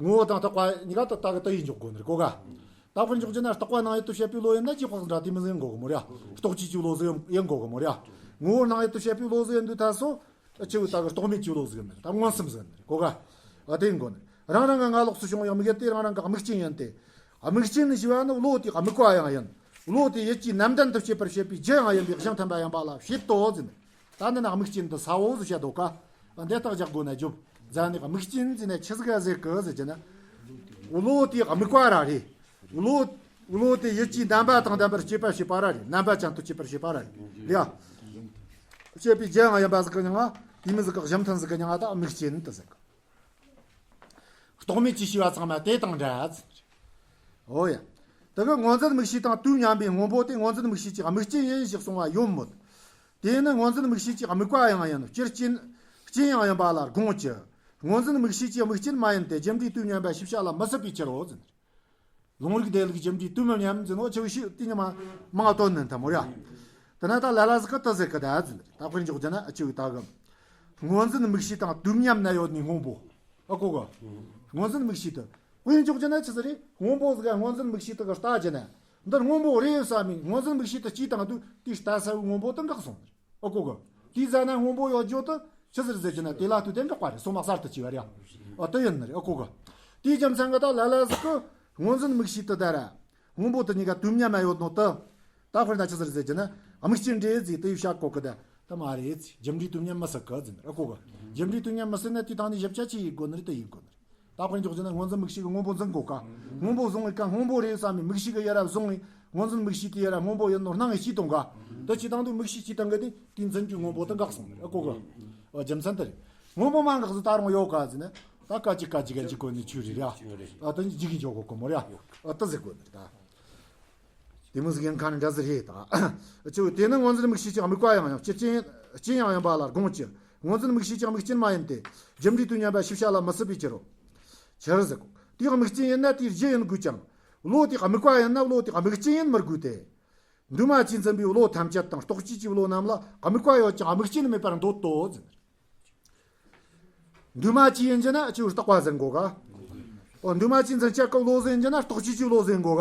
ངོ་བོ་དང་རྟག་པ་གཉིས་ཀ་དུ་ལྟ་གི་དུ་ཡིན་འཇོག་དགོས་ནི་རེད་གོ་ག། ད་དཔེར་འཇོག་རྒྱུ་ན་རྟག་པ་སྣང་ཡུལ་དུ་བྱེད་པའི་བློ་ཡིན་ན་ཅི་ཁོག་འདྲ་དེ་མི་ཟིག་ཡིན་དགོས་གི་མོ་རེད། རྟོག་བཅས་ཀྱི་བློ་ཟིག་ཡིན་དགོས་གི་མོ་རེད། ངོ་བོ་སྣང་ཡུལ་དུ་བྱེད་པའི་བློ་ཟིག་ཡིན་དུས་ད་སོ། ཨ་ཆེ་བོ་ད་གི་རྟོག་མེད་ཀྱི་བློ་ཟིག་ཡིན་ནི་རེད། ད་མངོན་སུམ་ཟིག་ཡིན་ནི་རེད་གོ་ག། ཨ་དེ་ཡིན་དགོས་ནི། རང་རང་གི་སྔ་ལོགས་སུ་བྱུང་བའི་དམིགས་ཡུལ་དེ་རང་རང་གི་དམིགས་རྐྱེན་ཡིན་ཏེ། དམིགས་རྐྱེན་ཞེས་པ་ནི་བློ་དེའི་དམིགས་པ་ཡང་ཡིན། བློ་དེ་ཡིད་ཀྱི་རྣམ་ལྡན་དུ་བྱེད་པར་བྱེད་པའི་རྒྱུ་ཡང་ཡིན་པའི་གཞུང་ཐམ་པ་ཡིན་པ་ལ་བྱེད་དོ་ཟེར་ནས། ད་འདི་ན་དམིགས་རྐྱེན་དུ་ས་བོ་ཟེར་བཤད་དོ་ག། འདི་དག་རྒྱག་དགོས་ན་རྒྱོབ། རྫ་ནི་དམིགས་རྐྱེན་ཟེར་ནས་ཆི་ཟིག་ག་ཟེར་གི་ཟེར་གྱི་ན། བློ་དེའི་དམིགས་པ་ར་རེད། བློ། བློ་དེ་ཡིད་ཀྱི་རྣམ་པ་དང་ལྡན་པར་སྐྱེད་པར་བྱེད་པ་ར་རེད། རྣམ་པ་ཅན་དུ་སྐྱེད་པར་བྱེད་པ་ར་རེད། ལ། སྐྱེད་པའི་རྒྱུ་ཡང་ཡིན་པ་ཟིག་གི་མྱིང་ང་། དེ་མི་ཟིག་གི་གཞུང་ཐམ་ཟིག་གི་མྱིང་ང་ད་དམིགས་རྐྱེན་དུ་ཟེར་གི། རྟོག་མེད་ཀྱི་ཤེས་པ་ཚང་མ་དེ་དང་འདྲ་ཟེར། འོ་ཡ། དེ་གི་སྔོ་འཛིན་དམིགས་བྱེད་དང་དུས་མཉམ་པའི་སྔོན་པོ་དེ་སྔོ་འཛིན་དམིགས་བྱེད་ཀྱི་དམིགས་རྐྱེན་ཡིན་ཞེས་གསུངས་པ་ཡོད་མོད། དེ་ནི་སྔོ་འཛིན་དམིགས་བྱེད་ཀྱི་དམིགས་པ་ཡང་ཡིན། སྤྱིར་རྐྱེན། རྐྱེན་ཡང་ཡིན་པ་ལ་དགོངས་ཀྱི། སྔོ་འཛིན་དམིགས་བྱེད་ཀྱི་དམིགས་རྐྱེན་མ་ཡིན་ཏེ་རྒྱུ་འབྲས་དུས་མཉམ་པ་ཞེས་བྱ་ལ་མི་སྲིད་པའི་ཕྱིར་རོ་ཟེར། ལུང་རིགས་བདེ་ལུགས་རྒྱུ་འབྲས་དུས་མི་མཉམ་ཟེར་ནོ་ཆེ་བོ་ཞིག་དེ་ཉི་མ་མང་བཏོན་ནན་ཐ་མོ་ར། དེ་ན་ད་ལ་ལ་ཟིག་གི་དུ་ཟེར་གི་ད་ཟེར། ད་དཔེར་འཇོག་རྒྱུ་ན་ཨ་ཆེ་བོའི་ད་གི། སྔོ་འཛིན་དམིགས་བྱེད་དང་དུས་མཉམ་ན་ཡོད་ནི་སྔོན་པོ། ཨ་གོ་གི། སྔོ་འཛིན་དམིགས་བྱེད་དུ། དཔེར་འཇོག་རྒྱུ་ན་ཆི་ཟིག་རེད། སྔོན་པོ་ཟིག་ག་སྔོ་འཛིན་དམིགས་བྱེད་དུ་གི་ལྟ་རྒྱུ་ན། འདི་སྔོན་པོ་རེད་བསམ་མི་སྔོ་འཛིན་དམིགས་བྱེད་དུ་སྐྱེས་དང་དུས་དེ་ལྟ་ས་བོའི་སྔོན་པོ་དུ་འགག་སོང་ནི་རེད། ཨ་གོ་གི། དེའི་རྩ་ན་སྔོན་པོ་ཡོད་རྒྱུ་དུ་ཆི་ཟེར་ཟེར་གྱི་ན་དེ་ལ་ལྟོས་ཏེ་འགག་པ་རེད། སོ་མ་གསར་དུ་སྐྱེ་བ་རེད། ཨ་དེ་ཡིན་ནི་རེད། ཨ་གོ་གི། དེའི་རྒྱུ་མཚན་གི་ད་ལ་ལ་ཟིག་གི་སྔོ་འཛིན་དམིགས་བྱེད་དུ་ད་ར། སྔོན་པོ་དུ་གཉིས་ཀ་དུས་མཉམ་ན་ཡོད་ནོ་དུ། ད་དཔེར་ན་ཆི་ཟེར་ཟེར་གྱི་ན་དམིགས་རྐྱེན་འདྲེས་ཟིག་དུ་ཡི་བྱ་གོ་གི་ད། ད་མ་རེད་ཟིག་རྒྱུ་འབྲས་དུས་མཉམ་མི་སྲིད་གི་ཟེར་ནི་རེད། ཨ་གོ་གི། རྒྱུ་འབྲས་དུས་མཉམ་མི་སྲིད་ན་དེ་དང་ནི་ཞིབ་ཆ་ཆི་ཡིན་དགོས་ནི་རེད། དུ་ཡིན་དགོས་ནི་རེད། ད་དཔེར་འཇོག་རྒྱུ་ན་སྔོ་འཛིན་དམིགས་བྱེད་ཀྱི་སྔོན་པོ་འཛིན་དགོས་ཀ། སྔོན་པོ་བཟུང་བའི་ཀ་སྔོན་པོ་རེད་བསམ་མི་དམིགས་བྱེད་ཀྱི་ཡ་ར་བཟུང་བའི་སྔོ་འཛིན་དམིགས་བྱེད་དེ་ཡ་ར་སྔོན་པོ་ཡིན་ནོ་སྣང་བའི་སྐྱེས་དང་གི་དེ་དེ་འཛིན་རྒྱུའི་སྔོན་པོ་དེ་འགག་སོང་ནི་རེད། ཨ་གོ་གི། ཨ་རྒྱུ་མཚན་དེ་རེད། སྔོན་པོ་མ་འགག་ཟིག་ད་རུང་ཡོད་ཀ་ཟེར་ན། ད་ཀ་ཅིག་ཀ་ཅིག་ག་འཇིག་དགོས་ནི་ཆོས་རེད་ར། ཨ་དེ་འཇིག་གི་འཇོག་གོ་གི་མོ་ར། ཨ་དེ་ཟེར་དགོས་ནི་རེད་ད། དེ་མོ་ཟིག་ཡིན་ཁ་ནི་འདྲ་ཟིག་རེད་ད། ཅིའུ་དེ་ནི་སྔོ་འཛིན་དམིགས་བྱས་ཀྱི་དམིགས་པ་ཡང་ཡང་སྤྱི་རྐྱེན་རྐྱེན་ཡང་ཡིན་པ་ལ་དགོངས་ཀྱི། སྔོ་འཛིན་དམིགས་བྱས་ཀྱི་དམིགས་རྐྱེན་མ་ཡིན་ཏེ། རྒྱུ་འབྲས་དུས་མཉམ་པ་ཞིབ་བཤད་ལ་མི་སྲིད་པའི་ཕྱིར་རོ། ཆི་རེད་ཟེར་གོ། དེའི་དམིགས་རྐྱེན་ཡིན་ན་དེའི་རྒྱུ་ཡིན་དགོས་ཀྱང་། བློ་དེ་དམིགས་པ་ཡིན་ན་བློ་དེ་དམིགས་རྐྱེན་ཡིན་མི་དགོས་ཏེ། འདུས་མ་བྱས་འཛིན་པའི་བློ་ཐམས་ཅད་དང་རྟོག་བཅས་ཀྱི་བློ་རྣམས་ལ་དམིགས་པ་ཡོད་ཀྱང་དམིགས་རྐྱེན་མེད་པར་འདོད་དོ་ཟེར། འདུས་མ་བྱས་ཡིན་རྒྱུ་ན་ཅིའུ་རྟོག་པ་ཟེར་གོ་ག། འོ་འདུས་མ་བྱས་འཛིན་སྤྱད་ཀྱི་བློ་ཟེར་རྒྱུ་ན་རྟོག་བཅས་ཀྱི་བློ་ཟེར་གོ་ག།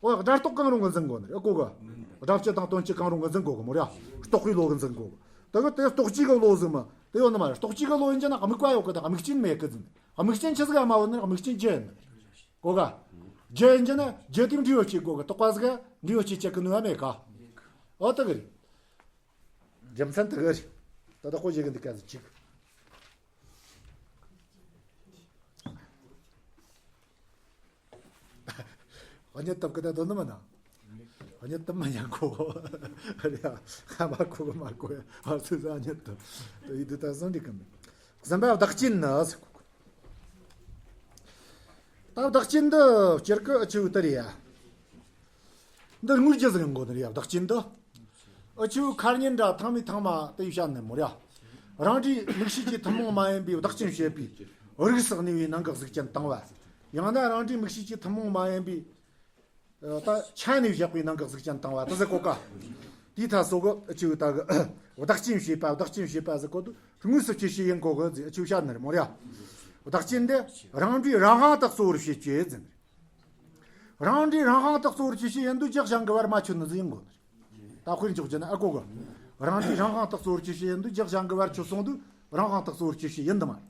འོ་སྒྲ་རྟོག་གང་རུང་གིས་འཛིན་གོ་ནི་རེད་གོ་ག། སྒྲ་སྤྱི་དང་དོན་སྤྱི་གང་རུང་གིས་འཛིན་གོ་གི་མོ་ར། རྟོག་པའི་བློ་གིས་འཛིན་གོ་གི། དེ་གི་དེ་རྟོག་བཅས་ཀྱི་བློ་ཟེར་མ་དེ་ཡོད་ནི་མ་རེད། རྟོག་བཅས་ཀྱི་བློ་ཡིན་རྒྱུ་ན་དམིགས་རྐྱེན་མེད་གི་ཟེར། དམིགས་རྐྱེན་ཆི་ཟིག་ཡང་མ་ཡོད་ནི་རེད། དམིགས་རྐྱེན་རྒྱུ་ཡིན་ནི་རེད་གོ་ག། རྒྱུ་ཡིན་རྒྱུ་ན་རྒྱུ་དེ་འབྲས་བུ་སྐྱེ་དགོས་གི། རྟོག་པ་ཟིག་ག་འབྲས་བུ་སྐྱེ་སྤྱད་གི་ནུས་པ་མེད་ག། འོ་དེ་གི་རེད། རྒྱུ་མཚན་དེ་གི་རེད། ད་ལྟ་ཁོ་བྱེད་གི་འདི་སྐད་ཟིག་ཅིག་གཉིད་ཐུབ་གི་ད་དོན་ནི་མིན་ན། གཉིད་ཐུབ་མ་ཡང་གོ། རེད་ཡ། ཧ་མ་གོ་གི་མ་གོ་ཡ། ཨ་སུ་ཟ་གཉིད་ཐུབ། དེ་ཡིད་དུ་ད་སོང་འགྲིག་གི་མིན། གསུམ་པ་བདག་རྐྱེན་ནི་ཟེར་གོ། ད་བདག་རྐྱེན་འདི་སྤྱིར་གི་ཨ་ཆུ་དེ་རེད་ཡ། འདི་དངོས་རྒྱུ་ཟིག་ཡིན་དགོས་ནི་རེད་ཡ། བདག་རྐྱེན་འདི། ཨ་ཆུ་ཁ་ཉིན་འདྲ་ཐང་མི་ཐང་མ་དེ་ཡི་བཤད་ནི་མོ་ར། རང་འབྲས་དམིགས་བྱས་ཀྱི་ཐུན་མོང་མ་ཡིན་པའི་བདག་རྐྱེན་བྱེད་པའི་རིགས་སུ་གནས་པའི་ནང་གི་གཟུགས་ཅན་དང་བ། ཡང་ན་རང་འབྲས་དམིགས་བྱས་ཀྱི་ཐུན་མོང་མ་ཡིན་པའི། ཨ་ད་ཆ་ནས་བཞག་པའི་ནང་གི་གཟུགས་ཅན་དང་བ་དེ་ཟེར་གོ་ག། དེའི་ཐད་སོ་གི་ཨ་ཆུ་ད་གི་བདག་རྐྱེན་བྱེད་པ་བདག་རྐྱེན་བྱེད་པ་ཟེར་གོ་དུས་དངོས་སུ་སྐྱེད་བྱེད་ཡིན་གོ་གི་ཟེར་ཨ་ཆུ་བཤད་ནི་རེད་མོ་ར། བདག་རྐྱེན་འདི་རང་འབྲས་རང་དབང་དུ་གཙོ་བོར་བྱེད་ཀྱི་ཟེར། རང་འབྲས་རང་དབང་དུ་གཙོ་བོར་ཆི་ཤེས་ཡིན་དུས་རྒྱུ་གཞན་གྱི་བར་མ་ཆོད་ནི་ཟིག་ཡིན་དགོས་ནི་རེད། ད་དཔེར་འཇོག་རྒྱུ་ན་ཨ་གོ་གི། རང་འབྲས་རང་དབང་དུ་གཙོ་བོར་ཆི་ཤེས་ཡིན་དུས་རྒྱུ་གཞན་གྱི་བར་ཆོད་སོང་དུས་རང་དབང་དུ་གཙོ་བོར་ཆི་ཤེས་ཡིན་དུ་མ་རེད།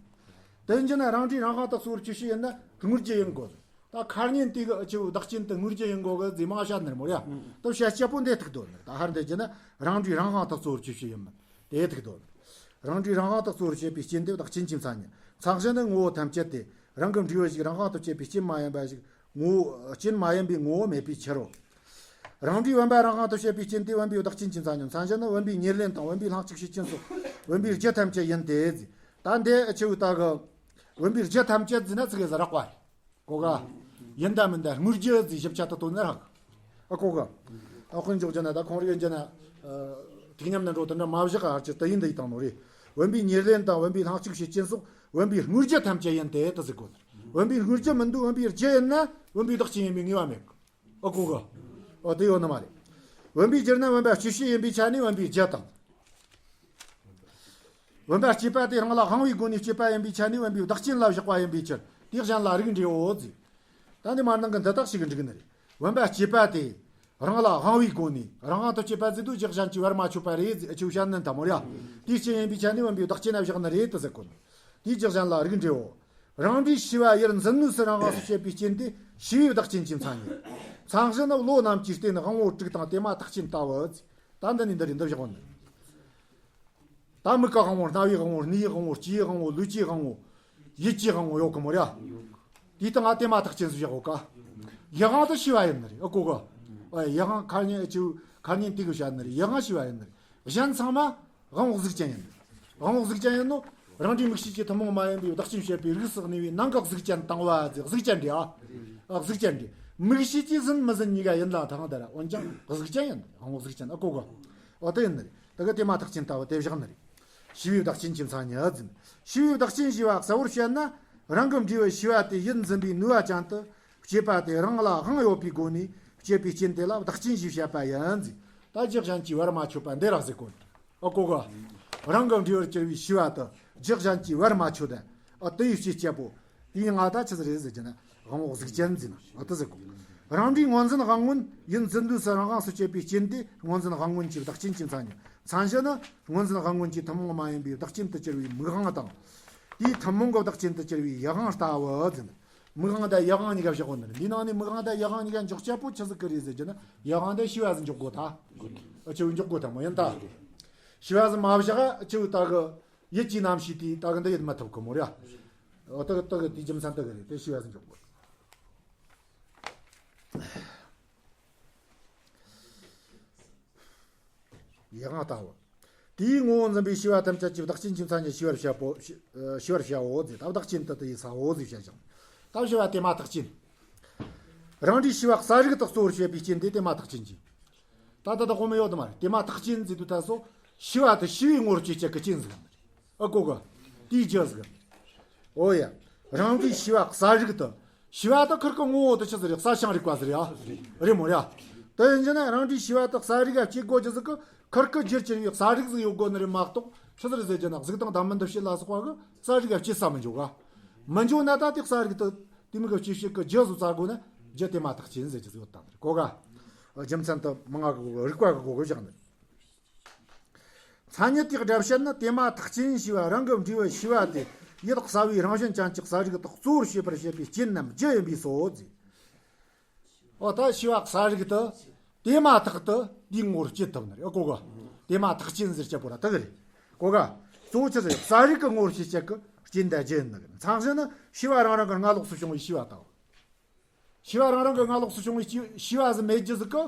དེ་ཡིན་རྒྱུ་ན་རང་འབྲས་རང་དབང་དུ་གཙོ་བོར་ཆི་ཤེས་ཡིན་ན་དངོས་རྒྱུ་ཡིན་དགོས། ད་ཁ་ཉིན་དེ་གི་ཨ་ཆུ་བདག་རྐྱེན་དུ་དངོས་རྒྱུ་ཡིན་དགོས་གི་ཟེར་མ་བཤད་ནི་རེད་མོ་ར། ད་བཤད་སྤྱད་པོ་འདི་ཐུག་དོ་ནི་རེད། ད་ཧར་འདི་རྒྱུ་ན་རང་འབྲས་རང་དབང་དུ་གཙོ་བོར་ཆི་ཤེས་ཡིན་མིན་དེ་ཐུག་དོ་ནི་རེད། རང་འབྲས་རང་དབང་དུ་གཙོ་བོར་བྱེད་པའི་རྐྱེན་དེ་བདག་རྐྱེན་གྱི་མཚན་ཉིད། མཚན་གཞི་ནི་ངོ་བོ་ཐམས་ཅད་དེ་རང་གི་འབྲས་བུ་ཞིག་རང་དབང་དུ་བྱེད་པའི་རྐྱེན་མ་ཡིན་པ་ཞིག་ངོ་བོ་རྐྱེན་མ་ཡིན་པའི་ངོ་བོ་མེད་པའི་ཕྱིར་རོ། རང་འབྲས་བུམ་པ་རང་དབང་དུ་བྱེད་པའི་རྐྱེན་དེ་བུམ་པའི་བདག་རྐྱེན་གྱི་མཚན་ཉིད། མཚན་གཞི་ནི་བུམ་པའི་ཉེར་ལེན་དང་བུམ་པའི་ལྷན་ཅིག་བྱེད་རྐྱེན་སོགས་བུམ་པའི་རྒྱུ་ཐམས་ཅད་ཡིན་ཏེ། ད་འདི་ཆེ་བའི་ལྟ་གི་བུམ་པའི་རྒྱུ་ཐམས་ཅད་ཟེར་ན་ཙི་གེ་ཟིག་རགས་པ་རེད། གོ་ག། ཡིན་ད་མིན་ད་དངོས་རྒྱུ་ཟེར་ཞིབ་ཆ་དུ་དོན་ནི་རག་ཨ་གོ་ག། ཨ་དཔེར་འཇོག་རྒྱུ་ན་ད་ཁོང་རིག་རྒྱུ་ན། ཐིག་ཉམས་ནི་འགྲོ་དུ་འདྲ་མ་བཞག་ཨ་ཅི་དུ་ཡིན་དུ་ཡི་དང་ནོ་རེད། བུམ་པའི་ཉེར་ལེན་དང་བུམ་པའི་ལྷན་ཅིག་བྱེད་རྐྱེན་སོགས་བུམ་པའི་དངོས་རྒྱུ་ཐམས་ཅད་ཡིན་ཏེ་དུ་ཟེར་གོ་ནི། བུམ་པའི་དངོས་རྒྱུ་མིན་འདུག་བུམ་པའི་རྒྱུ་ཡིན་ན་བུམ་པའི་བདག་རྐྱེན་ཡིན་པའི་ངེས་པ་མེད་གི། ཨ་གོ་ག། ཨ་དེ་ཡོད་ནི་མ་རེད། བུམ་པའི་རྒྱུར་ན་བུམ་པ་སྐྱེད་བྱེད་ཡིན་པའི་ཆ་ནས་བུམ་པའི་རྒྱུ་དང་། བུམ་པ་སྐྱེས་པ་དེ་རང་ལ་དབང་བའི་སྒོ་ནས་སྐྱེས་པ་ཡིན་པའི་ཆ་ནས་བུམ་པའི་བདག་རྐྱེན་ལ་བཞག་པ་ཡིན་པའི་ཕྱིར་དེ་གཞན་ལ་རིགས་འགྲེའོ་ཟེར། ད་འདི་མ་ནང་གི་འདི་དག་ཞིག་འགྲིག་ནི་རེད། བུམ་པ་སྐྱེས་པ་དེ་རང་ལ་དབང་བའི་སྒོ་ནས་རང་དབང་དུ་སྐྱེས་པ་ཟེར་དུས་རྒྱུ་གཞན་གྱི་བར་མ་ཆོད་པ་རེད་ཟེར་ཨ་ཆུ་བཤད་ནི་འདི་མོ་ར། དེའི་རྐྱེན་ཡིན་པའི་ཆ་ནས་བུམ་པའི་བདག་རྐྱེན་ལ་བཞག་ནི་རེད་དུ་ཟེར་གོ་ནི། དེའི་རྒྱུ་གཞན་ལ་རིགས་འགྲེའོ། རང་འབྲས་ཤེས་པ་ཡུལ་འཛིན་ནུས་སུ་རང་དབང་དུ་བྱེད་པའི་རྐྱེན་དེ་ཤེས་པའི་བདག་རྐྱེན་གྱི་མཚན་ཉིད། མཚན་གཞི་ནི་བློ་རྣམས་ཀྱི་རྟེན་དབང་པོ་དྲུག་དང་དེ་མ་ཐག་ཆོད་ལྟ་བུ། ད་འདི་ནི་འདི་རེད་འདི་བཞག་ནི། ད་མིག་གི་དབང་པོ་རྣ་བའི་དབང་པོ་སྣའི་དབང་པོ་ལྕེའི་དབང་པོ་ལུས་ཀྱི་དབང་པོ་ཡིད་ཀྱི་དབང་པོ་ཡོད་གི་མོ་ར། དེའི་སྟེང་ང་དེ་མ་ཐག་ཆོད་ཟིག་བཞག་གོ་ག། ཡུལ་དབང་དུ་ཤེས་པ་ཡིན་ནི་རེད་ཨ་གོ་ག། ཨ་ཡུལ་དབང་ཁ་ཉིན་ཨ་ཆུ་ཁ་ཉིན་དེ་གི་བཤད་ནི་རེད། ཡུལ་དབང་ཤེས་པ་ཡིན་ནི་རེད། གཞན་ཚང་མ་དབང་པོ་གཟུགས་ཅན་ཡིན། དབང་པོ་གཟུགས་ཅན་ཡིན་ནོ། རང་འབྲས་དམིགས་བྱས་ཀྱི་ཐུན་མོང་མ་ཡིན་པའི་བདག་རྐྱེན་བྱེད་པའི་རིགས་སུ་གནས་པའི་ནང་གི་གཟུགས་ཅན་དང་བ་ཟེར་གཟུགས་ཅན་འདྲ་ཨ། ཨ་གཟུགས་ཅན་འདྲ། དམིགས་བྱས་ཀྱི་ཟིན་མི་ཟིན་གཉིས་ཀ་ཡིན་ལ་ཐང་ད་ར་འོན་ཀྱང་གཟུགས་ཅན་ཡིན། དབང་པོ་གཟུགས་ཅན་ཨ་གོ་གོ། ཨོ་དེ་ཡིན་ནི་རེད། ད་གི་དེ་མ་ཐག་ཆོད་ལྟ་བུ་དེ་བཞག་ནི་རེད། ཤེས་པའི་བདག་རྐྱེན་གྱི་མཚན་ཉིད་ཟིན། ཤེས་པའི་བདག་རྐྱེན་ཞེས་པ་གསལ་བོར་བཤད་ན་རང་གི་འབྲས་བུ་ཤེས་པ་དེ་ཡིད་འཛིན་པའི་ནུས་པ་ཅན་དུ་སྐྱེས་པ་དེ་རང་ལ་དབང་ཡོད་པའི་སྒོ་ནས་སྐྱེས་པའི་རྐྱེན་དེ་ལ་བདག་རྐྱེན་ཞེས་བཤད་པ་ཡིན་ཟིན། ད་རྒྱུ་གཞན་གྱི་བར་མ་ཆོད་པ་འདི་རག་ཟེར་གོ། ཨ་གོ་ག། རང་གི་འབྲས་བུར་གྱུར་པའི་ཤེས་པ་དེ་རྒྱུ་གཞན་གྱི་བར་མ་ཆོད་དེ། ཨ་དེ་ཡི་སྐྱེད་བྱེད་པོ། དེའི་ང་ད་ཆི་ཟིག་རེད་ཟེར་གྱི་ན་དབང་པོ་གཟུགས་ཅན་ཟིན་ཨ་དེ་ཟེར་གོ། རང་འབྲས་སྔོ་འཛིན་དབང་མངོན་ཡིད་འཛིན་ནུས་སུ་རང་དབང་སུ་སྐྱེས་པའི་རྐྱེན་དེ་སྔོ་འཛིན་དབང་མངོན་གྱི་བདག་རྐྱེན་གྱི་མཚན་ཉིད། མཚན་གཞི་ནི་སྔོ་འཛིན་དབང་མངོན་གྱི་ཐུན་མོང་མ་ཡིན་པའི་བདག་རྐྱེན་དུ་གྱུར་པའི་མིག་དབང་དང་། དེའི་ཐུན་མོང་གི་བདག་རྐྱེན་དུ་གྱུར་པའི་ཡུལ་དབང་ལྟ་བུ་ཟིན། མིག་དབང་དང་ཡུལ་དབང་གཉིས་ཀ་བཞག་གོ་ནི་རེད། འདིའི་ནང་ནས་མིག་དབང་དང་ཡུལ་དབང་གཉིས་ཀ་འཇོག་བྱ་པོ་ཆི་ཟིག་གི་རེད་ཟེར་གྱི་ན་ཡུལ་དབང་དེ་ཤེས་པ་ཟིག་འཇོག་དགོས་ད། ཨ་ཆེ་བོ་འཇོག་དགོས་ད་མོ་ཡིན་ད། ཤེས་པ་ཟིག་མ་བཞག་ཨ་ཆེ་བོ་ད་གི་ཡིད་ཀྱི་རྣམ་ཤེས་དེ་ད་གི་འདི་ཡིད་མ་ཐུབ་གི་མོ་རེད། ཨོ་ད་གི་ད་གི་དེའི་རྒྱུ་མཚན་ད་གི་རེད། དེ་ཤེས་པ་ཟིག་འཇོག་དགོས། ཡུལ་དབང་ལྟ་བུ། དེའི་ངོ་བོ་འཛིན་པའི་ཤེས་པ་ཐམས་ཅད་ཀྱི་བདག་རྐྱེན་གྱི་མཚན་ཉིད་ཤེས་པར་བྱ་བོ། ཤེས་པར་བྱའོ་ཟེར། ད་བདག་རྐྱེན་དུ་དེ་ཡི་ས་བོ་ཟེར་བྱ་ཞིང་། ད་ཤེས་པ་དེ་མ་ཐག་རྐྱེན། རང་འབྲས་ཤེས་པ་གསལ་རིག་དག་གཙོ་བོར་བྱེད་པའི་རྐྱེན་དེ་དེ་མ་ཐག་རྐྱེན་གྱིས། ད་ལྟ་ད་དགོངས་མི་ཡོད་དམ་མ་རེད། དེ་མ་ཐག་རྐྱེན་ཟེར་དུས་ད་སོ་ཤེས་པ་དེ་ཤེས་པའི་ངོ་བོར་སྐྱེད་བྱེད་ཀྱི་རྐྱེན་ཟིག་ཨ་གོ་གི། དེའི་རྒྱུ་ཟིག་ཨ། འོ་ཡ། རང་འབྲས་ཤེས་པ་གསལ་རིག་དུ། ཤེས་པ་དེ་ཁིར་གི་ངོ་བོ་དེ་ཆི་ཟིག་རེད། གསལ་ཤིང་རིག་པ་ཟིག་རེད་ཨ། རེད་མོ་རེད་ཨ། དེ་ཡིན་རྒྱུ་ན་རང་འབྲས་ཤེས་པ་དེ་གསལ་རིག་ག་སྐྱེ་དགོས་རྒྱུ་ཟིག་གི། ཁིར་གི་རྒྱུར་གྱུར་པའི་གསལ་རིག་ཟིག་ཡོད་དགོས་ནི་རེད་མ་གཏོགས། ཆི་ཟིག་རེད་ཟེར་རྒྱུ་ན་གཟུགས་དང་དང་མིན་འདུ་བྱེད་ལ་སོགས་པ་གི་གསལ་རིག་ག་སྐྱེ་ས་མི་འཇོག་ག། མི་འཇོག་ན་ད་དེ་གསལ་རིག་དེ་དེ་མིན་གི་སྐྱེད་བྱེད་ཀྱི་རྒྱུ་ཟིག་བཙལ་དགོས་ན་རྒྱུ་དེ་མ་ཐག་རྐྱེན་ཟེར་རྒྱུ་ཟིག་ཡོད་དང་ནི་རེད་གོ་ག། རྒྱུ་མཚན་དེ་མང་ང་གི་རིགས་པ་གི་སྒོ་གི་བཞག་ནི་རེད། མཚན་ཉིད་དེའི་སྒྲ་བཤད་ནི་དེ་མ་ཐག་རྐྱེན་ཞེས་པ་རང་གི་འབྲས་བུ་ཤེས་པ་དེ་ཡུལ་གསལ་བའི་རང་བཞིན་ཅན་གྱི་གསལ་རིག་དག་གཙོ་བོར་བྱེད་པར་བྱེད་པའི་རྐྱེན་རྣམས་རྒྱུ་ཡིན་པས་སོ་ཟེར། འོ་ད་ཤེས་པ་གསལ་རིག་དེ་དེ་མ་ཐག་ཏུ་དེའི་ངོ་བོར་སྐྱེད་ཐུབ་ནི་རེད་གོ་ག། དེ་མ་ཐག་རྐྱེན་ཟེར་རྒྱུ་བོ་ར་དེ་གི་རེད་གོ་ག། གཙོ་བོ་ཆི་ཟེར་གསལ་རིག་གི་ངོ་བོར་སྐྱེད་བྱེད་ཀྱི་རྐྱེན་དང་རྒྱུ་ཡིན་ནི་གི། མཚན་གཞི་ནི་ཤེས་པ་རང་རང་གི་སྔ་ལོགས་སུ་བྱུང་བའི་ཤེས་པ་དང་། ཤེས་པ་རང་རང་གི་སྔ་ལོགས་སུ་བྱུང་བའི་ཤེས་པ་ཟིག་མེད་རྒྱུ་ཟིག་གི།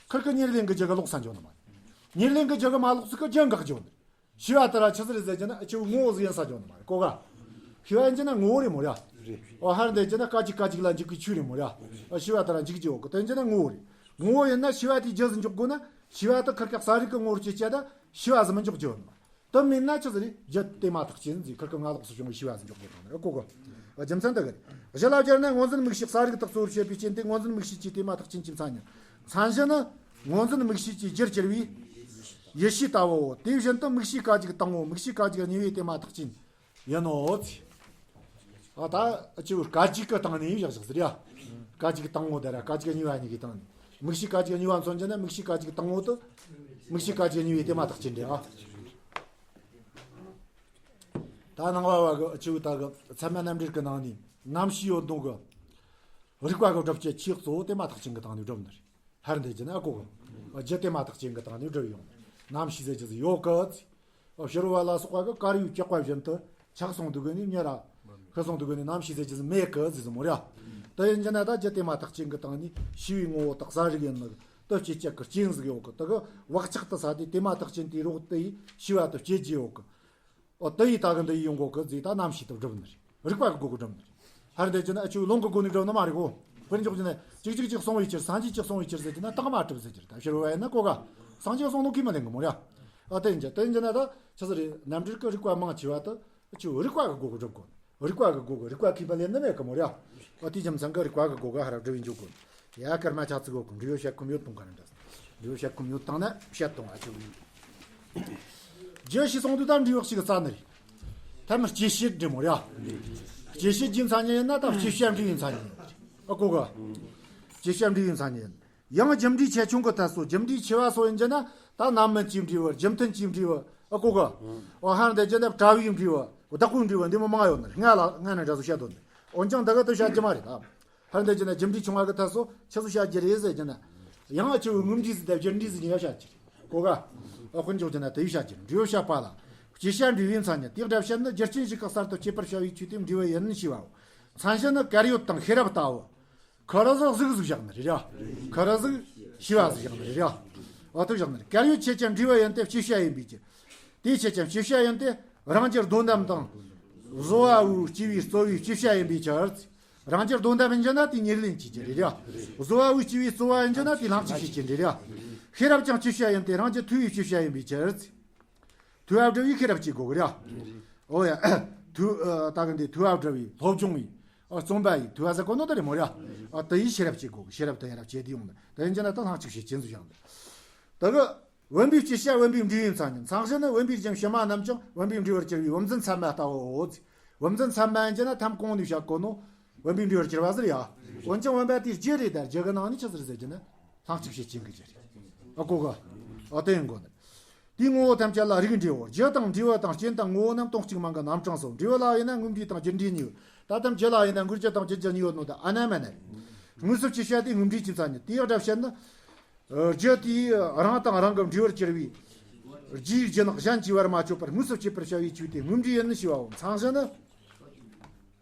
ཁིར་གི་ཉེར་ལེན་གྱི་རྒྱུ་གི་ལོག་ས་འཇོག་ནི་མ་རེད། ཉེར་ལེན་གྱི་རྒྱུ་གི་མ་ལོག་ཟིག་གི་རྒྱུ་འགག་འཇོག་ནི། ཤེས་པ་དེ་ར་ཆི་ཟིག་རེད་ཟེར་རྒྱུ་ན་ཨ་ཆུ་ངོ་བོ་ཟིག་ཡིན་ས་འཇོག་ནི་མ་རེད་གོ་ག། ཤེས་པ་ཡིན་རྒྱུ་ན་ངོ་བོ་རེད་མོ་ར། འོ་ཧར་འདི་རྒྱུ་ན་སྐད་ཅིག་སྐད་ཅིག་ལ་འཇུག་གི་ཆོས་རེད་མོ་ར། ཨ་ཤེས་པ་དེ་ར་འཇུག་རྒྱུ་ཡོད་གི། དེ་རྒྱུ་ན་ངོ་བོ་རེད། ངོ་བོ་ཡིན་ན་ཤེས་པ་དེའི་རྒྱུ་ཟིག་འཇོག་དགོས་ན་ཤེས་པ་དེ་ཁིར་གི་གསལ་རིག་གི་ངོ་བོར་སྐྱེད་བྱེད་ད་ཤེས་པ་ཟིག་མི་འཇོག་རྒྱུ་ཡོད་ནི་མ། དེ་མིན་ན་ཆི་ཟིག་རེད། རྒྱུ་དེ་མ་ཐག་རྐྱེན་ཟིག་ཁིར་གི་སྔ་ལོགས་སུ་བྱུང་བའི་ཤེས་པ་ཟིག་འཇོག་དགོས་དང་ནི་རེད་གོ་གི། རྒྱུ་མཚན་དེ་གི་རེད། གཞི་ལ་སྦྱར་ན་སྔོ་འཛིན་མིག་ཤེས་གསལ་རིག་དག་གཙོ་བོར་བྱེད་པའི་རྐྱེན་དེ་སྔོ་འཛིན་མིག་ཤེས་ཀྱི་དེ་མ་ཐག་རྐྱེན་གྱི་མཚན་ཉིད། མཚན་གཞི་ནི་སྔོ་འཛིན་མིག་ཤེས་ཀྱི་རྒྱུར་གྱུར་པའི་ཡིད་ཤེས་ལྟ་བུའོ། དེ་བཞིན་དུ་མིག་ཤེས་སྐད་ཅིག་དང་པོ་མིག་ཤེས་སྐད་ཅིག་གཉིས་པའི་དེ་མ་ཐག་རྐྱེན་ཡིན་ནོ། ཨ་ད་ཅི་བོ་སྐད་ཅིག་གི་སྟེང་ནས་བཞག་བཞག་ཟེར་ཡ། སྐད་ཅིག་དང་པོ་དེ་ར་སྐད་ཅིག་གཉིས་པ་གཉིས་ཀྱི་སྟེང་ནས། མིག་ཤེས་སྐད་ཅིག་གཉིས་པ་མཚོན་རྒྱུ་ན་མིག་ཤེས་སྐད་ཅིག་དང་པོ་དེ། མིག་ཤེས་སྐད་ཅིག་གཉིས་པའི་དེ་མ་ཐག་རྐྱེན་རེད་ཨ། ད་ནང་པ་བ་གི་ཅི་བོ་ད་གི་ཚད་མ་རྣམ་འགྲེལ་གི་ནང་ནས་རྣམ་ཤེས་ཡོད་དོ་གི། རིགས་པ་གི་སྒྲུབ་བྱེད་ཆོས་གཙོ་བོ་དེ་མ་ཐག་རྐྱེན་གི་སྟེང་ནས་སྒྲུབ་ནི་རེད། ཧར་འདི་རྒྱུ་ན་ཨ་གོ་གི། རྒྱུ་དེ་མ་ཐག་རྐྱེན་གི་སྟེང་ནས་སྒྲུབ་ཡོང་། རྣམ་ཤེས་ཟེར་རྒྱུ་ཟིག་ཡོད་གི། ཕྱི་རོལ་པ་ལ་སོགས་པ་གི་དཀར་ཡོལ་བཀྱག་པ་བཞིན་དུ་ཆགས་སོང་དུས་གི་ནི་མྱི་ར། ཤི་སོང་དུས་གི་ནི་རྣམ་ཤེས་ཟེར་རྒྱུ་ཟིག་མེད་གི་ཟེར་ཟིག་མོ་ར། དེ་ཡིན་རྒྱུ་ན་ད་རྒྱུ་དེ་མ་ཐག་རྐྱེན་གི་སྟེང་ནས་ཤེས་པའི་ངོ་བོ་དག་གསལ་རིག་ཡིན་ནི། དེ་སྐྱེད་བྱེད་ཀྱི་རྐྱེན་ཟིག་ཡོད་གི། དེ་གི་བག་ཆགས་དེ་ཟ་དེ་དེ་མ་ཐག་རྐྱེན་དེའི་རོགས་དེ་ཡིས་ཤེས་པ་དེ་སྐྱེད་རྒྱུ་ཡོད་གི། ཨོ་དེ་ཡིས་ད་གི་འདི་ཡིས་ཡོང་གོ་གི་ཟེར་ད་རྣམ་ཤེས་དེ་སྒྲུབ་ནི་རེད། རིགས་པ་གི་སྒོ་གི་སྒྲུབ་ནི་རེད། ཧར་འདི་རྒྱུ་ན་ཨ་ཆུ་ལུང་གི་སྒོ་ནས་སྒྲུབ་ནི་མ་རེད་གོ། དཔེར་འཇོག་རྒྱུ་ན་གཅིག་གཅིག་གཅིག་གསུང་བའི་ཕྱིར་སངས་རྒྱས་གཅིག་གསུང་བའི་ཕྱིར་ཟེར་རྒྱུ་ན་རྟགས་མ་གྲུབ་ཟེར་རྒྱུ་རེད། ད་ཕྱི་རོལ་པ་ཡིན་ན་གོ་ག། སངས་རྒྱས་གསུང་ནོ་གི་མི་ལེན་གི་མོ་ར། ཨ་དེ་ཡིན་རྒྱུ་དེ་ཡིན་རྒྱུ་ན་ད་ཆི་ཟིག་རེད། རྣམ་འགྲེལ་གི་རིགས་པ་མང་ཆེ་བ་དེ་ཨ་ཆུ་རིགས་པ་གི་སྒོ་གི་སྒྲུབ་གོ། རིགས་པ་གི་སྒོ་གི་རིགས་པ་མཁས་པ་ལེན་ནི་མེད་གི་མོ་ར། ཨ་དེ་རྒྱུ་མཚན་གི་རིགས་པ་གི་སྒོ་གི་ཧར་སྒྲུབ་བའི་འཇུག་གོ། ཡ་སྐར་མ་ཆ་ཚིག་གོ་གི་འབྲས་བུ་བཤད་ཁོམ་ཡོད་དང་ག་རེ་འདྲ། འབྲས་བུ་བཤད་ཁོམ་ཡོད་དང་ན་བཤད་དང་ཨ་ཆུ། རྒྱུ་ཞེས་གསུངས་དུས་ད་འབྲས་བུ་གཅིག་རྩ་ནི་རེད། ཐ་མ་སྐྱེད་བྱེད་འབྲས་མོ་ར། སྐྱེད་བྱེད་ཀྱི་མཚན་ཉིད་ཡིན་ན་ད་སྐྱེད་བྱེད་འབྲས་བུའི་མཚན་ཉིད་ཡིན་ནི་རེད། ཨ་གོ་ག། སྐྱེད་བྱེད་འབྲས་བུའི་མཚན་ཉིད་ཡིན། ཡང་རྒྱུ་འབྲས་ཆེ་ཆུང་གི་ཐད་སོ། རྒྱུ་འབྲས་ཆེ་བ་སོ་ཡིན་རྒྱུ་ན་ད་རྣམ་སྨིན་གྱི་འབྲས་བུ། རྒྱུ་མཐུན་གྱི་འབྲས་བུ། ཨ་གོ་ག། འོ་ཧར་འདི་རྒྱུ་ན་བྲལ་བའི་འབྲས་བུ། བདག་པོའི་འབྲས་བུ་འདི་མོ་མང་ཡོད་ནི་རེད། སྔ་ལ་སྔ་ན་འདྲ་བོ་བཤད་དོ་ནི། འོན་ཀྱང་འདི་ག་དེ་བཤད་རྒྱུ་མ་རེད་ད། ཧར་འདི་རྒྱུ་ན་རྒྱུ་འབྲས་ཆུང་བ་གི་ཐད་སོ་ཆི་ཟིག་བཤད་རྒྱུ་རེད་ཟེར་རྒྱུ་ན། ཡང་ཨ་ཆུ་དངོས་འབྲས་ཟིག་དང་རྒྱུ་འབྲས་ཟིག་གཉིས་ཀ་བཤད་རྒྱུ་རེད། གོ་ག། ཨ་དཔེར་འཇོག་རྒྱུ་ན་དེ་ཡིས་བཤད་རྒྱུ་རེད། འབྲས་བུ་བཤད་པ་ལ། སྐྱེད་བྱེད་འབྲས་བུའི་མཚན་ཉིད་དེའི་སྒྲ་བཤད་ནི་རྒྱུ་རྐྱེན་ཞིག་གི་གསར་དུ་སྐྱེད་པར་བྱ་བའི་ཆོས་དེ་འབྲས་བུ་ཡིན་ཞེས་པའོ། མཚན་གཞི་ནི་བཀར་ཡོད་དང་ཤེས་རབ་ལྟ་བུ། ཁོ་ར་ཟིག་གཟུགས་ཟིག་བཞག་ནི་རེད་ཡ། ཁོ་ར་ཟིག་ཤེས་པ་ཟིག་བཞག་ནི་རེད་ཡ། འོ་དེ་བཞག་ནི་རེད། བཀར་ཡོད་ཆེ་ཆུང་འབྲས་བུ་ཡིན་ཏེ་སྐྱེད་བྱེད་ཡིན་པའི་ཕྱིར། དེའི་ཆེ་ཆུང་སྐྱེད་བྱེད་ཡིན་ཏེ་རང་རྒྱུར་དོན་དམ་དང་། བཟོ་བ་པོས་སྐྱེ་བའི་རྩོལ་བའི་སྐྱེད་བྱེད་ཡིན་པའི་ཕྱིར། རང་རྒྱུར་དོན་དམ་ཡིན་རྒྱུ་ན་དེ་ཉེར་ལེན་བྱེད་རྒྱུ་རེད་ཡ། བཟོ་བ་པོས་སྐྱེ་བའི་རྩོལ་བ་ཡིན་རྒྱུ་ན་དེ་ལྷན་ཅིག་བྱེད་རྒྱུ་རེད་ཡ། ཤེས་རབ་ཀྱང་སྐྱེད་བྱེད་ཡིན་ཏེ་རང་རྒྱུར་ཐོས་པའི་སྐྱེད་བྱེད་ཡིན་པའི་ཕྱིར། ཐོས་པ་བསྒྲུབ་པའི་ཤེས་རབ་སྐྱེ་དགོས་རེད། འོ་ཡ། ཐོས་ཨ་ད་གི་འདི་ཐོས་པ་བསྒྲུབ་པའི་སློབ་སྦྱོང་བའི་ཨ་རྩོམ་པ་ཡི་ཐོས་པ་ཟེར་གོ་ནོ་ད་རེད་མོ་རེད། ཨ་དེ་ཡིས་ཤེས་རབ་སྐྱེ་དགོས། ཤེས་རབ་དེ་ཡ་རབ་སྐྱེ་དུས་ཡོང་ནི་དེ་ཡིན་རྒྱུ་ན་ད་ལྷན་ཅིག་བྱེད་ཅན་ཟིག་ཡང་འདི། ད་གི་བུམ་པའི་སྐྱེད་བྱེད་བུམ་པའི་འབྲས་བུའི་མཚན་ཉིད། མཚན་གཞི་ནི་བུམ་པའི་རྒྱུ་ཕྱི་མ་རྣམས་ཀྱང་བུམ་པའི་འབྲས་བུར་གྱུར་པའི་བུམ་འཛིན་ཚད་མ་ལྟ་བུའོ། བུམ་འཛིན་ཚད་མ་ཡིན་རྒྱུ་ན་ཐམ་གོང་ནས་བཤད་གོ་ནོ། བུམ་པའི་འབྲས་བུར་གྱུར་པ་ཟེར་ཡ། འོན་ཀྱང་བུམ་པ་དེའི་རྒྱུ་རེད་ད་རྒྱུ་གི་ནང་ནས་ཆི་ཟིག་རེད་ཟེར་རྒྱུ་ན། ལྷན་ཅིག་བྱེད་ཅན་གྱི་རྒྱུ་རེད། ཨ་གོ་ག། ཨ་དེ་ཡིན་དགོས་ནི། དེའི་ངོ་བོ་ཐམས་ཅད་ལ་རིགས་འགྲེའོ། རྒྱུ་དང་འབྲས་བུ་དང་རྐྱེན་དང་ངོ་བོ་རྣམས་དོན་གཅིག་མིང་གི་རྣམ་གྲངས་སོ། འབྲས་བུ་ལ་ཡིན་ན་དངོས་འབྲས་དང་རྒྱུ་འབྲས་གཉིས་ཡོད། ད་ཐམས་ཅད་ལ་ཡིན་ན་དངོས་རྒྱུ་དང་རྒྱུ་རྒྱུ་གཉིས་ཡོད་ནོ་ད་ཨ་ན་མ་ན་རེད། དངོས་སུ་སྐྱེད་བྱེད་དེ་དངོས་འབྲས་ཀྱི་མཚན་ཉིད་དེའི་སྒྲ་བཤད་ན། རྒྱུ་དེས་རང་དང་རང་གི་འབྲས་བུར་གྱུར་པའི་རྒྱུའི་རྒྱུ་ནི་གཞན་གྱིས་བར་མ་ཆོད་པར་དངོས་སུ་སྐྱེད་པར་བྱ་བའི་ཆོས་དེ་དངོས་འབྲས་ཡིན་ཞེས་པའོ། མཚན་གཞི་ནི།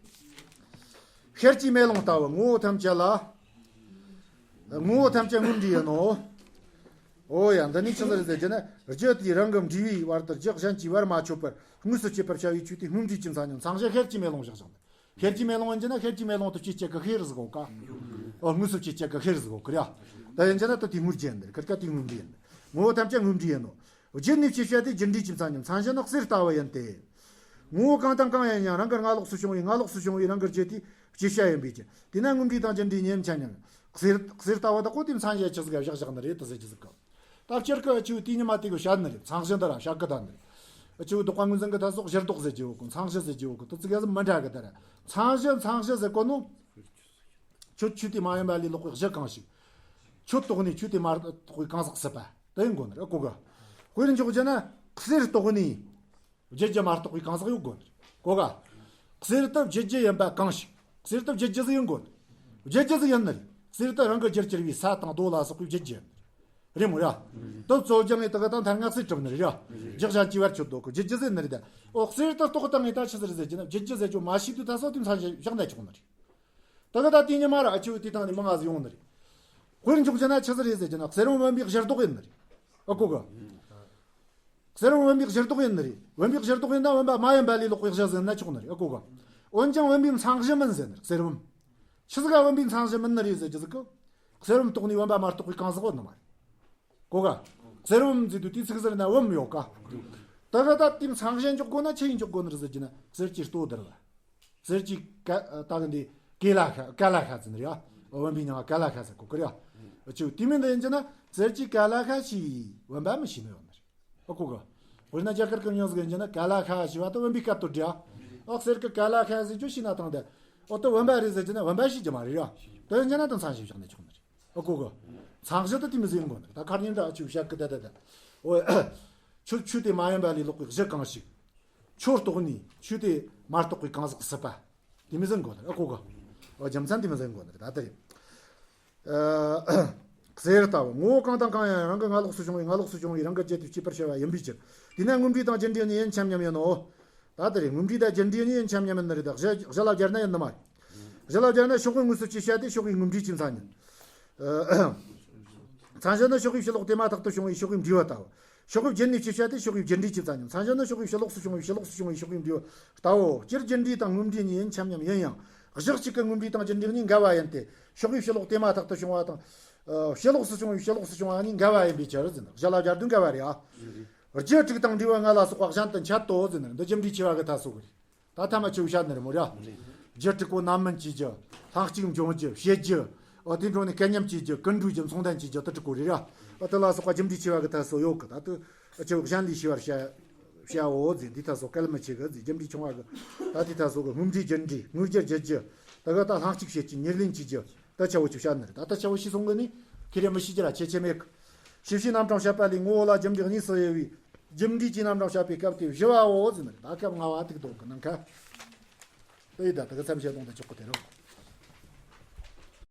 ཤེལ་གྱི་མེ་ལོང་ལྟ་བུ་ངོ་བོ་ཐམས་ཅད་ལ། ངོ་བོ་ཐམས་ཅད་དངོས་འབྲས་ཡིན་ནོ། འོ་ཡ་འདི་ནི་ཆི་ཟིག་རེད་ཟེར་རྒྱུ་ན་རྒྱུ་དེས་རང་གི་འབྲས་བུའི་བར་དུ་རྒྱུ་གཞན་གྱིས་བར་མ་ཆོད་པར་དངོས་སུ་སྐྱེད་པར་བྱ་བའི་ཆོས་དེ་དངོས་འབྲས་ཀྱི་མཚན་ཉིད། མཚན་གཞི་ཤེལ་གྱི་མེ་ལོང་བཞག་ཞིང་། ཤེལ་གྱི་མེ་ལོང་ཡིན་རྒྱུ་ན་ཤེལ་གྱི་མེ་ལོང་དུ་སྐྱེད་བྱེད་ཀྱི་ཤེལ་ཟིག་གོ་ག། ཨོ་དངོས་སུ་བྱེད་བྱེད་ཀྱི་ཤེར་ཟིག་གོ་ཀི་ར། ད་ཡིན་ཅེ་ན་ད་དེ་དངོས་རྒྱུ་ཡིན་ནི་རེད། ཁིར་ཀ་དེ་དངོས་འབྲས་ཡིན་ནི། ངོ་བོ་ཐམས་ཅད་དངོས་འབྲས་ཡིན་ནོ། རྒྱུ་ནི་བྱེད་བྱ་སྟེ་རྒྱུ་འབྲས་ཀྱི་མཚན་ཉིད། མཚན་གཞི་ནི་གསེར་ལྟ་བུ་ཡིན་ཏེ། ངོ་བོ་གང་དང་གང་ཡིན་ཡང་རང་གི་སྔ་ལོགས་སུ་བྱུང་བའི་སྔ་ལོགས་སུ་བྱུང་བའི་རང་གི་རྒྱུ་དེ་བྱེད་བྱ་ཡིན་པའི་ཕྱིར། དེས་ན་དངོས་འབྲས་དང་རྒྱུ་འབྲས་གཉིས་ཡན་ཆད་མཉམ་ཡིན། གསེར་གསེར་ལྟ་བུ་དག་གོ་དེ་མཚན་གཞི་ཆི་ཟིག་ག་བཞག་བཞག་ནི་རེད་དུ་ཟེར་རྒྱུ་ཟིག་ག། ད་སྤྱིར་གི་ཆུ་དེ་ཉི་མ་དེ་གི་བཤད་ནི་རེད། མཚན་གཞི་འདི་ར་བཤད་གི་ད་ནི་རེད། ཆུ་བདོག་པ་ངོས་འཛིན་གི་ད་སོགས་གཞིར་བདོག་ཟེར་རྒྱུ་ཡོད་གི། མཚན་གཞི་ཟེར་རྒྱུ་ཡོད་གི། དུ་ཚིག་ཡ་ཟི་མི་འདྲ་གི་ད་ར། མཚན་གཞི་མཚན་གཞི་ཟེར་གོ་ནོ། ཁྱོད་ཆོས་དེ་མ་ཡིན་པ་ལས་ལོག་པའི་གཞི་གང་ཞིག་ཁྱོད་རྟོགས་ནས་ཆོས་དེ་མ་རྟོགས་པའི་གང་ཟག་སྲིད་པ་དེ་ཡིན་དགོས་ནི་རེད། གོ་ག། དཔེར་འཇོག་རྒྱུ་ན་གསེར་རྟོགས་ནས་རྒྱུ་རྒྱུ་མ་རྟོགས་པའི་གང་ཟག་ཡོད་དགོས་ནི་རེད། གོ་ག། གསེར་དེ་རྒྱུ་རྒྱུ་ཡིན་པ་གང་ཞིག་གསེར་དེ་རྒྱུ་རྒྱུ་ཟིག་ཡིན་དགོས་ནི། རྒྱུ་རྒྱུ་ཟིག་ཡིན་ནི་རེད། གསེར་དེ་རང་གི་རྒྱུར་གྱུར་པའི་ས་དང་རྡོ་ལ་སོགས་པའི་རྒྱུ་རྒྱུ་ཡིན་ནི་རེད། རེད་མོ་ར། དེ་གཙོ་རྒྱུ་ངས་དེ་ག་དང་མཐར་ངག་གསེར་གྲུབ་ནི་རེད་ར། རྒྱུ་གཞན་གྱི་བར་ཆོད་དོ་གི་རྒྱུ་རྒྱུ་ཟིག་ཡིན་ནི་རེད། ད་ཨོ་གསེར་དེ་རྟོགས་བཏང་ངས་ད་ཆི་ཟིག་རེད་ཟེར་རྒྱུ་ན་རྒྱུ་རྒྱུ་ཟེར་རྒྱུ་མ་ཤེས་དུས་ད་སོ་དེ་མཚན་གཞི་བཞག་ན་ཆོག་ནི་རེད། ད་ག་ད་དེ་ཉི་མ་ར་ཨ་ཆུ་དེ་དང་ནི་མི་ང་ཟིག་ཡོང་ནི་རེད། དཔེར་འཇོག་རྒྱུ་ན་ཆི་ཟིག་རེད་ཟེར་རྒྱུ་ན་གསེར་བུམ་བུམ་པའི་གཞིར་བདོག་ཡིན་ནི་རེད། ཨ་གོ་གི། གསེར་བུམ་བུམ་པའི་གཞིར་བདོག་ཡིན་ནི་རེད། བུམ་པའི་གཞིར་བདོག་ཡིན་ན་བུམ་པ་མ་ཡིན་པ་ལས་ལོག་པའི་གཞི་ཟིག་ཡིན་ན་ཆོག་ནི་རེད། ཨ་གོ་གི། འོན་ཀྱང་བུམ་པའི་མཚན་གཞི་མིན་ཟེར་ནི་རེད། གསེར་བུམ། ཆི་ཟིག་ག་བུམ་པའི་མཚན་གཞི་མིན་ནི་རེད་ཟེར་རྒྱུ་ཟིག་གི། གསེར་བུམ་རྟོགས་ནས་བུམ་པ་མ་རྟོགས་པའི་གང་ཟག་ཡོད་ནི་མ་རེད། གོ་ག། གསེར་བུམ་ཟེར་དུས་དེའི་ཚིག་ཟུར་ན་བུམ་ཡོད་ཀ། ད་ག་ད་དེའི་མཚན་གཞི་འཇོག་དགོས་ན་ཆི་ཡིན་འཇོག་དགོས་ནི་རེད་ཟེར་རྒྱུ་ན་གསེར་གྱི་ལྟོ་ལྡིར་བ། གསེར་གྱི་ཀ་ད་གི་འདི་ཀེ་ལ་ཤ་ཀ་ལ་ཤ་ཟེར་ནི་རེད་ཡ། བུམ་པའི་མྱིང་ང་ཀ་ལ་ཤ་ཟེར་གོ་གི་རེད་ཡ། ཆི་དེ་མིན་ད་ཡིན་རྒྱུ་ན་གསེར་གྱི་ཀ་ལ་ཤ་ཞེས་བུམ་པ་མི་ཤེས་ནི་ཡོད་ནི་རེད། ཨ་གོ་གི། དཔེར་ན་རྒྱ་གར་གི་མྱིང་ཟིག་ཡིན་རྒྱུ་ན་ཀ་ལ་ཤ་ཞེས་པ་ད་བུམ་པའི་སྐད་དོད་རེད་ཡ། ཨ་གསེར་གི་ཀ་ལ་ཤ་ཟེར་རྒྱུ་ཤེས་ན་ཐང་ད། ཨོ་ད་བུམ་པ་རེད་ཟེར་རྒྱུ་ན་བུམ་པ་ཤེས་རྒྱུ་མ་རེད་ཡ། ད་ཡིན་རྒྱུ་ན་ད་མཚན་གཞི་བཞག་ན་ཆོག་ནི་རེད། ཨ་གོ་གི། མཚན་གཞི་ད་དེ་མི་ཟིག་ཡིན་དགོས་ནི་རེད། ད་ཁར་ཉིན་ད་ཨ་ཆུ་བཤད་གི་ད་ད་ད། ཨོ། ཆོས་ཆོས་དེ་མ་ཡིན་པ་ལས་ལོག་པའི་གཞི་གང་ཞིག་ཆོས་རྟོགས་ནས་ཆོས་དེ་མ་རྟོགས་པའི་གང་ཟག་སྲིད་པ། དེ་མི་ཟིག་ཡིན་དགོས་ནི་རེད། ཨ་གོ་གི། ཨོ་རྒྱུ་མཚན་དེ་མི་ཟིག་ཡིན་དགོས་ནི་རེད། ད་ད་རེད། ཨ། གསེར་ལྟ་བུ་ངོ་བོ་གང་དང་གང་ཡང་རང་གི་སྔ་ལོགས་སུ་བྱུང་བའི་སྔ་ལོགས་སུ་བྱུང་བའི་རང་གི་རྒྱུ་དེ་བྱེད་པར་བྱ་བ་ཡིན་པའི་ཕྱིར། དེས་ན་དངོས་འབྲས་དང་རྒྱུ་འབྲས་གཉིས་ཡན་ཆད་མཉམ་ཡིན་ནོ། ད་ལྟ་རེ་དངོས་འབྲས་དང་རྒྱུ་འབྲས་གཉིས་ཡན་ཆད་མཉམ་ཡིན་ནི་རེད། ད་གཞི་གཞི་ལ་སྦྱར་ན་ཡིན་ནི་མ་རེད། གཞི་ལ་སྦྱར་ན་ཕྱོགས་ཀྱི་དངོས་སུ་བྱས་བྱ་སྟེ་ཕྱོགས་ཀྱི་དངོས་འབྲས་ཀྱི་མཚན་ཉིད། མཚན་གཞི་ནི་ཕྱོགས་ཀྱི་ཕྱི་ལོགས་དེ་མ་ཐག་ཏུ་བྱུང་བའི་ཕྱོགས་ཀྱི་འབྲས་བུ་ལྟ་བུ། ཕྱོགས་ཀྱི་རྒྱུ་ནི་བྱས་བྱ་སྟེ་ཕྱོགས་ཀྱི་རྒྱུ་འབྲས་ཀྱི་མཚན་ཉིད། མཚན་གཞི་ནི་ཕྱོགས་ཀྱི་ཕྱི་ལོགས་སུ་བྱུང་བའི་ཕྱི་ལོགས་སུ་བྱུང་བའི་ཕྱོགས་ཀྱི་འབྲས་བུ་ལྟ་བུའོ། སྤྱིར་རྒྱུ་འབྲས་དང་དངོས་འབྲས་གཉིས་ཡན་ཆད་མཉམ་ཡིན་ཡང་། གཞི་གཅིག་གི་དངོས་འབྲས་དང་རྒྱུ་འབྲས་གཉིས་འགལ་བ་ཡིན་ཏེ། ཕྱོགས་ཀྱི་ཕྱི་ལོགས་དེ་མ་ཐག་ཏུ་བྱུང་བ་དང་། ཕྱི་ལོགས་སུ་བྱུང་བའི་ཕྱི་ལོགས་སུ་བྱུང་བ་གཉིས་འགལ་བ་ཡིན་པའི་ཕྱིར་ཟེར་ན་གཞི་ལ་སྦྱར་དུས་འགལ་བ་རེད་ཨ། རྒྱུ་དྲུག་དང་འབྲས་བུ་ལྔ་ལ་སོགས་པ་གཞན་དུ་འཆད་དོ་ཟེར་ན་འདི་རྒྱུ་འབྲས་ཆེ་བ་གི་ཐད་སོ་གི་རེད། ད་ཐ་མ་ཆེ་བོ་བཤད་ནི་རེད་མོ་ར། རྒྱུ་དྲུག་པོ་རྣམ་སྨིན་བྱེད་རྒྱུ། ལྷན་ཅིག་འབྱུང་རྒྱུ། བྱེད་རྒྱུ། འོ་དེ་འགྲོ་ནས་སྐལ་མཉམ་བྱེད་རྒྱུ། ཀུན་འགྲོ་རྒྱུ། མཚུངས་ལྡན་བྱེད་རྒྱུ་དེ་དྲུག་པོ་རེད་ར། འོ་དེ་ལ་སོགས་པ་རྒྱུ་འབྲས་ཆེ་བ་གི་ཐད་སོ་ཡོད་གི། ད་དུ་ཆེ་བོ་གཞན་ལས་ཤེས་པར་བྱ་བྱའོ་ཟེར། འདི་ཐད་སོ་སྐལ་མི་ཆེ་གི་ཟེར། རྒྱུ་འབྲས་ཆུང་བ་གི། ད་དེ་ཐད་སོ་གི་དངོས་འབྲས་རྒྱུ་འབྲས། དངོས་རྒྱུ་རྒྱུ་རྒྱུ། ད་གི་ད་ལྷན་ཅིག་བྱེད་རྒྱུ། ཉེར་ལེན་བྱེད་རྒྱུ། ད་ཆེ་བོ་ཆུ་བཤད་ནི་རེད། ད་ད་ཆེ་བོ་ཤེས་སོང་གི་ནི་ཁྱེད་རེ་མི་ཤེས་རྒྱུ་ར་ཆེ་ཆེ་མེད་གི། ཤེས་བྱའི་རྣམ་གྲངས་བཤད་པ་ལས་ངོ་བོ་ལ་རྒྱུ་འབྲས་གཉིས་སུ་དབྱེ་བའི། རྒྱུ་འབྲས་ཀྱི་རྣམ་གྲངས་བཤད་པའི་སྐབས་དེ་བཞི་བའོ་ཟེར་ནི་རེད། ད་སྐབས་ལྔ་བ་ཐུག་འདུག་གི་ནང་ཁ། ཨེ་ད་ད་གི་མཚམས་བཤད་གཏོང་ད་ཆོག་གི་དེ་རུ།